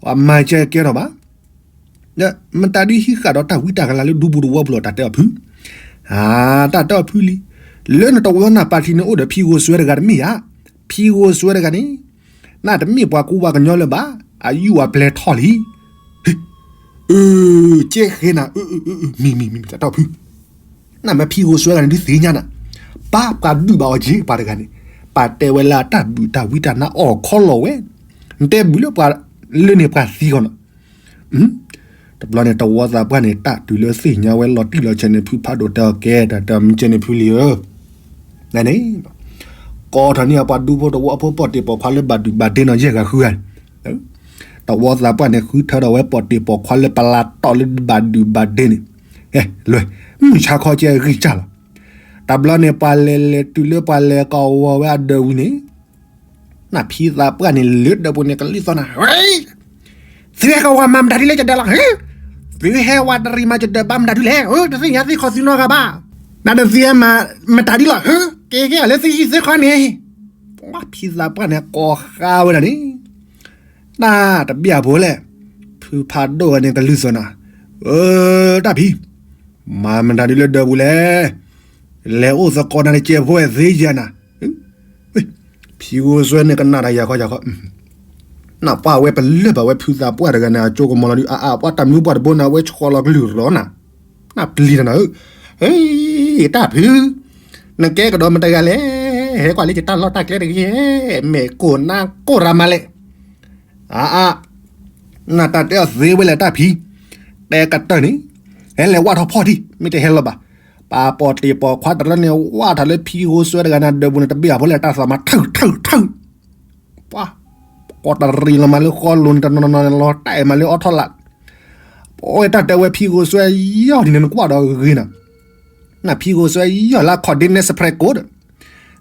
ပှၤမၤစၢၤကဲထီၣ်ဘၣ် မတၤဒုးဟံးဃာ်ဒီးတၢ်ဝံတၢ်ကလၤလၢဒူပူၤတဝီပူၤလီၤ တၢ်တဲအီၤဖု, တၢ်တဲအီၤဖုလံ, လၢနတဝီနၢ်ပၢၢ်ထံန့ၣ်အိၣ်ဒီးဖံဂိၢ်စွဲတဂၤတမ့ၢ်ဧါ, ဖံဂိၢ်စွဲတဂၤန့ၣ်, နတမ့ၢ်ပှၤကူပှၤကညီလၢၤဘၣ်, အယူၢ်အပျဲၢ်ထီၣ်လံ, အၢ, ကဲဃဲနၤ, မံၤမံၤမံၤ တၢ်တဲအီၤဖု နမ့ၢ်ဖံဂိၢ်စွဲတဂၤန့ၣ်ဒုးသ့ၣ်ညါနၤ, ပၢ်ပှၤဒုးဘၣ်အီၤက့ၤပှၤတဂၤန့ၣ်, ပာ်တဲဝဲလၢတၢ်ဘုၣ်တၢ်ဝံတၢ်နါအီၣ်ခီလီၤဝဲ, နတဲဘုၣ်လၢပှၤလၢန့ၣ်ပှၤသံဃီနီၤ, တဘျီန့ၣ် တဝီသးပှၢ်န့ၣ် တၢ်တုၤလၢသ့ၣ်ညါဝဲလီၤတံၢ်လီၤဆဲးန့ၣ် ဖုဖးဒိၣ်တဲအီၤကဲ တၢ်တဲအီၤမ့ၢ်ကဲန့ၣ်ဖုလံဧၢ, န့ၣ်, ကိးထီၣ်န့ၢ်အပှၤဒူဖိတဝီဖိ ပီၣ်တ့ၢ်ပီၣ်ခွါလၢဘၣ်ဒုးဘၣ်ဒ့နီၤ ယဲၢ်ဂၤဃုဂၤ, တဝီသးပှၢ်န့ၣ် ဃုထၢထီၣ်ဝဲပီၣ်တ့ၢ်ပီၣ်ခွါလၢပလၤတီၢ်လၢဘၣ်ဒုးဘၣ်ဒ့န့ၣ်, လွဲၢ်, မုၢ်ဆါခီကဲဂံၢ်စၢ်လီၤ, တဘျီန့ၣ် ပှၤလဲၤလဲၤတုၤလၢပှၤလဲၤကဝီၤဝဲအဒၢးဝံၤန့ၣ် နဖံသးပှၢ်န့ၣ် လၢဒၢးပူၤန့ၣ် ကလံၣ်သီနၤ, သုဟဲကဝီၤမၤမတၤဒ်လဲၣ်ယဒၢးလီၤ, သုဟဲဝဲတရံးမၤယဒၢးဘၣ်မတၤဒ်လဲၣ်, တသ့ၣ်ညါသုခီသုနီတဂၤဘၣ်, နတသ့ၣ်ညါမတၤဒ်လီၤ, ကဲကဲအီၤလၢသုဟံၣ်သုဃီန့ၣ်, ဖံသးပှၢ်န့ၣ် ကိးဃါဝဲဒၣ်န့ၣ် တၢ်တဘၣ်ဖိလဲၣ်, ဖုဖးဒိၣ်ဝဲန့ၣ် ကလုၢ်သီနၤ, အၢ တၢ်ဖံ, မၤမတၤဒ်လၢဒၢးပူၤလဲၣ်, လဲၤအိၣ်သကိးနၤတကဲးဖိဝဲသ့ယဲနၤ ဖံဂိၢ်စွဲန့ၣ်ကနၣ်တၢ်ယၤခီယၤခီ, နပှၢ်ဝဲပလၢၢ်ဘၣ်ဝဲဖုသးပှၢ်တဂၤန့ၣ် အကၠိကမီၤလီၤဒုး အါအါ ပှၤတၢ်မုၢ်ပှၢ်တဘိန့ၣ် အဝဲဆီလီၤကလုၢ်ရီနၤ, နပျံၤတနၤဧၢ, တၢ်ဖု, နကဲကဒီးမတၤတဂၤလဲၣ်, ဟဲကွၢ်လၢယတၢ်လီၢ်တၢ်ကျဲတဂ့ၤ, မဲာ်ကိၢ်နါကိၢ်ရၤမးလဲၣ်, အါအါ နတၢ်တဲအီၤသ့ဝဲလဲၣ်တၢ်ဖံ, တဲကတၢၢ်န့ၣ်, ဟဲလဲၤဝၣ်ထီၣ်ဖီၣ်ထံ မ့ၢ်တဟဲလီၤဘၣ်, ပာ်ပီၣ်တ့ၢ်ပီၣ်ခွါတရၢန့ၣ် ဝၣ်ထီၣ်လၢဖံဂိၢ်စွဲတဂၤန့ၣ် ဒၢးပူၤန့ၣ် တဘၣ်အဖိလဲၣ် တၢ်သးမၤထၢၣ်ထၢၣ်ထၢၣ်, ပှၤ, ကိးတရံးလီၤမးလၢဃီလိၤန့ၣ် တနီၤနီၤန့ၣ် လီၤတဲာ်မးလၢအီထီၣ်လၢ်, ပဝဲတၢ်တဲဝဲဖံဂိၢ်စွဲယီၢ်ဒ်န့ၣ် နကွၢ်ဒီးဂ့ၤနၤ နဖံဂိၢ်စွဲယီၢ်လၢ coordinate spread code,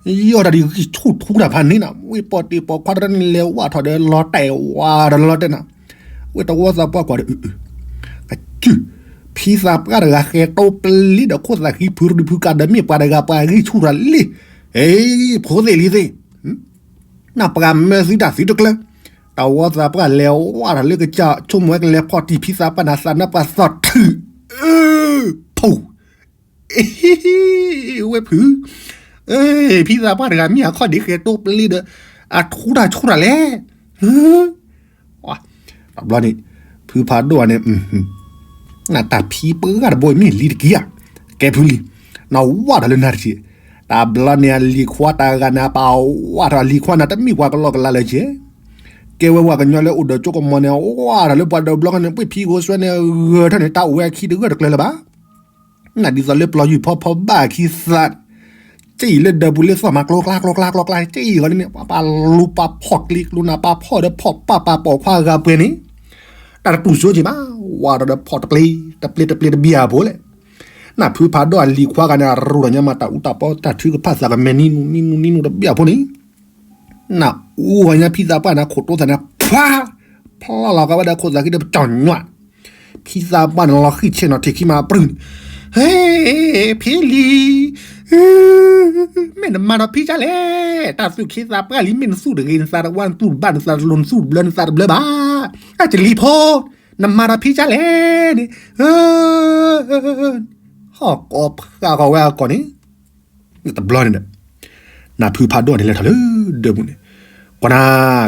ယီၢ်တၢ်ဒ်ဂံၢ်ဆူၣ်ထူတၢ်ဖးန့ၣ်နၤ, ဝ့ၢ်ပီၣ်တ့ၢ်ပီၣ်ခွါတရၢန့ၣ် လဲၤဝၣ်ထီၣ်ဒီးလီၤတဲာ်ဝါဒီးလီၤတဲာ်နၤ, ဝ့ၢ်တဝီသးပှၢ်ကွၢ်ဒီး, ကစုၢ်, ဖံသးပှၢ်တဂၤဃဲၤတိပလ့ဒီးခိၣ်သးဃံဖုရူဖုကၤဒီးမ့ၢ်ပှၤတဂၤပှၤဂံၢ်ဆူၣ်ထီၣ်လံ, အ့, ဖိသ့ၣ်လံသ့ၣ်, နပှၤမၢသုတၢ်သုတကျၢၤ, တဝီသးပှၢ်လဲၤဝၣ်ထီၣ်လၢကစၢ်ဆိကမိၣ်ဝဲကလဲၤဖီၣ်တံၢ်ဖံသးပှၢ်န့ၣ် သးနါပှၤသီၣ်ထုး, အၢ, ဖိ ဝဲဖု, ဖံသးပှၢ်တဂၤမ့ၢ်အခီၣ်ဒ့ဃဲၤတိပလ့ဒီး, အထူတၢ်ဆူၣ်တၢ်လဲၣ်, တဘျီန့ၣ်, ဖုဖးဒိၣ်န့ၣ်, နတၢ်ဖံပှၢ်တဘိမ့ၢ်လံတက့ၢ်ဧါ, ကဲဖုလံ, နဝၣ်ထီၣ်လၢနၤတက့ၢ်, တဘျီန့ၣ်အလံၤခွါတဂၤန့ၣ် ပာ်ဝၣ်ထီၣ်အလံၤခွါန့ၣ် တမ့ၢ်ပှၤကလီကလါလၢၤက့ၢ်, ကဲဝဲပှၤကညီလၢအိၣ်ဒီးကၠိကမီၤန့ၣ် ဝၣ်ထီၣ်လၢပှၤဒၢးဘျီန့ၣ် ပှ့ၢ်ဖံဂိၢ်စွဲန့ၣ် ဂၢၢ်ထီၣ်န့ၣ် တၢ်အိၣ်ဝဲအခံတဂၢၢ်တကျၢၤလၢၤဘၣ် နဒ်သိးလၢပျီယုၢ်ဖီဖီဘၣ်ခံသး, ကၠ့အံၤလၢဒၢးပူၤလၢသီၣ်မၤကျိကျါကျိကျါကျိကျါ ကၠ့အံၤဂီၤန့ၣ် ပှၤပာ်လူၤပာ်ဖီၣ်ကျ့ကျိနၤ ပာ်ဖီၣ်ဒီးဖီၣ်ပာ်ပာ်ပိာ်ခွါဂၤပှဲၤန့ၣ်, တၢ်တတူၢ်စိက့ၤဘၣ်, ဝါဒီးဖီၣ်တပျ့ၤ, တပျ့ၤတပျ့ၤတဘံၣ်အဖိလဲၣ်, နဖုဖးဒိၣ်အလံၤခွါဂၤန့ၣ် အရူၢ်ဒီးညါမး တၢ်အူတၢ်ပီတၢ်ထုကဖၣ်သးကမဲာ်နံနူနံနူနံနူတဘံၣ်အဖိန့ၣ် နအူဂီၤညါဖံသးပှၢ်န့ၣ် ခိၣ်တိသးန့ၣ် ဖျါ, ဖျါလီၤကဝဲဒီးခိၣ်သးခံဒီးပကၠီၣ်ညွး, ဖံသးပှၢ်န့ၣ်လီၤဃံၣ်ဆဲးနီၤထံးခံမးအပြုၢ်န့ၣ်, ဟဲ, ဖံလံၤ, မ့ၢ်နမၤဒီးဖံကၢ်လဲၣ်, တၢ်သူၣ်ခ့သးပှၢ်လံ မ့ၢ်နသူၣ်တဂ့ၤ နသးတဝါ နသူၣ်တဘၣ် နသးတလိၤ နသူၣ်တဘျၢ နသးတဘျၢဘၣ်, အကလံၤဖိ, နမၤဒီးဖံကၢ်လဲၣ်န့ၣ်, ဟီၣ်ကိးဖးဂီၤဝဲအကိာ်န့ၣ် တဘျီန့ၣ်ဒီး နဖုဖးဒိၣ်န့ၣ်လဲၤထီၣ်လၢဒၢးပူၤန့ၣ်, ကွၢ်နၤ,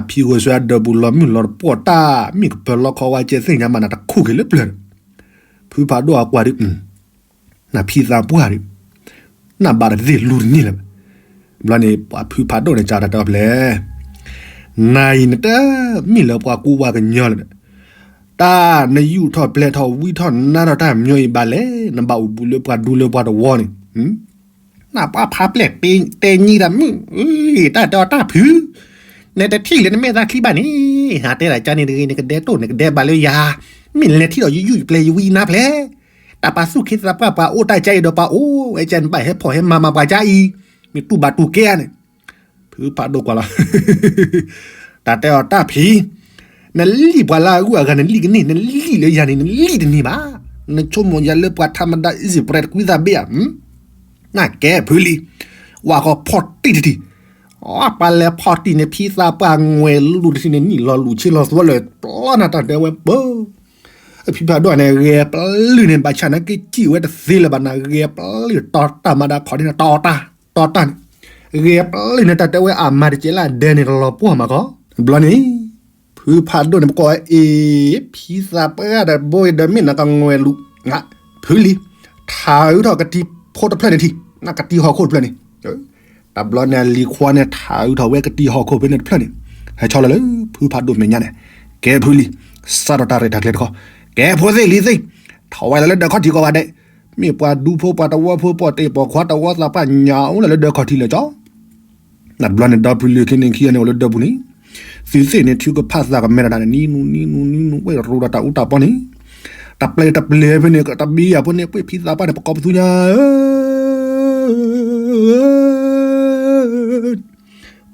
ဖံဂိၢ်စွဲအဒၢးပူၤလီၤမုၢ်လီၤတပှီၢ်တၢ် မ့ၢ်ကပၢၤလီခီဝဲကဲသ့ၣ်ညါမး နတခူၣ်က့ၤလၢပျၢၤဒီး, ဖုဖးဒိၣ်အကွၢ်ဒီး, နဖံသးပှၢ်ဒီး, နဘၣ်တသ့ၣ်လူၤတန့ၢ်လၢၤဘၣ်, ဘျီန့ၣ် ပှၤဖုဖးဒိၣ်န့ၣ် ကးတၢ်တဲအီၤဖျဲၣ်, နၤအံၤနတမ့ၢ်လၢပှၤကူပှၤကညီလၢၤဒီး တၢ်နယူာ်ထီၣ်ပျဲၢ်ထီၣ်ဝံထီၣ်နါထီၣ်တၢ်မညီအံၤဘၣ်လဲၣ်, နဘၣ်အိၣ်ဘူးလၢပှၤဒူလၢပှၤတဝီန့ၣ်, နပှၤဖးပျဲၢ်တဲညံတၢ်မုၣ်, တၢ်တဲအီၤတၢ်ဖု, နတထံၣ်လၢနမဲာ်သၣ်ချံဘၣ်န့ၣ်, ဟးတဲဒၣ်ကန့ၣ်တဂ့ၤ နကဒဲတိၣ်နကဒဲဘၣ်လၢယၤ, မ့ၢ်လဲၤထံၣ်ဒီးယယူာ်ပျဲၢ်ယဝံနါဖျဲၣ်, တၢ်ပာ်သူၣ်က့သးပှၢ်ပှၤအိၣ်တၢ်ကါအံၤဒီးပှၤအိၣ်ဝဲကန့ၣ် ဘၣ်ဟဲဖီၣ်ဟဲမၤမၤပှၤကါအံၤ, မ့ၢ်တူၢ်ဘၣ်တူၢ်ကဲဧါန့ၣ် ဖုဖးဒိၣ်ကွၢ်လီၤ, တၢ်တဲအီၤတၢ်ဖံ, နလံၣ်ပှၤလၢအဂုၤအဂၤနလံၣ်ကန့ၢ်, နလံၣ်လၢယၤန့ၣ် နလံၣ်တန့ၢ်ဘၣ်, နဆိကမိၣ်ယၤလၢပှၤထးမဒါ easy bread ကွံသးဘ့ၣ်ဧါ, နကဲဖုလံ, ဝၤဃီဖီၣ်တံၢ်တထံၣ်, ပှၤလဲၤဖီၣ်တံၢ်န့ၣ် ဖံသးပှၢ်ငွဲၤလူၤတထံၣ်န့ၣ် နံၣ်လီၤလူၤဆ့လီၤသွဲလၢာ် ပျီနၤတၢ်တဲဝဲပၢ ဖံဖးဒိၣ်န့ၣ် ဂဲၤပျုၢ်န့ၣ် ဘၣ်ဆၣ်နာ်က့စံၣ်ဝဲတသ့လၢၤဘၣ်နၤ ဂဲၤပျုၢ်တီတၢ်မၤဒၣ်ခီၣ်ဒ်န့ၣ် တီတၢ်, တီတၢ်န့ၣ်, ဂဲၤပျုၢ်န့ၣ် တၢ်တဲဝဲအမၤတကဲလၢအဒဲန့ၣ် တလီၤပှီၢ်မးခီ, ဘျီန့ၣ်, ဖုဖးဒိၣ်န့ၣ် ပကိးဝဲအ့ၣ်, ဖံသးပှၢ်တဘိအံၤဒီးမ့ၢ်နကငွဲၤလူၤ, ဖုလံ, ထးအုးထီၣ်ကတံၤဖိတဖျၢၣ်န့ၣ်ထံၣ်, နကတံၤဟီၣ်ခိၣ်တဖျၢၣ်န့ၣ် တဘျီန့ၣ်အလံၤခွါန့ၣ် ထးအုးထီၣ်ဝဲကတံၤဟီၣ်ခိၣ်ဖဲန့ၣ်တဖျၢၣ်န့ၣ်, ဟဲဆီလီၤလၢဖုဖးဒိၣ်မဲာ်ညါန့ၣ်, ကဲဖုလံ, စးထီၣ်တၢ်ရဲၣ်တၢ်ကျဲၤတခီ, ကဲဖိသ့ၣ်လံၤသ့ၣ်, ထီၣ်ဝဲလီၤလၢဒၢးခီၣ်ထံးကိးဂၤဒဲး, မ့ၢ်ပှၤဒူဖိပှၤတဝီဖိပိာ်တ့ၢ်ပိာ်ခွါတဝီသးပှၢ်ညါအိၣ်လၢဒၢးခီၣ်ထံးလၢာ်ကၠီ တဘျီန့ၣ် ဒီဖုလံၤခံန့ၣ်ခံဂၤန့ၣ်အိၣ်လၢဒၢးပူၤန့ၣ်, သုသ့ၣ်န့ၣ် ထုကဖၣ်သးကမဲထီၣ်တၢ်န့ၣ် နံၤနူၤနံၤနူၤနံၤနူၤ ဝဲၢ်ရူဒီးတၢ်အူတၢ်ပီန့ၣ်, တပျဲၤတပျဲၤဖဲန့ၣ် တဘံယၤဖိန့ၣ် ပှ့ၢ်ဖံသးပှၢ်န့ၣ် ပကိးပသူညါဧၢ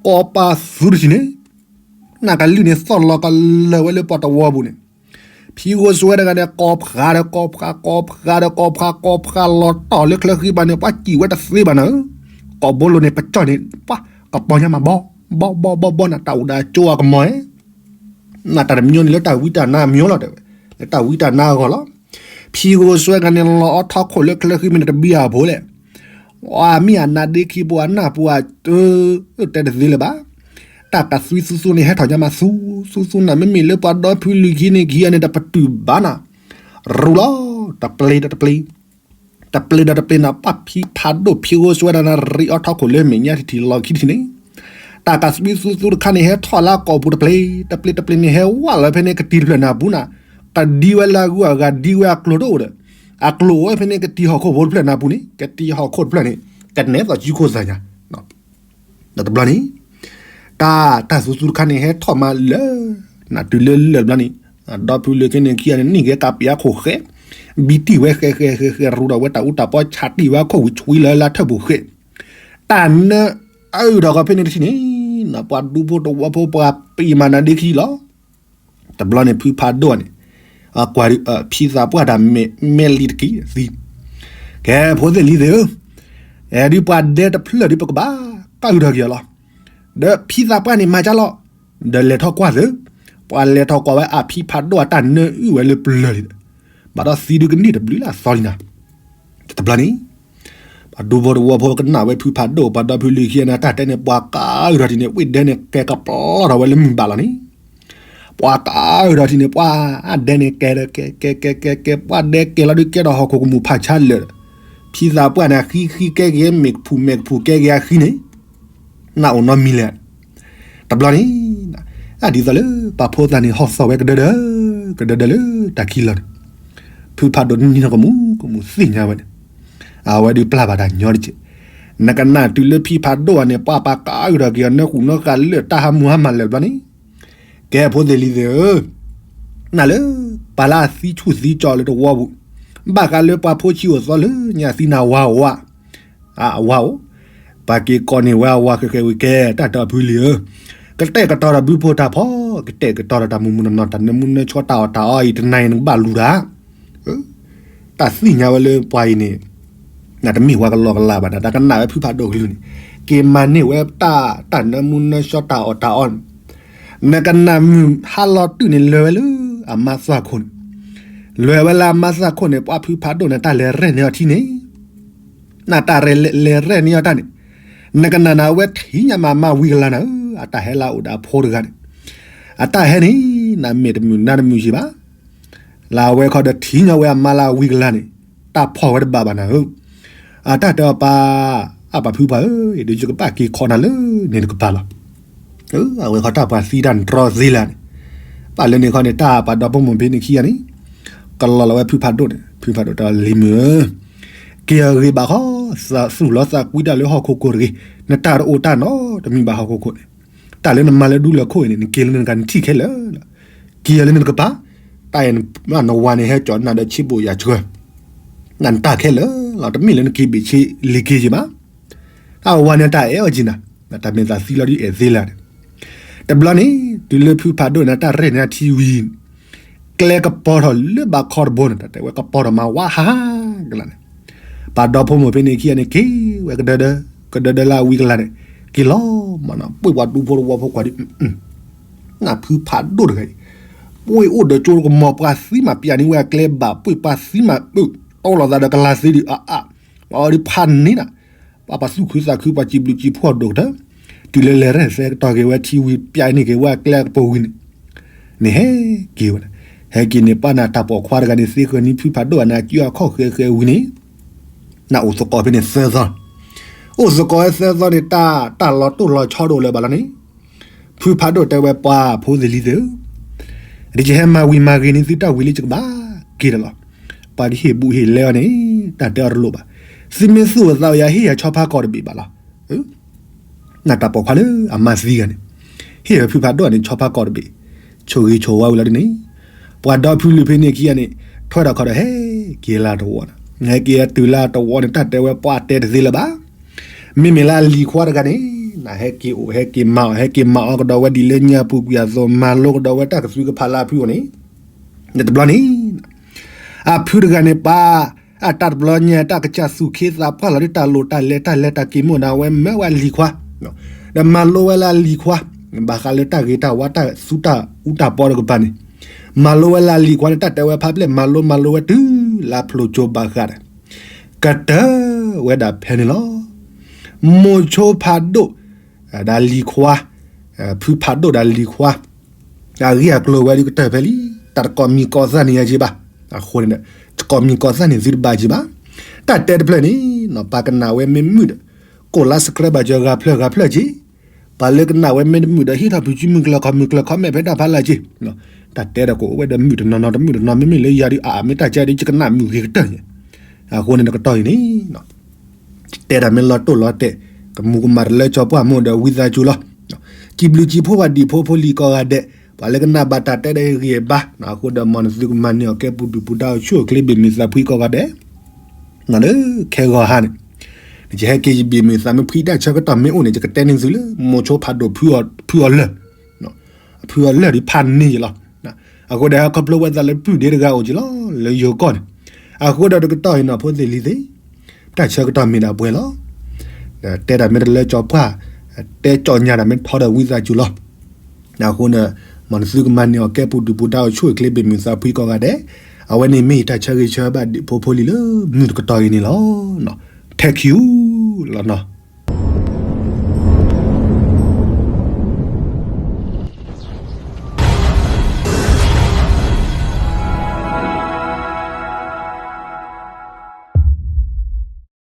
ကိးပသူတထံၣ်န့ၣ်, နကလုၢ်န့ၣ်သီၣ်လီၤကလၢာ်ဝဲလၢပှၤတဝီပူၤန့ၣ်, ဖံဂိၢ်စွဲတဂၤန့ၣ် ကိးဖးဒီးကိးဖး ကိးဖးဒီးကိးဖး ကိးဖးလီၤတီၢ်လၢချၢဃံဘၣ်န့ၣ် ပှၤစံၣ်ဝဲတသ့ဘၣ်နၤဧၢ, ကိးဘိလိၤန့ၣ် ပကၠီၣ်န့ၣ် ပှၤကပီၤညါမးဘီ ဘီဘီဘီဘီနၤ တၢ်အိၣ်ဒီးကၠိအကမီၤဧၢ နတၢ်တမံၤန့ၣ်လၢတၢ်ဝံတၢ်နါ မံၤလီၤတဲဝဲ, လၢတၢ်ဝံတၢ်နါအဂီၢ်လီၤ. ဖံဂိၢ်စွဲဂၤန့ၣ် လီၤအီထီခိၣ်လၢချၢဃံမ့ၢ်န့ၣ် တဘံအဖိလဲၣ်, အမ့ၢ်အနါဒ့ခံပူၤအနၢ်ပူၤအ, တဲတသ့လၢၤဘၣ်. တၢ်ကသွံသူသူန့ၣ် ဟဲထီၣ်ညါမးသူသူသူနၤ မ့မ့ၢ်လၢပှၤဒီဖုလံၤခံန့ၣ်ခံဂၤန့ၣ် တပတုာ်ဘၣ်နၤ, ရူလီၤ, တပျ့ၤဒီးတပျ့ၤ တပျ့ၤဒီးတပျ့ၤနၤ ပှၤဖံဖးဒိၣ်ဖံဂိၢ်စွဲဒၣ်နၤ ရံးအီထီခိၣ်လၢမဲာ်ညါထံထံလီၤခံထံၣ်န့ၣ်, တၢ်ကသွံသူသူတခါန့ၣ် ဟဲထီၣ်လၢအကိာ်ပူၤတပျ့ၤ, တပျ့ၤတပျ့ၤန့ၣ် ဟဲဝးလီၤဖဲန့ၣ်ကတံၤတဖျၢၣ်နၤပူၤနၤ, တဒံဝဲလၢအဂုၤအဂၤ ဒံဝဲအကျိၤတအိၣ်ဒီး, အကျိၤအိၣ်ဝဲဖဲန့ၣ်ကတံၤဟီၣ်ခိၣ်ဖိတဖျၢၣ်နၤပူၤန့ၣ် ကတံၤဟီၣ်ခိၣ်တဖျၢၣ်န့ၣ် ကနဲသိးစုခိၣ်သးညါ ဒီးတဘျီန့ၣ်, တၢ်တၢ်သူသူတခါန့ၣ် ဟဲထီၣ်မးလၢ, နတုၤလၢလၢာ်တဘျီန့ၣ်, ဒီဖုလၢခံန့ၣ်ခံဂၤန့ၣ် န့ၢ်က့ၤကးပယါခိၣ်ဃဲ, ဘံတံၢ်ဝဲဃဲဃဲဃဲဃဲ ရူဒီးဝဲတၢ်အူတၢ်ပီဆးတံၢ်ဝဲခိၣ်ဝံၤဆွံလၢလၢထၢၣ်ပူၤဃဲ, တၢ်နၢအုၣ်ထီၣ်ကီးဖဲန့ၣ်တထံၣ်န့ၣ်, ပှၤဒူဖိတဝီဖိပှၤပံာ်မၤနၤဒ့ခံလီၤ. တဘျီန့ၣ် ဖုဖးဒိၣ်န့ၣ်, ကွၢ်ဖံသးပှၢ်တၢ်မဲာ်လံတက့ၢ်သံ, ကဲဖိသ့ၣ်လံၤသ့ၣ်ဧၢ, အဲဒုးပှၤဒဲတဖျၢၣ်ဒုးပကဘၣ်ကးအုၣ်ထီၣ်က့ၤအီၤလီၤ. ဒီးဖံသးပှၢ်န့ၣ်မၤကၢ်လီၤ, ဒီးလဲၤထီၣ်ကွၢ်သ့, ပှၤလဲၤထီၣ်ကွၢ်ဝဲအဖံဖးဒိၣ်အတၢ်နၢအုၣ်ဝဲလၢပျၢၤလံ, ဘၣ်ဒီးသံဒုးကန့ၢ်တဘျုးလၢအသီလံနၤ. တဘျီန့ၣ် ပှၤဒူဖိတဝီဖိကနၣ်ဝဲဖုဖးဒိၣ် ပှၤဒီဖုလံၤခံန့ၣ် တၢ်တဲန့ၣ် ပှၤကးအုၣ်ထီၣ်ထံၣ်န့ၣ် ဝ့ၢ်ဒဲန့ၣ်ကဲကပျီထီၣ်ဝဲလၢမုၢ်ဘၣ်လီၤန့ၣ်, ပှၤကးအုၣ်ထီၣ်ထံၣ်န့ၣ် ပှၤအဒဲန့ၣ်ကဲဒီးကဲကဲကဲကဲကဲ ပှၤဒဲကဲလီၤဒုးကဲထီၣ်ဟီၣ်ခိၣ်ကမူၣ်ဖးဆါလၢာ်, ဖံသးပှၢ်န့ၣ် အဃံဃံကဲက့ၤ မဲာ်ကဖူးမဲာ်ကဖူးကဲက့ၤအဃံန့ၣ် နအိၣ်နီတမံၤလဲၣ်. တဘျီန့ၣ် အဒ်သိးလၢပှၤဖိသၣ်န့ၣ် ဟီၣ်သီၣ်ဝဲကဒၢဒၢ, ကဒၢဒၢလၢတၢ်ခံလီၤန့ၣ်, ဖုဖးဒိၣ်နံၤနီၢ်ကမူၣ်ကမူၣ်သ့ၣ်ညါဝဲန့ၣ်, အဝဲဒုးပျၢ်ဘၣ်တၢ်ညီတက့ၢ်. နကနၣ်တုၤလၢဖံဖးဒိၣ်အန့ၣ် ပှၤပှၤကးအုၣ်ထီၣ်က့ၤအီၤ နၢဃူနၢဃာ်လၢာ် တၢ်ဟးမူဟါမၢ်လၢာ်တဘျီန့ၣ်, ကဲဖိသ့ၣ်လံၤသ့ၣ်ဧၢ, နၢ်လၢ ပှၤလၢအသံဆူၣ်သံကၠီလၢတဝီပူၤ, ဘၣ်ဃးလၢပှၤဖိဆံးအိၣ်သီလၢညါသံနၤဝါဧိၤဧါ အဝၤဧိၤ, ပှၤက့ၤကိးန့ၢ်ဝဲအဝၤဃဲးဃဲးဝံၤ ကဲ တၢ်တီၢ်ဖုလံၤဧၢ, ကတဲာ်ကတီၤဒီးဘုဖိတၢ်ဖီ, ကတဲာ်ကတီၤဒီးတၢ်မုၢ်မုၢ်နီၢ်နီၢ် တၢ်နၢမူနၢဆှီတၢ်အီၣ်တၢ်အီအံၤ တနၤအံၤနကဘၣ်လူၤတၢ်, တၢ်သ့ၣ်ညါဝဲလၢပှၤအံၤန့ၣ်, နတမ့ၢ်ဝဲကလီကလီဘၣ်နၤ တၢ်ကနၣ်ဝဲဖုဖးဒိၣ်ကလုၢ်န့ၣ်, က့ၤမၤန့ၢ်ဝဲတၢ် တၢ်နၢမူနၢဆှီတၢ်အီၣ်တၢ်အီန့ၣ်, နကနၣ်မုၢ်ဟါလီၤတုၤန့ၣ် လဲၤဝဲလၢအမါသၣ်ခိၣ်န့ၣ်, လဲၤဝဲလၢအမါသၣ်ခိၣ်န့ၣ် ပှၤဖုဖးဒိၣ်န့ၣ် တၢ်လဲၤရဲၣ်န့ၢ်အီၤထံန့ၣ်, နတၢ်ရဲၣ်လဲၤရဲၣ်န့ၢ်အီၤတၢ်န့ၣ်, နကနၣ်နၤဝဲထံၣ်ညါမးမါဝံၤကလါနၤဧၢ, အတၢ်ဟဲလၢအအိၣ်ဒီးအဖိတဂၤန့ၣ်, အတၢ်ဟဲန့ၣ် နမဲာ်တမုာ်နါတမုာ်ယံၤဘၣ် လၢအဝဲခီဒီးထံၣ်ညီဝဲအမါလၢအဝံၤကလါန့ၣ်, တၢ်ဖီၣ်ဝဲတဘၣ်ဘၣ်နၤဧၢ, အတၢ်တဲအီၤပၢ်, အပၢ်ဖုပှၢ်ဧၢ, ဒီးယကဘၣ်က့ၤခိးနၤလၢန့ၣ်တကပၤလီၤ. အဝဲခီတၢ်ပှၤသံတၢ်နတြီသ့လၢန့ၣ်, ဘၣ်လၢန့ၣ်ခီန့ၣ် တၢ်ပှၤဒီဖိမိၢ်ဖဲန့ၣ်ခံဂၤန့ၣ် ကလီၤလီၤဝဲဖုဖးဒိၣ်န့ၣ်, ဖုဖးဒိၣ်တဲ လံၤမုၣ်ဧၢ, က့ၤအဂ့ၤဘၣ်ဃီ, သူၣ်လီၤသးကွံတၢ်လၢဟီၣ်ခိၣ်ခိၣ်တဂ့ၤ, နတၢ်တအိၣ်တၢ်နီတမံၤဘၣ်ဟီၣ်ခိၣ်ခိၣ်န့ၣ်, တၢ်လၢနမၤလၢဒူလၢခိၣ်အံၤန့ၣ် နက့ၤလၢနကၤနထံၣ်ခဲလၢာ်လီၤ. က့ၤအီၤလၢနကပၤ, တၢ်အံၤ နဝၤန့ၣ်ဟဲကၠီနၤဒီးဆံးဘိၣ်ယၤဆှၢ, နတၢ်ခဲလၢာ်လီၤ, တမ့ၢ်လၢနက့ၤဘ့ၣ်ဆ့လံၤက့ၤယံၤဘၣ်. အဝၤန့ၣ်တၢ်အဲၣ်အီၤကံနၤ, တၢ်မဲာ်သးသံလီၤဒ်အဲၣ်သ့လၢာ်န့ၣ်, တဘျီန့ၣ် တုၤလၢဖုဖးဒိၣ်န့ၣ် တၢ်ရဲၣ်န့ၢ်ထံဝံၤ ကျဲကပီၤထီၣ်လၢဘၣ်ခီတဘိန့ၣ် တၢ်တဲဝဲကပီၤထီၣ်မၤဝါဟါဟါကလၢာ်န့ၣ်, ပှၤဒီဖိမိၢ်ဖဲန့ၣ်ခံဂၤန့ၣ် က့ၤဝဲကဒၢဒၢ, ကဒၢဒၢလၢအဝံၤကလၢာ်န့ၣ် က့ၤလီၤမးနီၤ, ပှ့ၤပှၤဒူဖိတဝီဖိခွါဒီး နၢ်ဖုဖးဒိၣ်တဂၤအံၤ, ပှ့ၤအိၣ်ဒီးကၠိကမီၤပှၤသံမး ပျးန့ၢ်ဝဲအကျဲဘၣ်, ပှ့ၤပှၤသံမး တီလီၤသးဒီးကလၤသ့ဒံးအါအါ, အီၤဒ်ဖးန့ၣ်နၤ, ပှၤပှၤသူၣ်ခုသးခု ပှၤစံးဘျုးစံးဖှိၣ်ဒိၣ်ကတၢၢ်, တုၤလၢလဲၤရဲၣ်သဲကတီၤက့ၤဝဲထံဝံၤ ပျးန့ၢ်က့ၤဝဲအကျဲကပီၤဝံၤန့ၣ်, န့ၣ်ဟဲက့ၤဝဲ, ဟဲက့ၤန့ၣ် ပှၤနၢ်တၢ်ပိာ်ခွါတဂၤန့ၣ် သ့ဃၢၤန့ၢ်ဖုဖးဒိၣ်အနၢ်ကၠံအခီၣ်ဃဲဃဲဝံၤန့ၣ် နၢ်အိၣ်သကိးဖဲန့ၣ်သၢသီ, အိၣ်သကိးဝဲသၢသီန့ၣ် တၢ် တၢ်လီၤတိၢ်လီၤဆီတအိၣ်လၢၤဘၣ်လီၤန့ၣ်, ဖုဖးဒိၣ်တဲဝဲပှၤဖိသ့ၣ်လံၤသ့ၣ်ဧၢ, ဒ်ယဟဲမၤဝံၤမၤဂ့ၤန့ၢ်သုတၢ်ဝံၤလံယကဘၣ်က့ၤဒီးလီၤ, ပှၤကဟ့ၣ်ဘူးဟ့ၣ်လဲအီၤန့ၣ် တၢ်တဲအီၤတလိၣ်ဘၣ်, သုမ့ၢ်သူၣ်အသးအီၤယၤဟ့ၣ်ယၤဆီဖါကီၢ်တဘ့ၣ်ဘၣ်လီၤ. နၢ်တၢ်ပိာ်ခွါလၢအမါသံဂၤန့ၣ် ဟ့ၣ်ဝဲဖုဖးဒိၣ်န့ၣ် ဆီဖါကီၢ်တဘ့ၣ်, ဆိၣ်ဂ့ၤဆိၣ်ဝါဝံၤလီၤဒ်န့ၣ်, ပှၤဒီဖုလံၤဖဲန့ၣ်ခံဂၤန့ၣ် ထွဲထီၣ်ခီဒီးဟဲက့ၤလၢတဝီန့ၣ်, ဟဲက့ၤတုၤလၢတဝီန့ၣ် တၢ်တဲဝဲပှၤတဲတသ့လၢၤဘၣ်, မ့မ့ၢ်လၢအလံၤခွါတဂၤန့ၣ် နၢ်ဟဲက့ၤအိၣ် ဟဲက့ၤမၤအီၣ် ဟဲက့ၤမၤအီၣ်ကဒီးဝဲဒ်လၢညါပူၤကွံာ်အသိး မၤလိကဒီးဝဲတၢ်ကသုကဖးလၢအဖုအီၤန့ၣ်, တဘျီန့ၣ် အဖုတဂၤန့ၣ် ပှၤ အတၢ်တဘျီညါ တၢ်ကစၢ်သူၣ်ခ့သးပှၢ်လီၤဒ်တၢ်လိၣ်တၢ်လဲၤ တၢ်လဲၤတၢ်က့ၤမိၣ်န့ၣ် အဝဲမၢဝဲအလံၤခွါ, ဒီးမၤလိဝဲလၢအလံၤခွါ, ဘၣ်ဃးလၢတၢ်ဂ့ၤတၢ်ဝါ တၢ်သူတၢ်အူတၢ်ပီတကပၤန့ၣ်, မၤလိဝဲလၢအလံၤခွါန့ၣ် တၢ်တဲဝဲဖးဖျဲၣ် မၤလိမၤလိဝဲတုၤလၢအဖျိကၠိဘၣ်ဃးဒီး ကတၢၢ်ဝဲဒၣ်ဖဲန့ၣ်လီၤ. မိၤဆိဖးဒိၣ် ဒီးလံၤခွါ, ဖုဖးဒိၣ်ဒီးလံၤခွါ အဂ့ၢ်အကျိၤဝဲဒ်ကတၢၢ်ဖဲလံ, တၢ်တကိးမံၤကိးသၣ်န့ၢ်ယၤက့ၤဘၣ်, အဃိန့ၣ်ဒီး တကိးမံၤကိးသၣ်န့ၢ်သုတဘၣ်က့ၤဘၣ်, တၢ်တဲတဖျၢၣ်န့ၣ် ပှၤကနၣ်ဝဲမ့ၢ်မုာ်ဒီး ကိးလါ subscribe ဘၣ်စၢၤဂၤဖျၢၣ်ဂၤဖျၢၣ်က့ၤ, ပှၤလၢကနၣ်ဝဲမ့ၢ်တမုာ်ဒီး ဟ့ၣ်ထီၣ်ဖုးစုမုၢ်ကျၢၤ comment ဖဲတၢ်ဖးလၢ်က့ၤ, တၢ်တဲဒီးကအိၣ်ဝဲဒီးမုာ်တနီၤနီၤ တမုာ်တနီၤ မ့မ့ၢ်လၢယၤဒီး အမ့ၢ်တၢ်ကဲဒီး ယကနၣ်မုာ်ဂ့ၤကတၢၢ်န့ၣ်, အဃိန့ၣ်တကတီၢ်အံၤန့ၣ် တဲတၢ်မ့ၢ်လီၤတိၢ်လီၤတဲာ် ကမူၤကမၣ်တလၢကၠီပှၢ်မိၢ်ဒီးဝံသးစူၤလီၤ. စံးဘျုးစံးဖှိၣ်ပှၤဒံၣ်ဖိဖိလံၤကိးဂၤဒဲး, ပှၤလၢကနၣ်ဘၣ်တၢ်တဲဒီးဂ့ၤဘၣ်, အဃိဒီးမ်နသုကမၤန့ၢ်အီၤကဲပူၤဒုၣ်ပူၤဒါအိၣ်ဆူၣ်အိၣ်ချ့ဘၣ်မုာ်သးဖှံကိးဂၤဒဲး, ခဲဂီၤဟါန့ၣ် ယဟဲက့ၤယဘၣ်မုာ်သးမ့ၢ်ဖှံတၢ်ဆၢကတီၢ်မ့ၢ်အိၣ်န့ၣ် ယကတဲန့ၢ်သုလၢ မိၤဆိဖးဒိၣ်ဖုအီၤလၢာ်, ဖုအီၤလၢာ်ဒီးဖးန့ၢ်ယလီၤ. အဃိဒီးဟဲခီဖျိဝဲသးလၢပုၢ်ဒ့တဂၤအိၣ်က့ၤလီၤ လၢယိၤကီၢ်န့ၣ်, အဃိဒီးတကတီၢ်အံၤနီၢ်ဖိသ့ၣ်လံၤသ့ၣ်, တၢ်ဆၢကတီၢ်မ့ၢ်ဒၣ်ပှဲၤလီၤ. ဒီးတဲတၢ်မ့ၢ်တလၢကၠီပှၢ်, တဲကၠီညါတၢ်မ့ၢ်ထီဒီးဝံသးစူၤလီၤ. အဃိန့ၣ် မ်နသုကမၤန့ၢ်အီၤကဲပူၤဒုၣ်ပူၤဒါအိၣ်ဆူၣ်အိၣ်ချ့ဘၣ်မုာ်သးဖှံကိးဂၤဒဲး, အဝဲန့ၣ်မ့ၢ်ယတၢ်ဆၢဂ့ၤဆၢဝါဘၣ်ဒံၣ်ဖိဖိလံၤလၢမုၢ်တကတီၢ်အံၤန့ၣ်လီၤ. ထဲခံလီၤနီၤ.